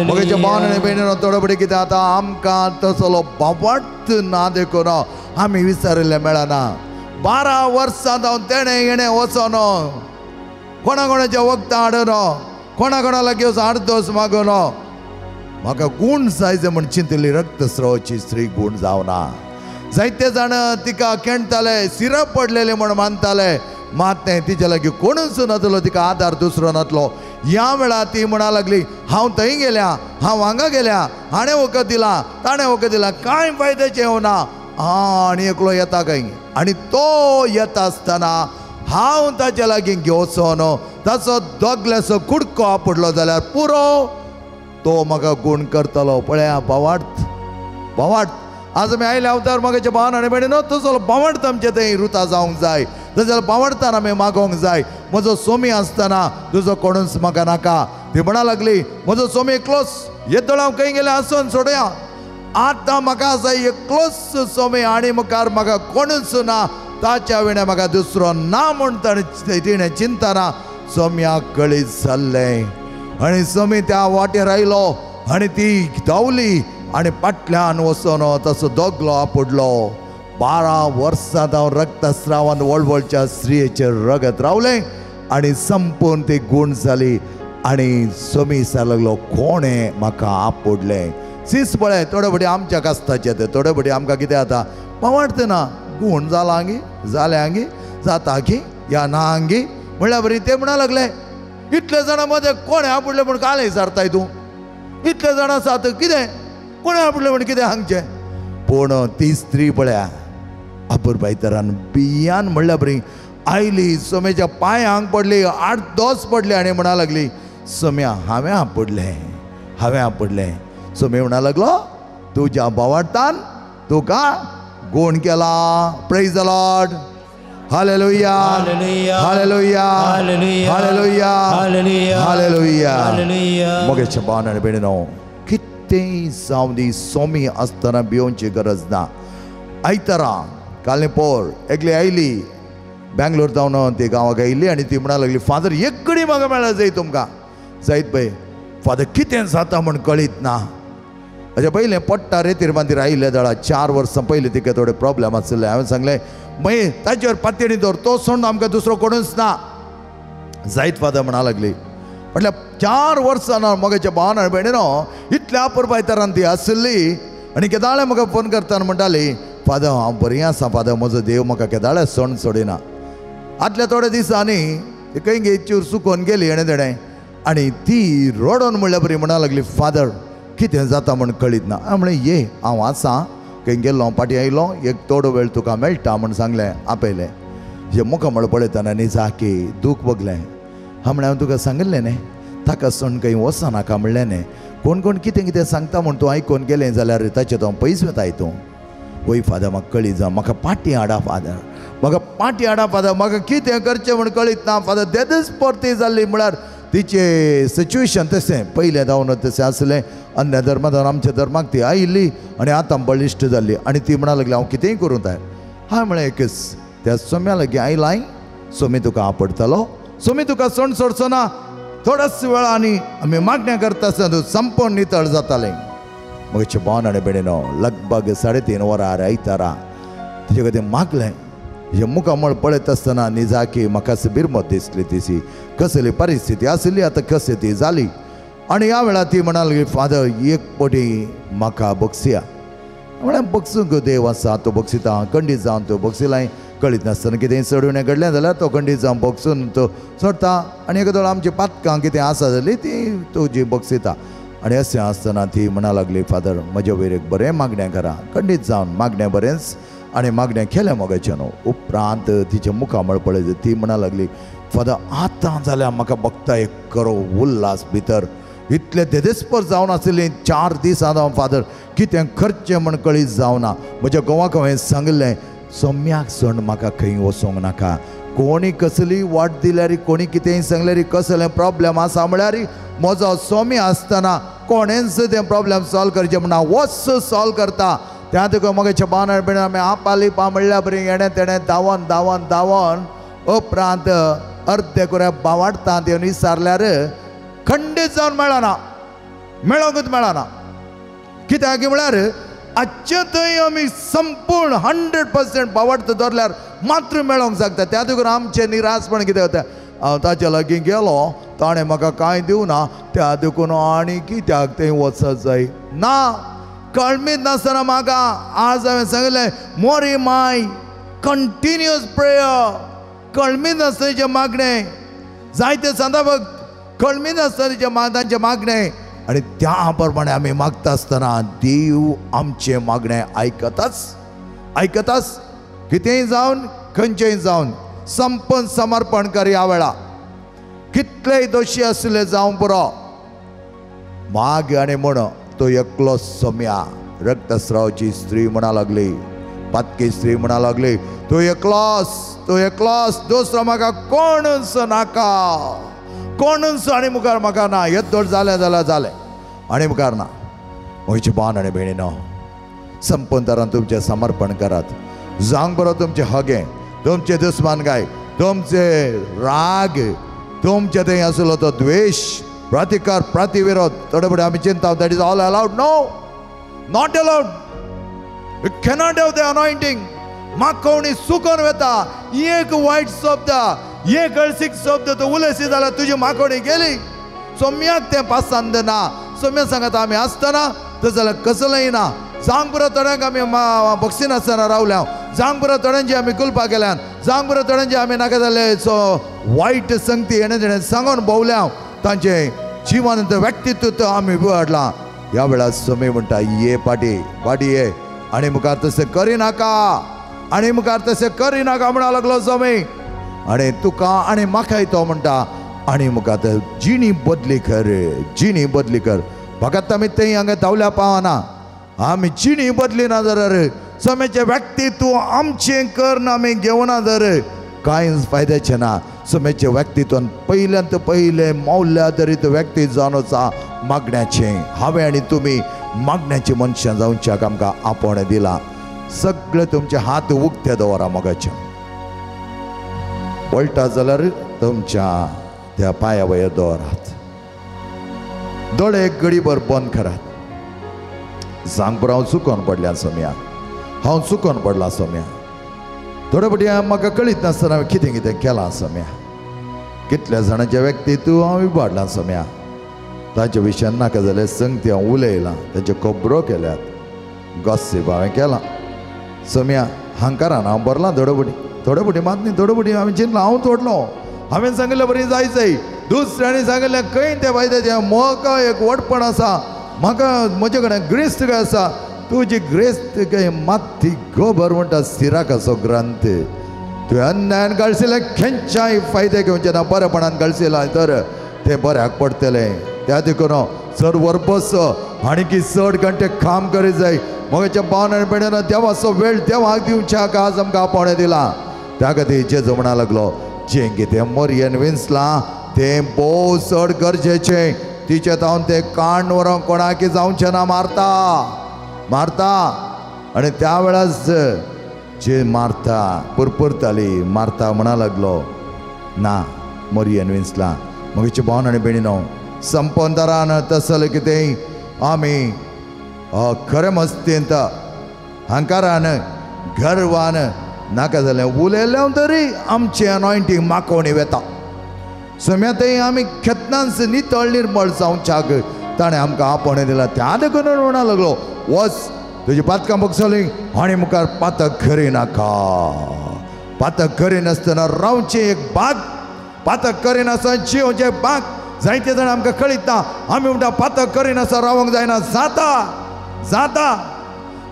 S3: म्हगेच्या भावान आनी भयणीनो थोडे फुडें कितें आतां आमकां तसलो बावट ना देखून आमी विचारिल्लें मेळना. 12 वर्सां जावन तेणें हेणें वचोन कोणा कोणाच्या वखदां हाडून कोणा कोणा लागीं आडदोस मागून म्हाका गूण जाय जाय म्हण चिंतिल्ली रक्तस्रावाची स्त्री गूण जावना. जायते जाण तिका केणटाले, सिरप पडलेले म्हण मानताले, मात न्ही तिच्या लागीं कोणूच नातलो, तिका आदार दुसरो नातलो. ह्या वेळार ती म्हणा लागली, हांव थंय गेल्या, हांव हांगा गेल्या, हाणें वखद दिलां ताणें वखद दिलां, कांय फायद्याचें येवना. आनी एकलो येता खंय आनी तो येता आसतना हांव ताच्या लागीं घेवचो न्हू, ताचो दोगल्याचो कुडको आपडलो जाल्यार पुरो, तो म्हाका गूण करतलो. पळया बावार्थ, बावार्थ आज आमी आयले अवतार म्हाका भावान आनी भयणीनो तसो बावडत आमचें थंय रुता जावंक जाय, तशें जाल्यार बावडतान आमी मागोवंक जाय. म्हजो सोमी आसतना तुजो कोणूच म्हाका नाका. ती म्हणा लागली, म्हजो सोमी एकलोच, येदोळ हांव खंय गेलें आसून सोडया, आतां म्हाका आसा एकलोच सोमी आनी मुखार म्हाका कोणूच ना, ताच्या विणें म्हाका दुसरो ना म्हूण ताणें तिणें चिंतना सोम्याक कळीत जाल्लें. आनी सोमी त्या वाटेर आयलो आनी ती धांवली आनी फाटल्यान वचून तसो दोगलो आपडलो. 12 वर्सां हांव रक्तस्रावान वळवळच्या स्त्रियेचेर रगत रावलें आनी संपूर्ण ती गूण जाली. आनी सोमी लागलो, कोणें म्हाका आपडलें. सीस पळय थोडे फुडें आमच्या कास्ताचें तें, थोडे फुडें आमकां कितें जाता पावडत ना, गूण जालां गी जालें गी जाता की या ना गी म्हणल्यार बरी ते म्हणा लागले, इतले जाणां मदें कोणें आपडलें म्हूण काल विचारताय तूं, इतले जाणां आसात कितें कोणें आपडलें म्हूण कितें सांगचें. पूण ती स्त्री पळया अपुरबायतरान बियान म्हणल्यार बरी आयली, सोम्याच्या पांयांक पडली, 8 दोस पडली आनी म्हणा लागली, सोम्या हांवें आपडलें, हांवें आपडलें. सोमी म्हणा लागलो, तुज्या बावडतान तुका गूण केला. Praise the Lord, Hallelujah, hallelujah, hallelujah, hallelujah. मोगेच्या भावान आनी भयणीनो, कितेंय जावं दी, सोमी आसतना भिवची गरज ना. आयतारा कालने पोर एकली आयली बेंगलोर जावन ती गांवाक आयली आनी ती म्हणा लागली, फादर एक कडी म्हाका मेळ्ळा जाय तुमकां. जायत पळय फादर कितें जाता म्हण कळीत ना. अशें पयलें पडटा रे तिरमांतीर आयिल्ले जाल्यार 4 वर्सां पयलीं तिका थोडे प्रोब्लेम आशिल्ले. हांवें सांगलें मागीर ताचेर पातयेणी दवर, तो सोडून आमकां दुसरो कोणूच ना. जायत फादर म्हणा लागली. म्हटल्यार 4 वर्सां ना म्हज्या भावान आनी भयणीनो इतल्या अपुरबायतरान ती आशिल्ली. आनी केदाळे म्हाका फोन करतना म्हणटाली, फादर हांव बरी आसा फादर, म्हजो देव म्हाका केदाळे सण सोडिना. आदल्या थोड्या दिसांनी ती खंय गे चूर सुकोवन गेली हेणें तेणें आनी ती रडोन म्हणल्या बरी म्हणा लागली, फादर कितें जाता म्हण कळीत ना. हांवें म्हणलें ये हांव आसा, खंय गेल्लो फाटीं आयलो, एक थोडो वेळ तुका मेळटा म्हण सांगलें. आपयलें जे मुखामळ पळयतना निजाकी दूख भोगलें. हांवें म्हणलें हांवें तुका सांगिल्लें न्ही ताका सोडून खंय वचनाका म्हणलें न्ही, कोण कोण कितें कितें सांगता म्हूण तूं आयकून गेलें जाल्यार ताचें तूं पयस वताय तूं. वय फादर म्हाका कळीत जा, म्हाका पाटी हाडा फादर, म्हाका पाटी हाडा फादर, म्हाका कितें करचें म्हूण कळीत ना फादर. तेदच परती जाल्ली म्हळ्यार तिचें सिच्युएशन तशें पयलें जावन तशें आसलें. अन्य धर्मा जावन आमच्या धर्माक ती आयिल्ली आनी आतां बळिश्ट जाल्ली आनी ती म्हणा लागली हांव कितेंय करूं तयार. हांवें म्हळें एकच त्या सोम्या लागीं आयलाय, सोमी तुका आपडटलो, सोमी तुका सण सोडचो ना. थोड्याच वेळांनी आमी मागण्या करता आसतना तूं संपूर्ण नितळ जातालें. म्हजे भावान आनी भयणीनो लगभग 3.5 वरां आयतारा तिचे खातीर मागलें. हें मुखामळ पळयत आसतना निजाकी म्हाका बिरमत दिसली तिची कसली परिस्थिती आशिल्ली आतां कशी ती जाली. आनी ह्या वेळार ती म्हणाली, फादर एक पटी म्हाका बक्षिया. म्हळ्यार बक्षूंक देव आसा, तो बक्षिता, खंडीत जावन तो बक्षिलाय. कळीत नासतना कितें चडून घडलें जाल्यार तो खंडीत जावन बक्षून तो सोडटा आनी एक आमची पातकां कितें आसा जाली ती तुजी बक्षिता. आनी अशें आसतना ती म्हणा लागली, फादर म्हज्या वयर एक बरें मागणें करा. खंडीत जावन मागणें बरेंच आनी मागणें केलें मोगाचें न्हू. उपरांत तिचें मुखामळ पळयत ती म्हणा लागली, फादर आतां जाल्यार म्हाका बघता एक करो उल्हास भितर, इतले देदेस्पर जावन आशिल्ली 4 दीस हांव फादर कितें करचें म्हण कळीत जावना. म्हज्या घोवाक हांवें सांगिल्लें सोम्याक सण म्हाका खंय वचोंक नाका, कोणी कसली वाट दिल्यार कोणी कितेंय सांगल्यार कसलें प्रॉब्लेम आसा म्हळ्यार म्हजो सोमी आसतना कोणेंच तें प्रॉब्लेम सॉल्व करचें म्हणा वच सॉल्व करता. त्या तुका म्हगे छबान आमी आपाली पा म्हणल्या बरी येणें तेणें धांवन धांवन धांवन उपरांत अर्दे कुऱ्या बावाडटा येवन विचारल्यार खंडीत जावन मेळना, मेळोंकूच मेळना. कित्याक म्हळ्यार आजचे थंय आमी संपूर्ण 100% बावाडत धरल्यार मात्र मेळोंक शकता. त्या देखून आमचें निराशपण कितें जाता, हांव ताच्या लागीं गेलो ताणें म्हाका कांय दिवना, त्या देखून आनी कित्याक थंय वचत जाय ना. कळमीत नासतना म्हाका आज हांवें सांगलें मोरी माय कंटिन्युअस प्रेयर, कळमीत नासतना मागणें जायते सांदा कळमीत नासतना तांचें मागणें आनी त्या प्रमाणे आमी मागता आसतना देव आमचें मागणें आयकताच आयकताच. कितेंय जावन खंयचेंय जावन संपन समर्पण कर. ह्या वेळा कितलेय दोशी आसले जावं पुरो माग आनी म्हण तो एकलो सोम्या. रक्तस्रावची स्त्री म्हणा लागली, पातकी स्त्री म्हणा लागली, तूं एकलोस, तूं एकलोस, दुसरो म्हाका कोणूच नाका, कोणूच आनी मुखार म्हाका ना. येदोळ जालें जाल्यार जालें आनी मुखार ना. म्हजे भावान आनी भयणीनो संपूर्ण तरान तुमचें समर्पण करात. जावंक बरो तुमचें हगें, तुमचे दुस्मानकाय, तुमचे राग, तुमचे थंय आसलो तो द्वेश, प्रतिकार, प्रतिविरोध. थोडे फुडें आमी चिंता that is all allowed. No, not allowed. You cannot have the anointing. माकोवणी सुकोन वता, एक वायट शब्द, एक अळसीक शब्द तो उलयशी जाल्यार तुजी माकोवणी गेली. सोम्याक तें पसंद ना. सोम्या सांगता आमी आसतना तशें जाल्यार कसलेंय ना. जावंक पुरो थोड्यांक आमी बक्षिनासतना रावल्या, जावंक पुरो थोड्यांची आमी कुलपा केल्यान, जावंक पुरो थोड्यांची आमी नाका जाल्ले सो वायट संगती हेणें तेणें सांगून भोवल्या, तांचें जिवन व्यक्तित्व आमी बिवाडलां. ह्या वेळार सोमी म्हणटा ये पाटी पाटी ये आनी मुखार तशें करिनाका, आनी मुखार तशें करिनाका म्हणा लागलो सोमी. आनी तुका आनी म्हाकाय तो म्हणटा आनी मुखार जिणी बदली कर, जिणी बदली कर. फकत आमी थंय हांगा धांवल्या पावना, आमी जिणी बदली ना जर सोम्याचें व्यक्तित्व आमचें कर आमी घेवना जर कांयच फायद्याचें ना. सोम्याचें व्यक्तित्वान पयल्यांत पयलें मौल्यादरीत व्यक्ती जावन आसा मागण्याचें. हांवें आनी तुमी मागण्याची मनशां जावच्याक आमकां आपोवणें दिलां. सगळे तुमचे हात उक्ते दवरा मोगाचे. वळटा जाल्यार तुमच्या त्या पांया वयर दवरात. दोळे एक घडीभर बंद करात. सांग पुरो हांव चुकोन पडल्या सोम्या, हांव चुकोन पडलां सोम्या. थोडे फावटी म्हाका कळीत नासतना हांवें कितें कितें केलां सोम्या. कितल्या जाणांच्या व्यक्ती तूं हांव इबाडलां सोम्या. ताच्या विशयान नाका जाल्यार संगती हांव उलयलां, तांच्यो खबरो केल्यात, गॉसीप हांवें केलां सोम्या. हांकारान हांव भरलां थोडे फावटी, थोडे फावटी मात न्ही, थोडे फावटी हांवें चिंतलां हांव तोडलो, हांवें सांगिल्लें बरी जाय जाय, दुसऱ्यांनी सांगिल्लें खंय तें फायद्याचें. म्हाका एक व्हडपण आसा, म्हाका म्हजे कडेन ग्रेस्त काय आसा, तुजी ग्रेस्त काय माती गोबर म्हणटा सिराकाचो ग्रंथ. तुवें अन्यायान गळसिलें खंयच्याय फायदे घेवचें ना, बरेपणान गळसिलां तर तें बऱ्याक पडटलें. त्या देखून चड वर बस आनी की चड घंटे काम करीत जाय. म्हज्या भावन आनी भयणीनो देवाचो वेळ देवाक दिवच्याक आज आमकां आपोवणें दिलां. त्या खातीर जेजू म्हणा लागलो जें कितें मोरयेन विंचलां तें भोव चड गरजेचें. तिचे तावन तें काण व्हरोंक कोणाकी जावचें ना. मारता मारता आनी त्या वेळार जे मारता पुरपुरताली मारता म्हणा लागलो ना मोरयेन विंचलां. म्हज्या भावन आनी भयणीनो संपंदरान तसलें कितें आमी खरें मस्तींत हंकारान गर्वान नाका जालें उलयलें तरी आमचें अनॉयंटींग माकोवणी वेता. सोम्या थंय आमी खेतनाच नितळ निर्मळ जावच्याक ताणें आमकां आपोवणें दिलां. त्या देखून म्हणा लागलो वच तुजी पातकां बगसली आनी मुखार पातक करिनाका. पातक करिनासतना रावचें एक बाग, पातक करिनासतना जिवचें बाग. जायते जाण आमकां कळीत ना. आमी म्हणटा पातक करिनासतना रावंक जायना. जाता जाता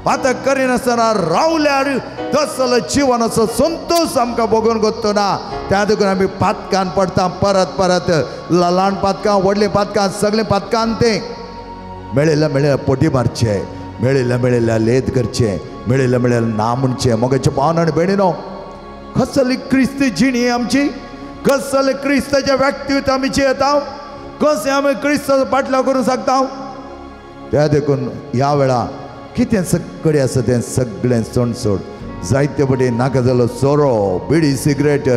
S3: पातक करिनासतना रावल्यार तसलो जिवनाचो संतोश आमकां भोगून गोत्तो ना. त्या देखून आमी पातकान पडटा परत परत. ल्हान पातकां व्हडलीं पातकां सगळीं पातकान तें मेळिल्ल्या मेळिल्ल्या पोटी मारचें, मेळिल्ल्या मेळिल्ल्या लेद करचें, मेळिल्ल्या मेळिल्ल्या ना म्हणचें. मोगाचे भावन आनी भयणीनो कसली क्रिस्ती जिणी आमची, कसले क्रिस्ताच्या व्यक्तित्व आमी जियेता, कशें आमी क्रिस्ताचो पाटलाव करूंक शकता. त्या देखून ह्या वेळा कितें सगळें आसा तें सगळें सोड. जायते फावटी नाका जालो सोरो, बिडी, सिगरेट,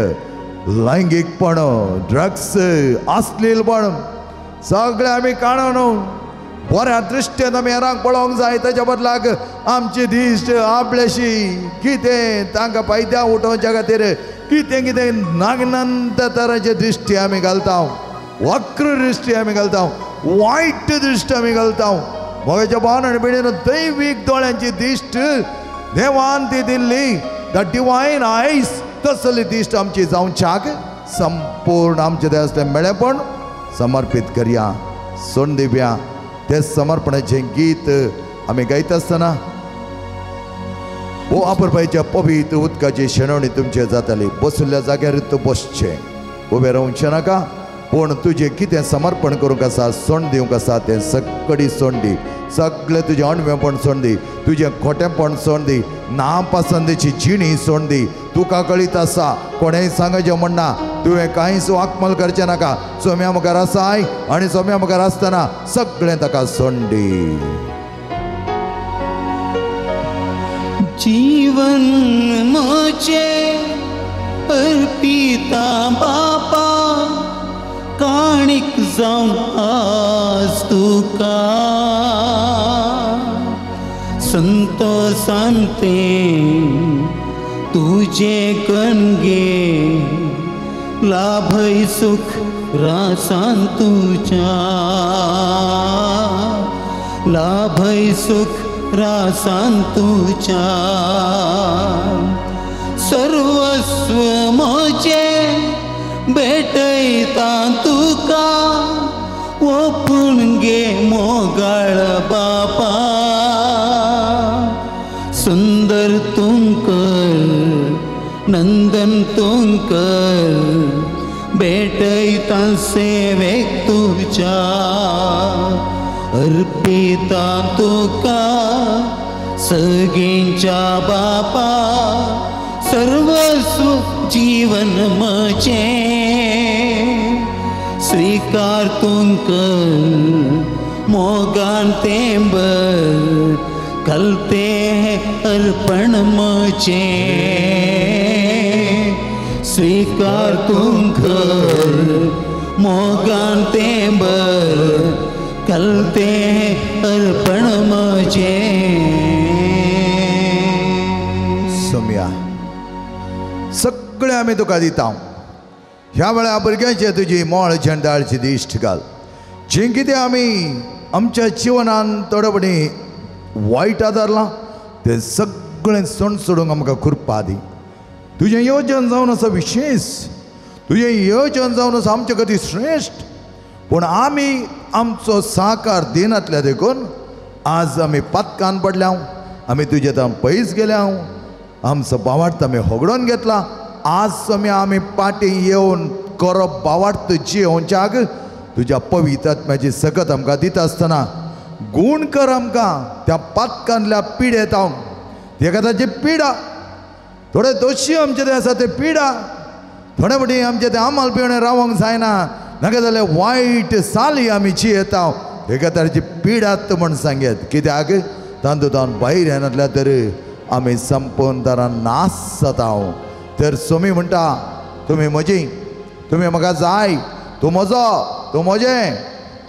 S3: लैंगीकपण, ड्रग्स, अश्लीलपण सगळें आमी काणून बऱ्या दृश्टेन आमी हेरांक पळोवंक जाय. ताच्या बदलाक आमची दिश्ट आपल्याशी कितें तांकां फायद्या उठोवच्या खातीर कितें कितें नागनंत तरांचे दृश्टी आमी घालता, वक्र दृश्टी आमी घालता, वायट दृश्टी आमी घालता. म्हज्या भावन आनी भयणीनो दैवीक दोळ्यांची दिश्ट देवान ती दिल्ली, the divine आयज, तसली दिश्ट आमची जावच्याक संपूर्ण आमचें देवाचें मेळेपण समर्पीत करया, सोड दिवया. तें समर्पणाचें गीत आमी गायता आसतना ओ आपरपायच्या पवित्र उदकाची शेणवणी तुमचे जाताली. बशिल्ल्या जाग्यार तूं बसचें, उबें रावचें नाका. पूण तुजें कितें समर्पण करूंक आसा, सोंड दिवंक आसा तें सगळी सोंड दी. सगळें तुजें अणवेपण सोंड दी, तुजें खोटेंपण सोंड दी, नापसंदीची जिणी सोंड दी. तुका कळीत आसा, कोणेंय सांगचें म्हणना, तुवें कांयच वाकमल करचें नाका. सोम्या मुखार आसाय आनी सोम्या मुखार आसतना सगळें ताका सोंड दी.
S6: जीवन म्हजें अर्पिता बापा, काणीक जावन आज तुका संतोषान तें तुजें कणगे लाभय सुख रासान तुज्या, लाभय सुख रासान तुज्या. सर्वस्व म्हजें भेटयता तुका ओपून गे मोगाळ बापा, सुंदर तुंकर नंदन तुंकर भेटयता सेवेक तुज्या, अर्पिता तुका सगळ्यांच्या बापा, सर्वस्व जीवन म्हजें स्वीकार तुंकर मोगान तेंबर कलते हैं अर्पण म्हजें स्वीकार तुंकर मोगान तेंबर कलते हैं अर्पण म्हजें.
S3: सोम्या सगळे आमी तुका दिता. ह्या वेळा भुरग्यांचे तुजी मोळ झेंडाळची दिश्ट घाल. जें कितें आमी आमच्या जिवनान थोडेपणी वायट आदारलां तें सगळें सोण सोडूंक आमकां कृपा दी. तुजें योजन जावन आसा विशेश, तुजें योजन जावन आसा आमचे खातीर श्रेश्ठ. पूण आमी आमचो साकार दिनातल्या देखून आज आमी पातकान पडल्या, आमी तुजे तान पयस गेल्या, आमचो बावार्थ आमी होगडोवन घेतला. आज सोम्या आमी पाटी येवन करप बावार्थ जियोवच्याक तुज्या पवित्र आत्म्याची सकत आमकां दिता आसतना गूण कर आमकां त्या पातकांतल्या पिडेत हांव तेका ताची पिडा थोडे दोशी आमचे ते आसा ते पिडा थोडे फावटी आमचे ते आमाल पिवणे रावंक जायना नाका जाल्यार वायट साली आमी जियेता एका तरेची पिडात म्हण सांगेत. कित्याक तांतूंत भायर येनातल्या तर आमी संपूर्ण तरान नाश जाता. तर सोमी म्हणटा तुमी म्हजी, तुमी म्हाका जाय, तूं म्हजो, तूं म्हजें,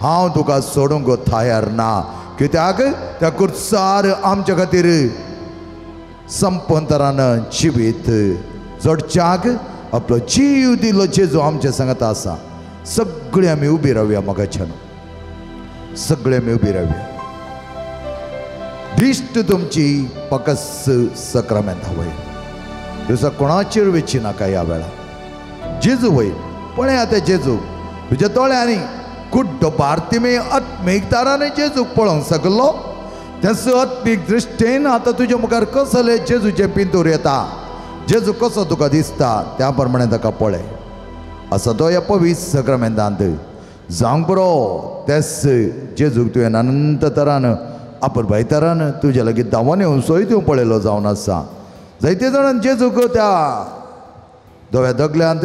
S3: हांव तुका सोडूंक तयार ना. कित्याक त्या कुर्सार आमच्या खातीर संपूर्ण तरान जिवीत जोडच्याक आपलो जीव दिलो जेजू आमच्या सांगता आसा. सगळे आमी उबी रावया म्हाका, सगळे आमी उबी रावया. दिश्ट तुमची पकस सक्रामेंत वयर दुसरो कोणाचेर वेची नाका ह्या वेळा. जेजू वयर पळय आतां जेजू तुज्या दोळ्यांनी कुड्डो भारतीमे आत्मीक ताराने जेजूक पळोवंक सकलो. तेच आत्मीक दृश्टीन आतां तुज्या मुखार कसले जेजूचें पिंतूर येता, जेजू कसो तुका दिसता त्या प्रमाणे ताका पळय. असो तो ह्या पवित्र सक्रामेंतांत जावंक पुरो. तेच जेजूक तुवें अनंत तरान आपण भायतरान तुज्या लागीं धांवन येवन सोय तूं पळयलो जावन आसा. जायते जाणान जेजूक त्या धव्या दगल्यांत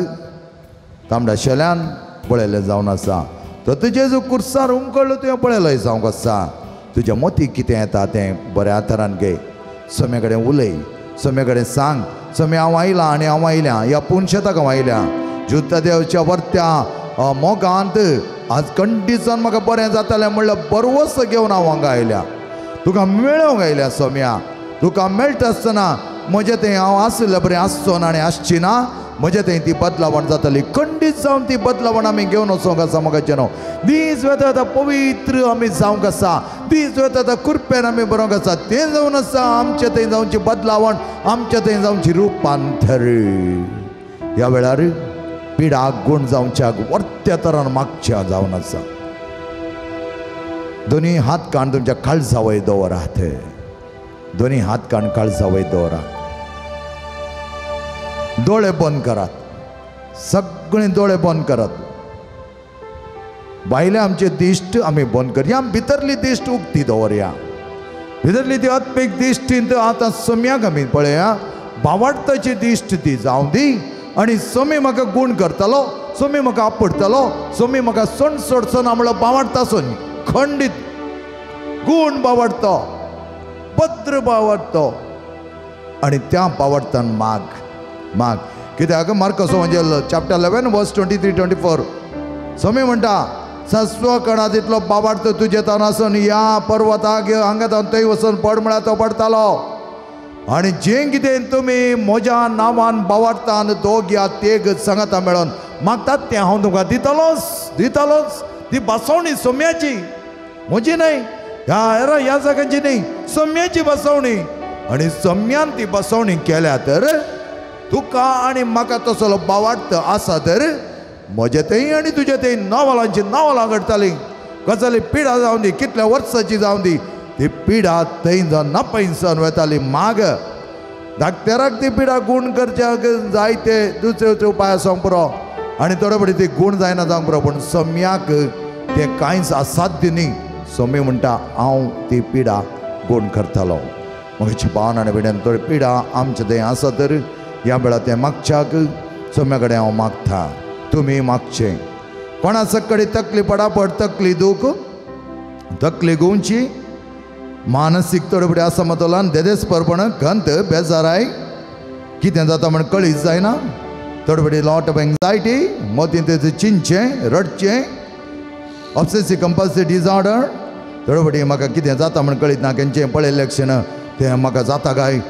S3: तांबड्या शेल्यान पळयलें जावन आसा. तर तूं जेजू कुर्सार उमकळ्ळो तुवें पळयलो जावंक आसा. तुज्या मोती कितें येता तें बऱ्या तरान घे. सोम्या कडेन उलय, सोम्या कडेन सांग, सोम्या हांव आयलां आनी हांव आयल्या ह्या पुनशेताक हांव आयल्या जुत्ता देवच्या वर्त्या मोगांत आज कंडीसान म्हाका बरें जातालें म्हणल्यार बरवस घेवन हांव हांगा आयल्या, तुका मेळोवंक आयल्या. सोम्या तुका मेळटा आसतना म्हजें तें हांव आसलें बरें आसचो ना आनी आसची ना, म्हजें थंय ती बदलावण जाताली. खंडीत जावन ती बदलावण आमी घेवन वचोंक आसा. म्हाका न्हू दीस वेता आतां पवित्र आमी जावंक आसा, दीस वेता आतां कृपेन आमी बरोवंक आसा. तें जावन आसा आमचे थंय जावची बदलावण, आमचे थंय जावची रुपांतर. ह्या वेळार पिडा गुण जावच्याक वर्त्या तरान मागच्या जावन आसा. दोनी हात काण तुमच्या काळजा वयर दवरात, दोनी हात काण काळजा वयर दवरात. दोळे बंद करात, सगळे दोळे बंद करात. भायले आमचे दिश्ट आमी बंद करया, भितरली दिश्ट उक्ती दवरया. भितरली ती आत्मीक दिश्टीन आतां सम्याक आमी पळया, भावार्थाची दिश्ट ती जावं दी. आनी सोमी म्हाका गूण करतलो, सोमी म्हाका आपडटलो, सोमी म्हाका सण सोडचो ना म्हणल्यार भावार्थ आसून खंडीत गूण भावार्थ, भद्र भावार्थ. आनी त्या भावार्थान माग माग. कित्याक मार्कसो म्हणजे चॅप्टर 11 वर्स 23 24 सोमी म्हणटा सस्व कणा तितलो बाबार्थ तुजे तान आसून ह्या पर्वताक हांगा तावन थंय वचून पड म्हळ्यार तो पडटालो. आनी जें कितें तुमी म्हज्या नांवान बावार्थान दोग या तेग सांगाता मेळोन मागतात तें हांव तुमकां दितलोच दितलोच. ती बसवणी सोम्याची, म्हजी न्हय, ह्या ह्या जाग्यांची न्हय, सोम्याची बसवणी. आनी सोम्यान ती बसवणी केल्या तर तुका आनी म्हाका तसलो बावार्थ आसा तर म्हजे थंय आनी तुजे थंय नवलांची नवलां घडटालीं. गजाली पिडा जावन दी, कितल्या वर्साची जावन दी, ती पिडा थंय जावन नापयसान वताली. माग डाक्टराक ती पिडा गूण करच्याक जायते दुसरे दुसरे उपाय आसूंक पुरो आनी थोडे फावटी ती गूण जायना जावंक पुरो, पूण सम्याक तें कांयच असाध्य न्ही. सोमी म्हणटा हांव ती पिडा गूण करतालो. म्हजी भावन आनी भयणान थोडी पिडा आमचे थंय आसा तर ह्या वेळार तें मागच्याक सोम्या कडेन हांव मागता, तुमी मागचें. कोणा कडेन तकली पडापड, तकली दूख, तकली गुंवची, मानसीक तडफडी आसा देदेस्परपण, खंत, बेजाराय, कितें जाता म्हण कळीत जायना, तडफडी, लॉट ऑफ एंग्जायटी, मतींत चिंतचें, रडचें, ऑब्सेसिव कंपल्सिव डिसऑर्डर, तडफडी म्हाका कितें जाता म्हण कळीत ना, खंयचें पळयल्लें क्षण तें म्हाका जाता काय,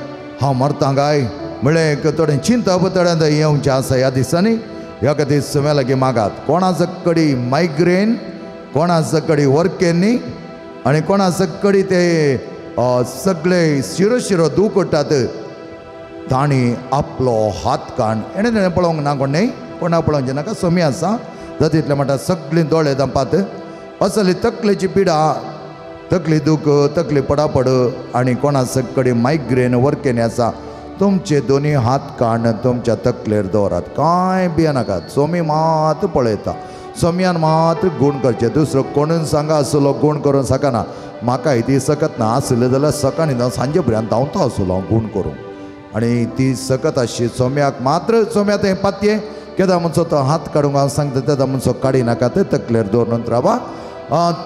S3: हांव मरता काय म्हळ्ळें एक थोडें चिंतप थोड्यांत येवचें आसा ह्या दिसांनी. ह्या खातीर सोम्या लागीं मागात. कोणाचो कडेन मायग्रेन, कोणाचो कडेन वर्केनी आनी कोणाचो कडेन ते सगळे शिरो शिरो दूख उठ्ठात, तांणी आपलो हात काण हेणें तेणें पळोवंक ना, कोण न्ही, कोणाक पळोवचें नाका, सोमी आसा जाता तितलें म्हणटा सगळीं दोळे धांपात. असली तकलेची पिडा, तकली दूख, तकली पडापड आनी कोणाचो कडेन मायग्रेन वर्केनी आसा, तुमचे दोनी हात काण तुमच्या तकलेर दवरात. कांय भियेनाकात, सोमी मात पळयता, सोम्यान मात्र गूण करचें, दुसरो कोणून सांगा आसलो गूण करूंक शकना. म्हाका ती सकत ना आसलें जाल्यार सकाळीं जावं सांजे पर्यंत धांवता आसलो हांव गूण करूंक, आनी ती सकत आसली सोम्याक मात्र. सोम्या तें पातये केदा म्हणचो तो हात काडूंक हांव सांगता तेदा म्हणचो काडी नाका, ते तकलेर दवरून रावा.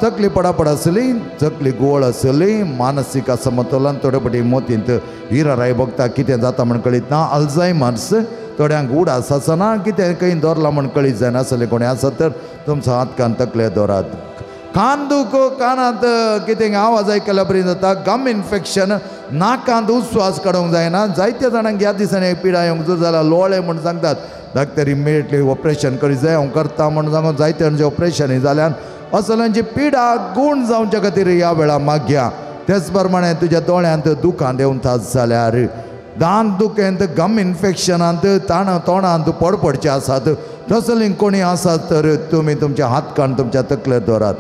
S3: तकली पडापड आसली, तकली गोळ आसली, मानसीक असमतोलन, थोडे फावटी मोतींत हिराराय बगता कितें जाता म्हण कळीत ना, अल्झायमर्स, थोड्यांक उडास आसना, कितें खंय दवरलां म्हण कळीत जायना आसलें कोणी आसत तर तुमचो हात कान तकलेर दवरात. कान दूख, कानांत कितें आवाज आयकल्या बरी जाता, गम इन्फेक्शन, नाकांत उस्वास काडूंक जायना. जायत्या जाणांक ह्या दिसांनी पिडा येवंक सुरू जाल्या, लोळे म्हूण सांगतात, डॉक्टर इमिडिएटली ऑपरेशन करीत जाय, हांव करता म्हूण सांगून जायते जाणांचें ऑपरेशन जाल्यान असल्यांची पिडा गूण जावच्या खातीर ह्या वेळार मागया. तेच प्रमाणे तुज्या दोळ्यांत दुखां देंवतात जाल्यार, दांत दुखेंत, गम इन्फेक्शनांत, ताण तोंडांत पडपडचे आसात तसलीं कोणी आसात तर तुमी तुमचे हात कान तुमच्या तकलेर दवरात.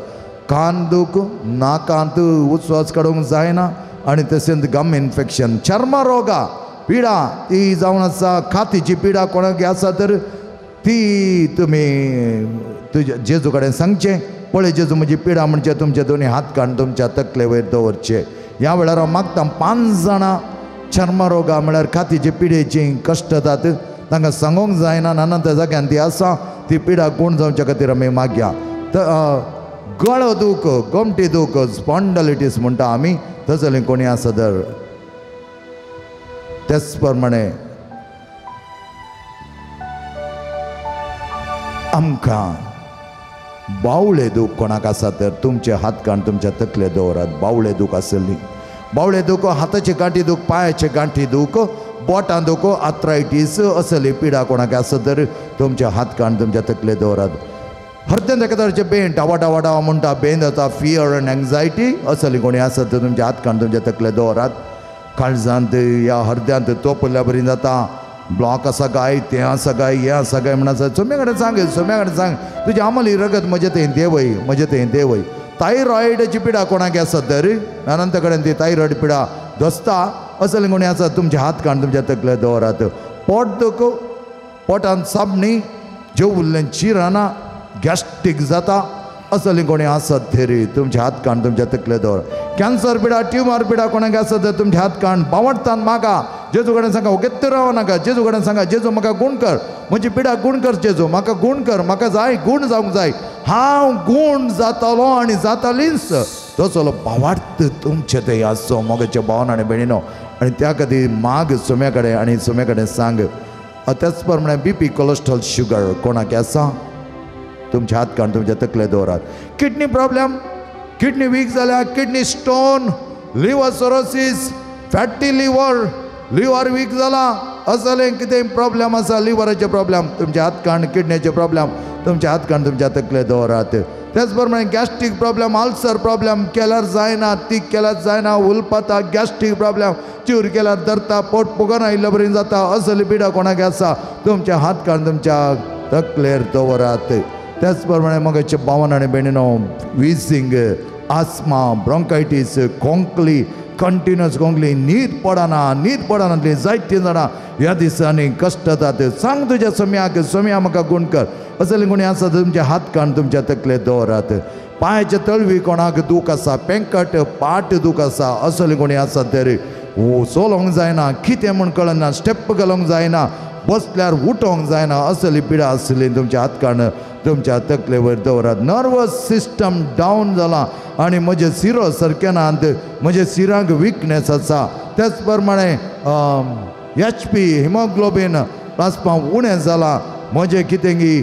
S3: कान दूख, नाकांत उस्वास काडूंक जायना आनी तशेंच गम इन्फेक्शन, चर्मरोगा पिडा ती जावन आसा, कातीची पिडा कोणाक आसा तर ती तुमी तुज्या जेजू कडेन सांगचें, पळय जेजू म्हजी पिडा म्हणजे तुमचे दोनी हात कान तुमच्या तकले वयर दवरचे. ह्या वेळार हांव मागता 5 जाणां चर्मरोगा म्हळ्यार कातीचे पिडेची कश्ट जातात, तांकां सांगूंक जायना, नाना त्या जाग्यान ती आसा, ती पिडा गूण जावच्या खातीर आमी मागया. गळो दूख, गोमटी दूख, स्पॉन्डलिटीस म्हणटा आमी, तसलें कोणी आसा तर तेच प्रमाणे आमकां बावळे दूख कोणाक आसा तर तुमचे हात कान तुमच्या तकले दवरात. बावळे दूख आसली, बावळे दूख, हाताचे गांठी दूख, पांयाचे गांठी दूख, बोटां दूख, आथरायटीस असली पिडा कोणाक आसा तर तुमचे हात कान तुमच्या तकले दवरात. हरतें एका तरेचे बेन डावा डावा डावा म्हणटा, बेन जाता, फियर आनी एंग्जायटी असली कोणी आसा तर तुमचे हात कान तुमच्या तकले दवरात. काळजांत ह्या हरद्यांत तोपल्या बरी जाता, ब्लॉक आसा काय, तें आसा काय, हें आसा काय म्हण आसा, सोम्या कडेन सांग, सोम्या कडेन सांग, तुजी आमली रगत म्हजें थंय देंवय, म्हजें थंय देंवय. थायरॉयडाची पिडा कोणाक आसा तर अनंत कडेन ती थायरॉयड पिडा दसता असलें कोणी आसा तुमचे हात कान तुमच्या तकले दवरात. पोट दूख, पोटांत साबणी, जेवल्लें चिरना, गॅस्ट्रीक जाता असलें कोणी आसत तरी तुमचे हात कान तुमच्या तकले दवर. कॅन्सर पिडा, ट्युमर पिडा कोणाक आसत तर तुमचे हात कान बावडतान मागा, जेजू कडेन सांगा, ओगेत्त राव नाका, जेजू कडेन सांगा, जेजू म्हाका गूण कर, म्हजी पिडा गूण कर, जेजू म्हाका गूण कर, म्हाका जाय गूण जावंक जाय, हांव गूण जातालो आनी जातालीच. तसलो बावार्थ तुमचे ते आसचो मोगाचे भावन आनी भयणीनो, आनी त्या खातीर माग सोम्या कडेन आनी सोम्या कडेन सांग. त्याच प्रमाणे बीपी, कोलेस्ट्रॉल, शुगर कोणाक आसा तुमचे हात कान तुमच्या तकले दवरात. किडनी प्रॉब्लेम, किडनी वीक जाल्या, kidney stone, liver cirrhosis, fatty liver, liver weak जाला असलें कितें प्रॉब्लेम आसा, लिवराचे प्रॉब्लेम तुमचे हात कान, किडनीचे प्रॉब्लेम तुमचे हात कान तुमच्या तकले दवरात. त्याच प्रमाणे गॅस्ट्रीक प्रॉब्लेम, अल्सर प्रॉब्लेम, केल्यार जायना, तीक केल्यार जायना, उलपाता, गॅस्ट्रीक प्रॉब्लेम, चिवर केल्यार धरता, पोट फुगना इल्ले बरें जाता असली पिडा कोणाक आसा तुमचे हात कान तुमच्या तकलेर दवरात. त्याच प्रमाणे मगाचे भावन आनी भयणीनो, विजींग, आस्मा, ब्रोंकायटीस, खोंकली, कंटिन्युअस खोंकली, न्हीद पडना, न्हीद पडनातली जायतीं जाणां ह्या दिसांनी कश्ट जातात. सांग तुज्या सोम्याक, सोम्या म्हाका गूण कर असलें कोणी आसा तुमचे हात कान तुमच्या तकले दवरात. पांयाचे तळवी कोणाक दूख आसा, पेंकट पाट दूख आसा असलें कोणी आसा तर चलोंक जायना, कितें म्हूण कळना, स्टेप घालूंक जायना, बसल्यार उठोंक जायना, असली पिडा आसली तुमच्या हात काडून तुमच्या तकलेवर दवरात. नर्वस सिस्टम डावन जाला आनी म्हजे सिरो सारकें नात, म्हजे सिरांक विकनेस आसा. त्याच प्रमाणे एच पी हिमोग्लोबीन प्लास्मा उणें जालां, म्हजें कितें की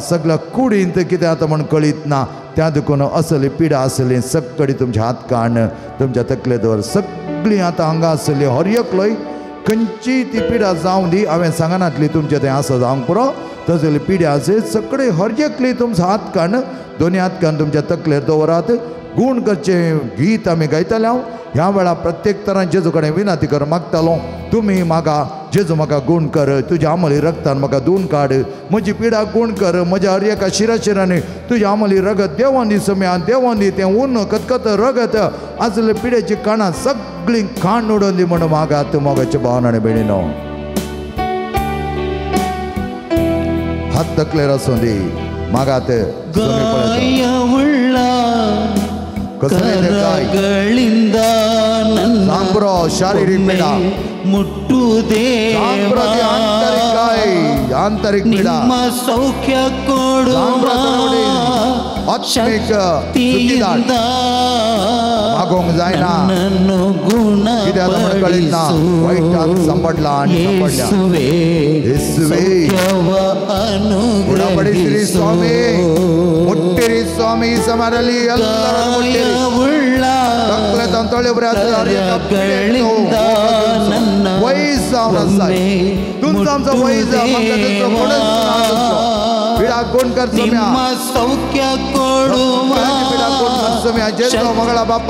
S3: सगळ्या कुडींत कितें आतां म्हूण कळीत ना. त्या देखून असली पिडा आसली सगळी तुमच्या हात काडून तुमच्या तकले दवर. सगळीं आतां हांगा आसली हर एकलोय खंयची ती पिडा जावं दी, हांवें सांगनातली तुमचें तें आसा जावंक पुरो, तसली पिड्या आसा सगळी हर एकली तुमचो हात काडून दोनी हात काडून तुमच्या तकलेर दवरात. गूण करचें गीत आमी गायताले. हांव ह्या वेळार प्रत्येक तरान जेजू कडेन विनंती कर मागतालो, तुमी म्हाका जेजू म्हाका गूण कर, तुज्या आमली रगतान म्हाका धुवन काड, म्हजी पिडा गूण कर, म्हज्या हर एका शिरा शिरांनी तुज्या आमली रगत देवान दी सम्या, देवान दी तें ऊन कतकत रगत आसले पिड्याची काणां सगळीं खाण उडोवन दी म्हण म्हाका मोगाच्या भावन आनी भयणीनो. हात तकलेर आसूं दी मागात. शारीरिक पीडा आंतरिक पीडा
S6: सौख्य
S3: आत्मिक मागोंक जायना, कित्याक म्हूण कळीत ना, वायटान सांपडला आनी सांपडल्या. ಗುಣಪಡಿಸಿರಿ ಸ್ವಾಮಿ, ಮುಟ್ಟಿರಿ ಸ್ವಾಮಿ, ಈ ಸಮಯದಲ್ಲಿ ಎಲ್ಲರೂ ಮುಟ್ಟಿರಿ.
S6: ಸೌಖ್ಯ ಕೊಡುವ
S3: ಮಗಳ ಬಾಪ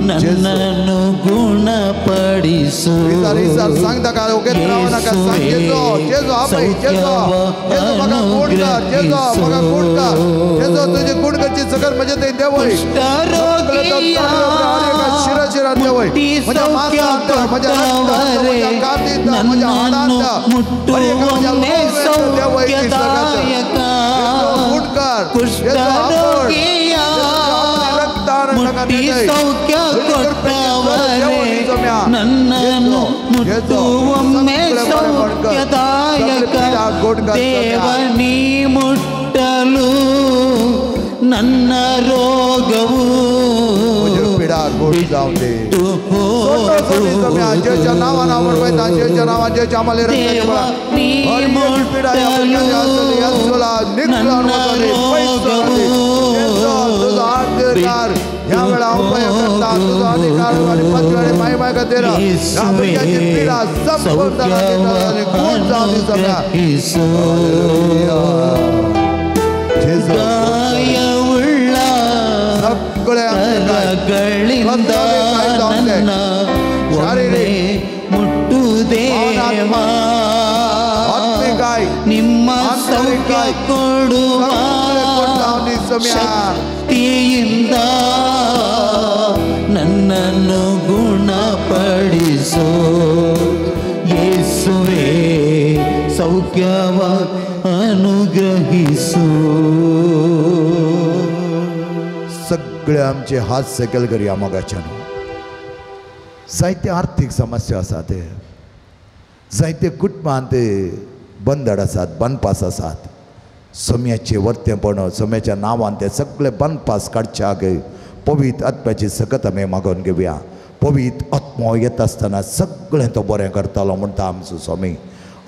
S6: ನನ್ನನ್ನು ಗುಣಪಡಿಸು. ಮುಟ್ಟುವೊಮ್ಮೆ ಸೌಖ್ಯದಾಯಕ ಕುಷ್ಠರೋಗಿಯ ಮುಟ್ಟಿ ಸೌಖ್ಯ ಕೊಟ್ಟವರೇ ನನ್ನನ್ನು ಮುಟ್ಟುವೊಮ್ಮೆ ಸೌಖ್ಯದಾಯಕ ದೇವ ನೀ ಮುಟ್ಟಲು ನನ್ನ ರೋಗವು ಗಳಿಂದ ನನ್ನ ಒಮ್ಮೆ ಮುಟ್ಟು ದೇವಾ, ನಿಮ್ಮ ಸೌಖ್ಯ ಕೊಡುವ ಶಕ್ತಿಯಿಂದ ನನ್ನನ್ನು ಗುಣಪಡಿಸೋ ಯೇಸುವೇ, ಸೌಖ್ಯವ ಅನುಗ್ರಹಿಸು.
S3: सगळे आमचे हात सकयल करया मोगाच्यान. जायते आर्थीक समस्या आसात, जायते कुटुंबांत बंदड आसात, बनपास आसात. सम्याचे वर्तेपण, सम्याच्या नांवान ते सगळे बनपास काडच्याक पवित्र आत्म्याची सकत आमी मागोवन घेवया. पवित्र आत्मो येता आसतना सगळें तो बरें करतालो म्हणटा आमचो स्वामी.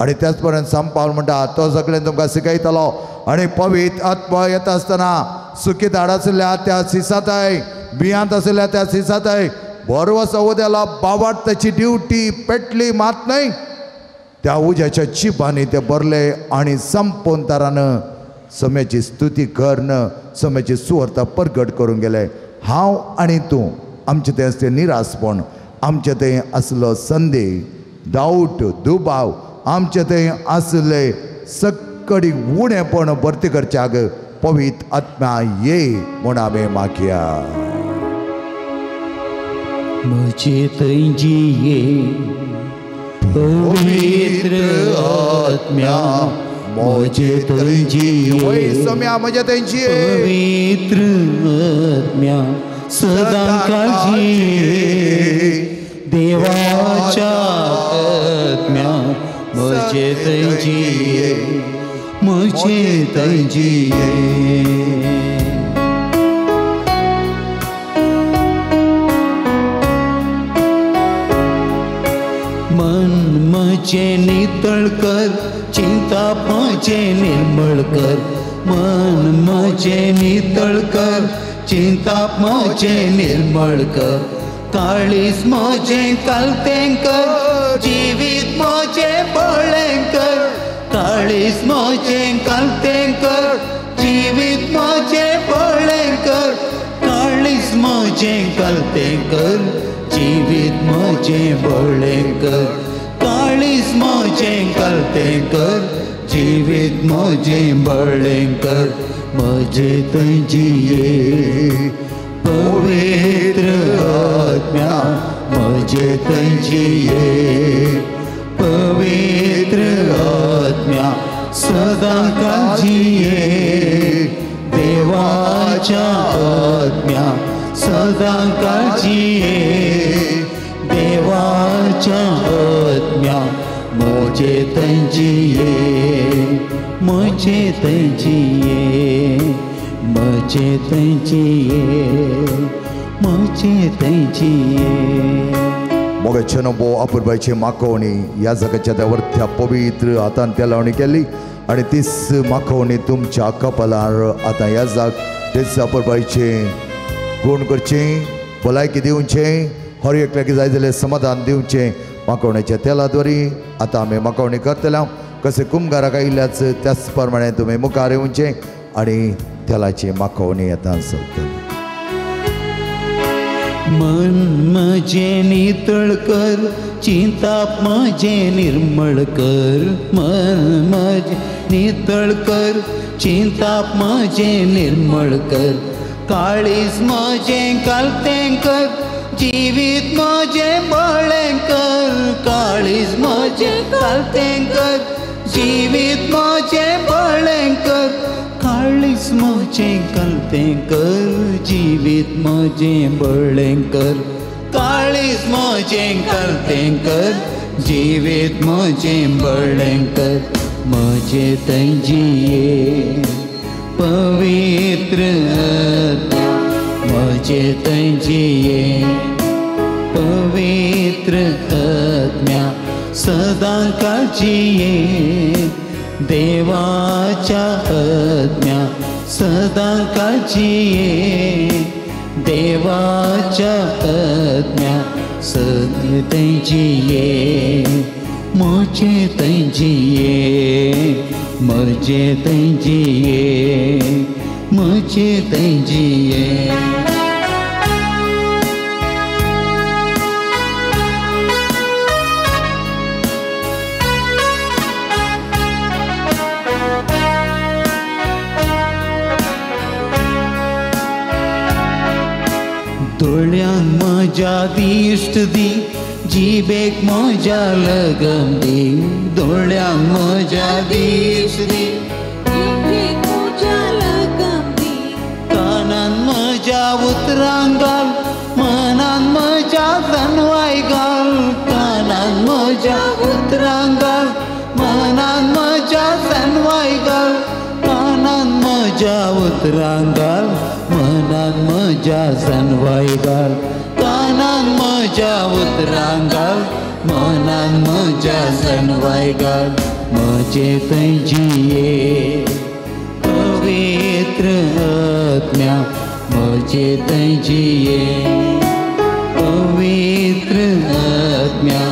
S3: आनी त्याच पर्यंत संपावल म्हणटा तो सगळें तुमकां शिकयतलो. आनी पवित्र आत्मो येता आसतना सुकी झाड आशिल्ल्या त्या सिसाताय, बियांत आशिल्ल्या त्या सिसाताय बरो आसा उद्याला बावाट ताची ड्युटी पेटली मात न्हय, त्या उज्याच्या चिपांनी ते भरले आनी संपून तरान सम्याची स्तुती करून सम्याची सुवार्ता परगट करून गेले. हांव आनी तूं आमचें तें आसलें निरासपण, आमचें तें आसलो संदेह, डावट, दुबाव, आमचें तें आसलें सक्कडी उणेपण भरती करच्याक पवित्र आत्मा ये म्हूण आमी मागया.
S6: म्हजे थंय ये पवित्र आत्म्या, म्हजे थंय
S3: सोम्या, म्हजे थंय
S6: पवित्र आत्म्या, सदां काळजी देवाच्या आत्म्या म्हजे थंय जिये म्हजे थंय जिये. मन म्हजें नितळ कर चिंताप म्हजें निर्मळ कर मन म्हजें नितळ कर चिंताप म्हजें निर्मळ कर काळीज म्हजें कालतें कर जिवीत म्हजें बळें कर काळीज म्हजें कालतें कर जिवीत म्हजें बळें कर काळीज म्हजें कालतें कर जिवीत म्हजें बळें कर काळीज म्हजें कालतें कर जिवीत म्हजें बळें कर म्हजें थंय जिये पवित्र आत्म्या म्हजें थंय जिये पवित्र आत्म्या सदां काळजिये देवाच्या आत्म्या सदां काळजिये देवाच्या आत्म्या म्हजें थंय जिये म्हजें थंय जिये म्हजें थंय जिये म्हजें थंय जिये.
S3: मोगाचे नबो अपुरबायची माखवणी ह्या जगाच्या त्या वरत्या पवित्र हातान त्या लावणी केली आनी तीच माखवणी तुमच्या कपालार आतां ह्या जाग तेच अपुरबायचे गुण करचे भलायकी दिवचें हर एकल्याक जाय जाल्यार समाधान दिवचें माखवणेच्या तेला द्वारी आतां आमी माखवणी करतले. कशें कुमगाराक आयिल्ल्याच त्याच प्रमाणे तुमी मुखार येवचें आनी तेलाची माखवणी आतां सोदतली.
S6: मन म्हजें नितळ कर चिंताप म्हजें निर्मळ कर मन म्हजें नितळ कर चिंताप म्हजें निर्मळ कर काळीज म्हजें कालतें कर जिवीत म्हजें बळें कर काळीज म्हजें कालतें कर जिवीत म्हजें बळें कर काळीज म्हजें कालतें कर जिवीत म्हजें बळें कर काळीज म्हजें कालतें कर जिवीत म्हजें बळें कर म्हजें थंय जिये पवित्र आत्म्या म्हजें थंय जिये पवित्र आत्म्या सदां काळजिये देवाच्या आत्म्या सदां काळजिये देवाच्या आत्म्या सदां थंय जिये म्हजें थंय जिये म्हजें थंय जिये म्हजें थंय जिये. दोळ्यांक म्हज्या दिश्ट दी जिबेक म्हज्या लगम दी दोळ्यांक म्हज्या दिश्ट दी
S5: जिबेक म्हज्या लगम दी
S6: कानान म्हज्या उतरां घाल मनान म्हज्या जनवाय घाल कानान म्हज्या उतरां घाल मनान म्हज्या जनवाय घाल कानान म्हज्या उतरां घाल मनान म्हज्या जनवाय घाल कानान म्हज्या उतरां घाल मनान म्हज्या जनवाय घाल म्हजें थंय जिये पवित्र आत्म्या म्हजें थंय जिये पवित्र आत्म्या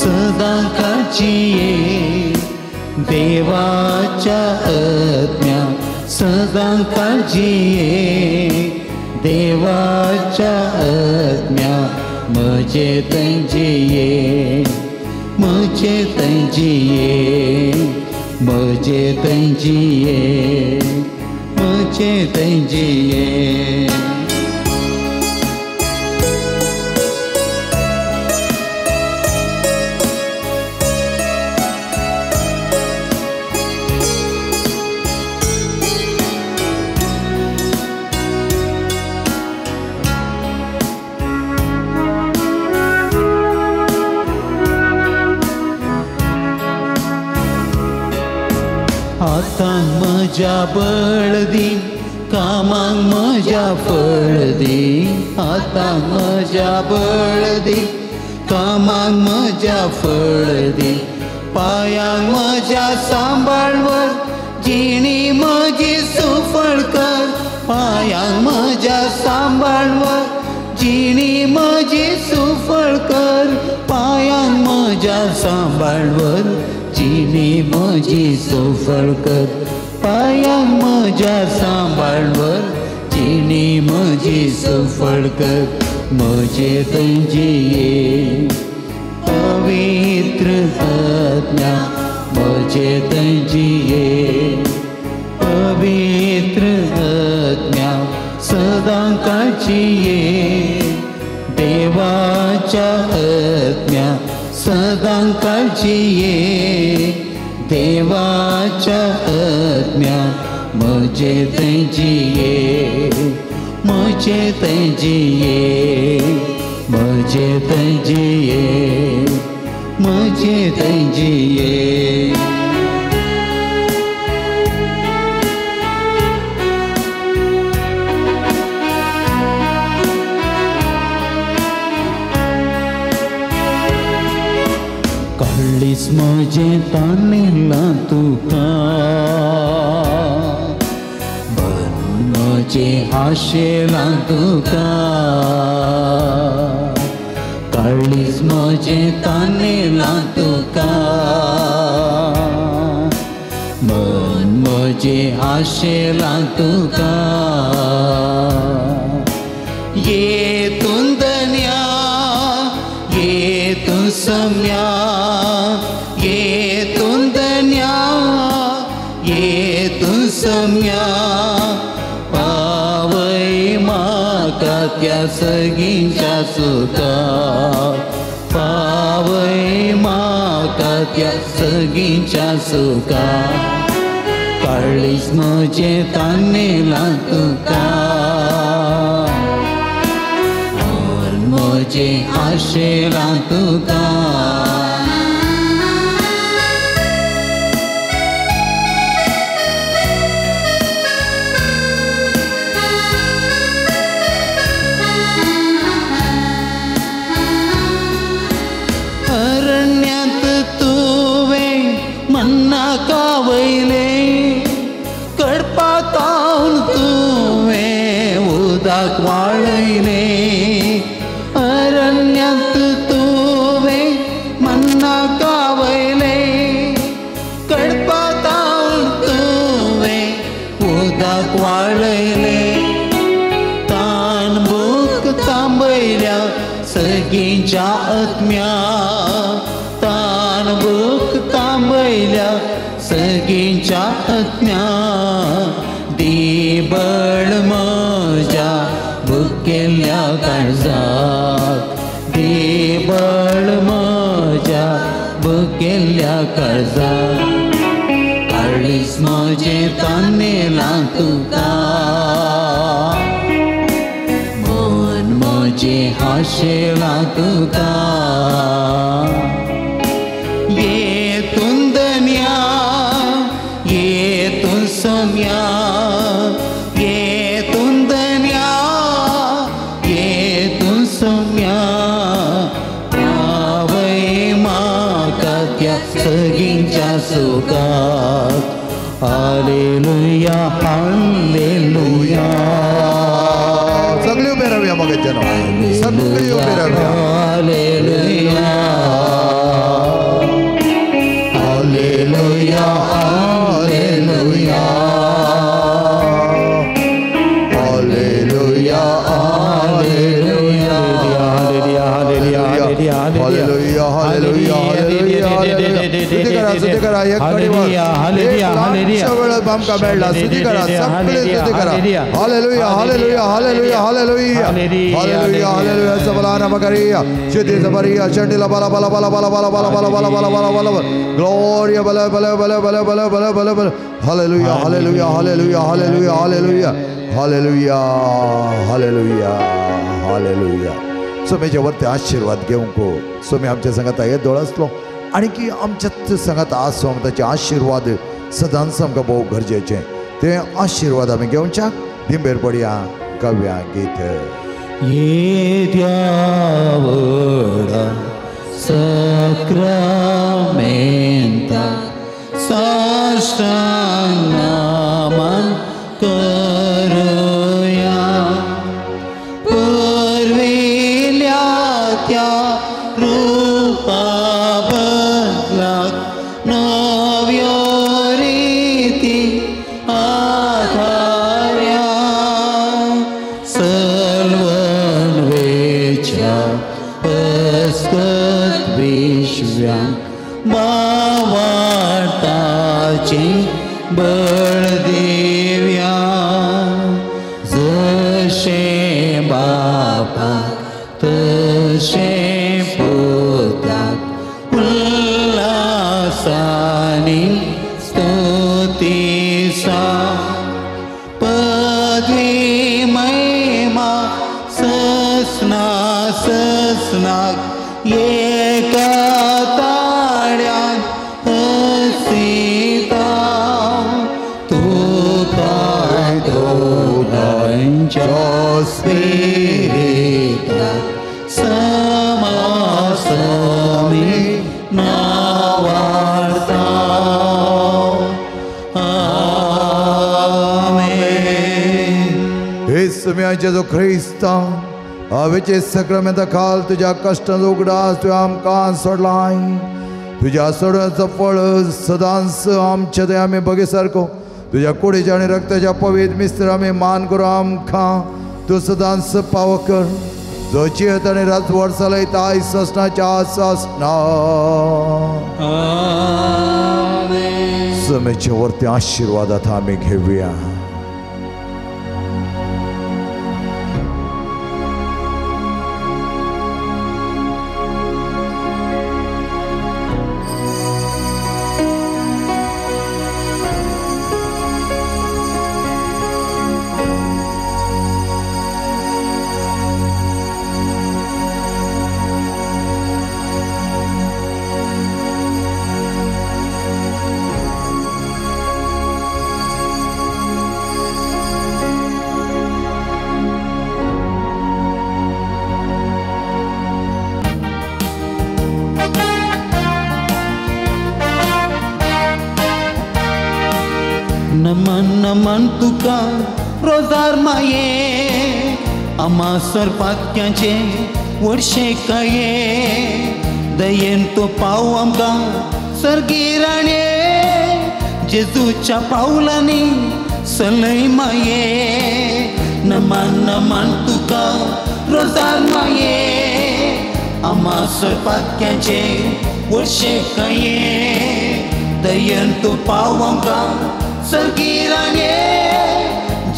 S6: सदां काळजिये देवाच्या आत्म्या सदां काळजिये देवाच्या आत्म्या म्हजें थंय जिये म्हजें थंय जिये म्हजें थंय जिये म्हजें थंय जिये. हातांक म्हज्या बळ दी, कामांक म्हज्या फळ दी, हातांक म्हज्या बळ दी, कामांक म्हज्या फळ दी, पायांक म्हज्या सांबाळवर, जिणी म्हजी सुफळ कर, पायांक म्हज्या सांबाळवर, जिणी म्हजी सुफळ कर, पायांक म्हज्या सांबाळवर, जिणी म्हजी सुफळ कर, पायांक म्हज्या सांबाळवर, जिणी म्हजी सुफळ कर, म्हजे थंय पवित्र आत्म्या, म्हजे थंय पवित्र आत्म्या, सदां काळजी देवाच्या आत्म्या, सदां काळजी देवाच्या आत्म्या, म्हजे थंय, म्हजे थंय, म्हजे थंय, म्हजे थंय. काळीज म्हजें तानेलां तुका, मन म्हजें आशेलां तुका, काळीज म्हजें तानेलां तुका, मन म्हजें आशेलां तुका, ये तूं धन्या, ये तूं सम्या, ये तूं धन्या, ये तूं सम्या, पावय म्हाका त्या सगींच्या सुखा, पावय म्हाका त्या सगींच्या सुखा, काळीज म्हजें तानेलां तुका, मन म्हजें आशेलां तुका. अरण्यांत तुवें मन्ना कावयले, कडपातावन तुवें उदक वाळयले, अरण्यांत तुवें मन्ना कावयले, कडपातावन तुवें उदक वाळयले, तान भूक थांबयल्या सगींच्या आत्म्या, तान भूक थांबयल्या सगींच्या आत्म्या, दी बळ म्हज्या भुकेल्ल्या काळजाक, दी बळ म्हज्या भुकेल्ल्या काळजाक, काळीज म्हजें तानेलां तुका, मन म्हजें आशेलां तुका, ये तूं धन्या, ये तूं सम्या, ये तूं धन्या, ये तूं सम्या, पावय म्हाका त्या सगींच्या सुखाक, हालेलुया, हालेलुया.
S3: सगळी उबे रावया मग, सगळी उबे रावया.
S6: Hallelujah, hallelujah, hallelujah,
S3: hallelujah, hallelujah, hallelujah, hallelujah, hallelujah, hallelujah. स्तुती करा, स्तुती करा, एक कडीवर एक ल्हानशा वेळात आमकां मेळ्ळा. स्तुती करा, सगळी स्तुती करा. Hallelujah, hallelujah, hallelujah, hallelujah, hallelujah, hallelujah. सबला नमकरिया शिती सबरिया चंडीला बला बला बला बला बला बला बला बला बला बला बला बला ग्लोरिया बला बला बला बला बला बला बला बला. Hallelujah, hallelujah, hallelujah, hallelujah, hallelujah, hallelujah, hallelujah, hallelujah. सोमेच्या वरती आशीर्वाद घेवंक सोमी आमच्या संगात येदोळ आसलो आनी की आमच्याच संगात आसो ताचे आशीर्वाद सदांच आमकां भोव गरजेचें. ते आशिर्वाद आमी घेवच्याक दिंबेर पडया काव्या गीत.
S6: येद्या व्हडा सक्रामेंता साष्टांग नमन करुया, पुर्विल्या त्या रूपा बदलाक नव्यो रिती आधार्या, सलवण वेच्या अस्कत विश्व्यान बावार्ताची बळ दिव्या, जशें बापाक तशें पुताक उल्हासानी स्तुती सा, पदवी महिमा ससना ससनाक एका ताळ्यान हसिता, तुका दोगांच्या स्पिरिताक समासमी नावार्ता. आमेन.
S3: हे सुम्या जेजू क्रिस्ता हांवेचे सक्रामेंता खाल तुज्या कश्टांचो उगडास तुवें आमकां सोडलाय. तुज्या सोडण्याचो फळ सदांच आमचे थंय आमी बगे सारको तुज्या कुडीच्या आनी रक्ताच्या पवित्र मिस्त्र आमी मान करूं आमकां तूं सदांच पावो कर, जो जियेत आनी राजवट चलयता आयज ससनाच्या ससना. समेचे वरती आशिर्वाद आतां आमी घेवया.
S6: नमन नमन तुका रोजार माये, आमा सरपात्याचे वर्षे काये, दयेन तो पाव आमकां सर्गी राणे, जेजूच्या पावलांनी सलय माये. नमन नमन तुका रोजार माये, आमा सरपात्याचे वर्षे काये, दयेन तो पाव आमकां सर्गी राणे,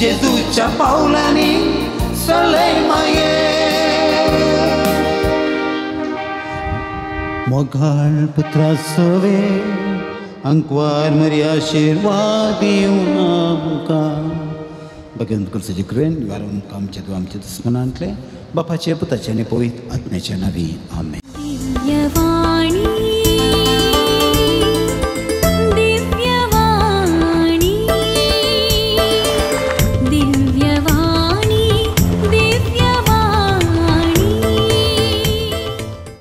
S6: जेजूच्या पावलांनी सलय माये. मोगाळ पुत्रा सवे अंकवार मरी आशिर्वाद दिवं आमकां. भगवंत कुर्साचे कृपेन निवारून आमचे आमच्या दुस्मनांतले बापाचे पुताचे आनी पवित्र आत्म्याच्या नांवी आमेन.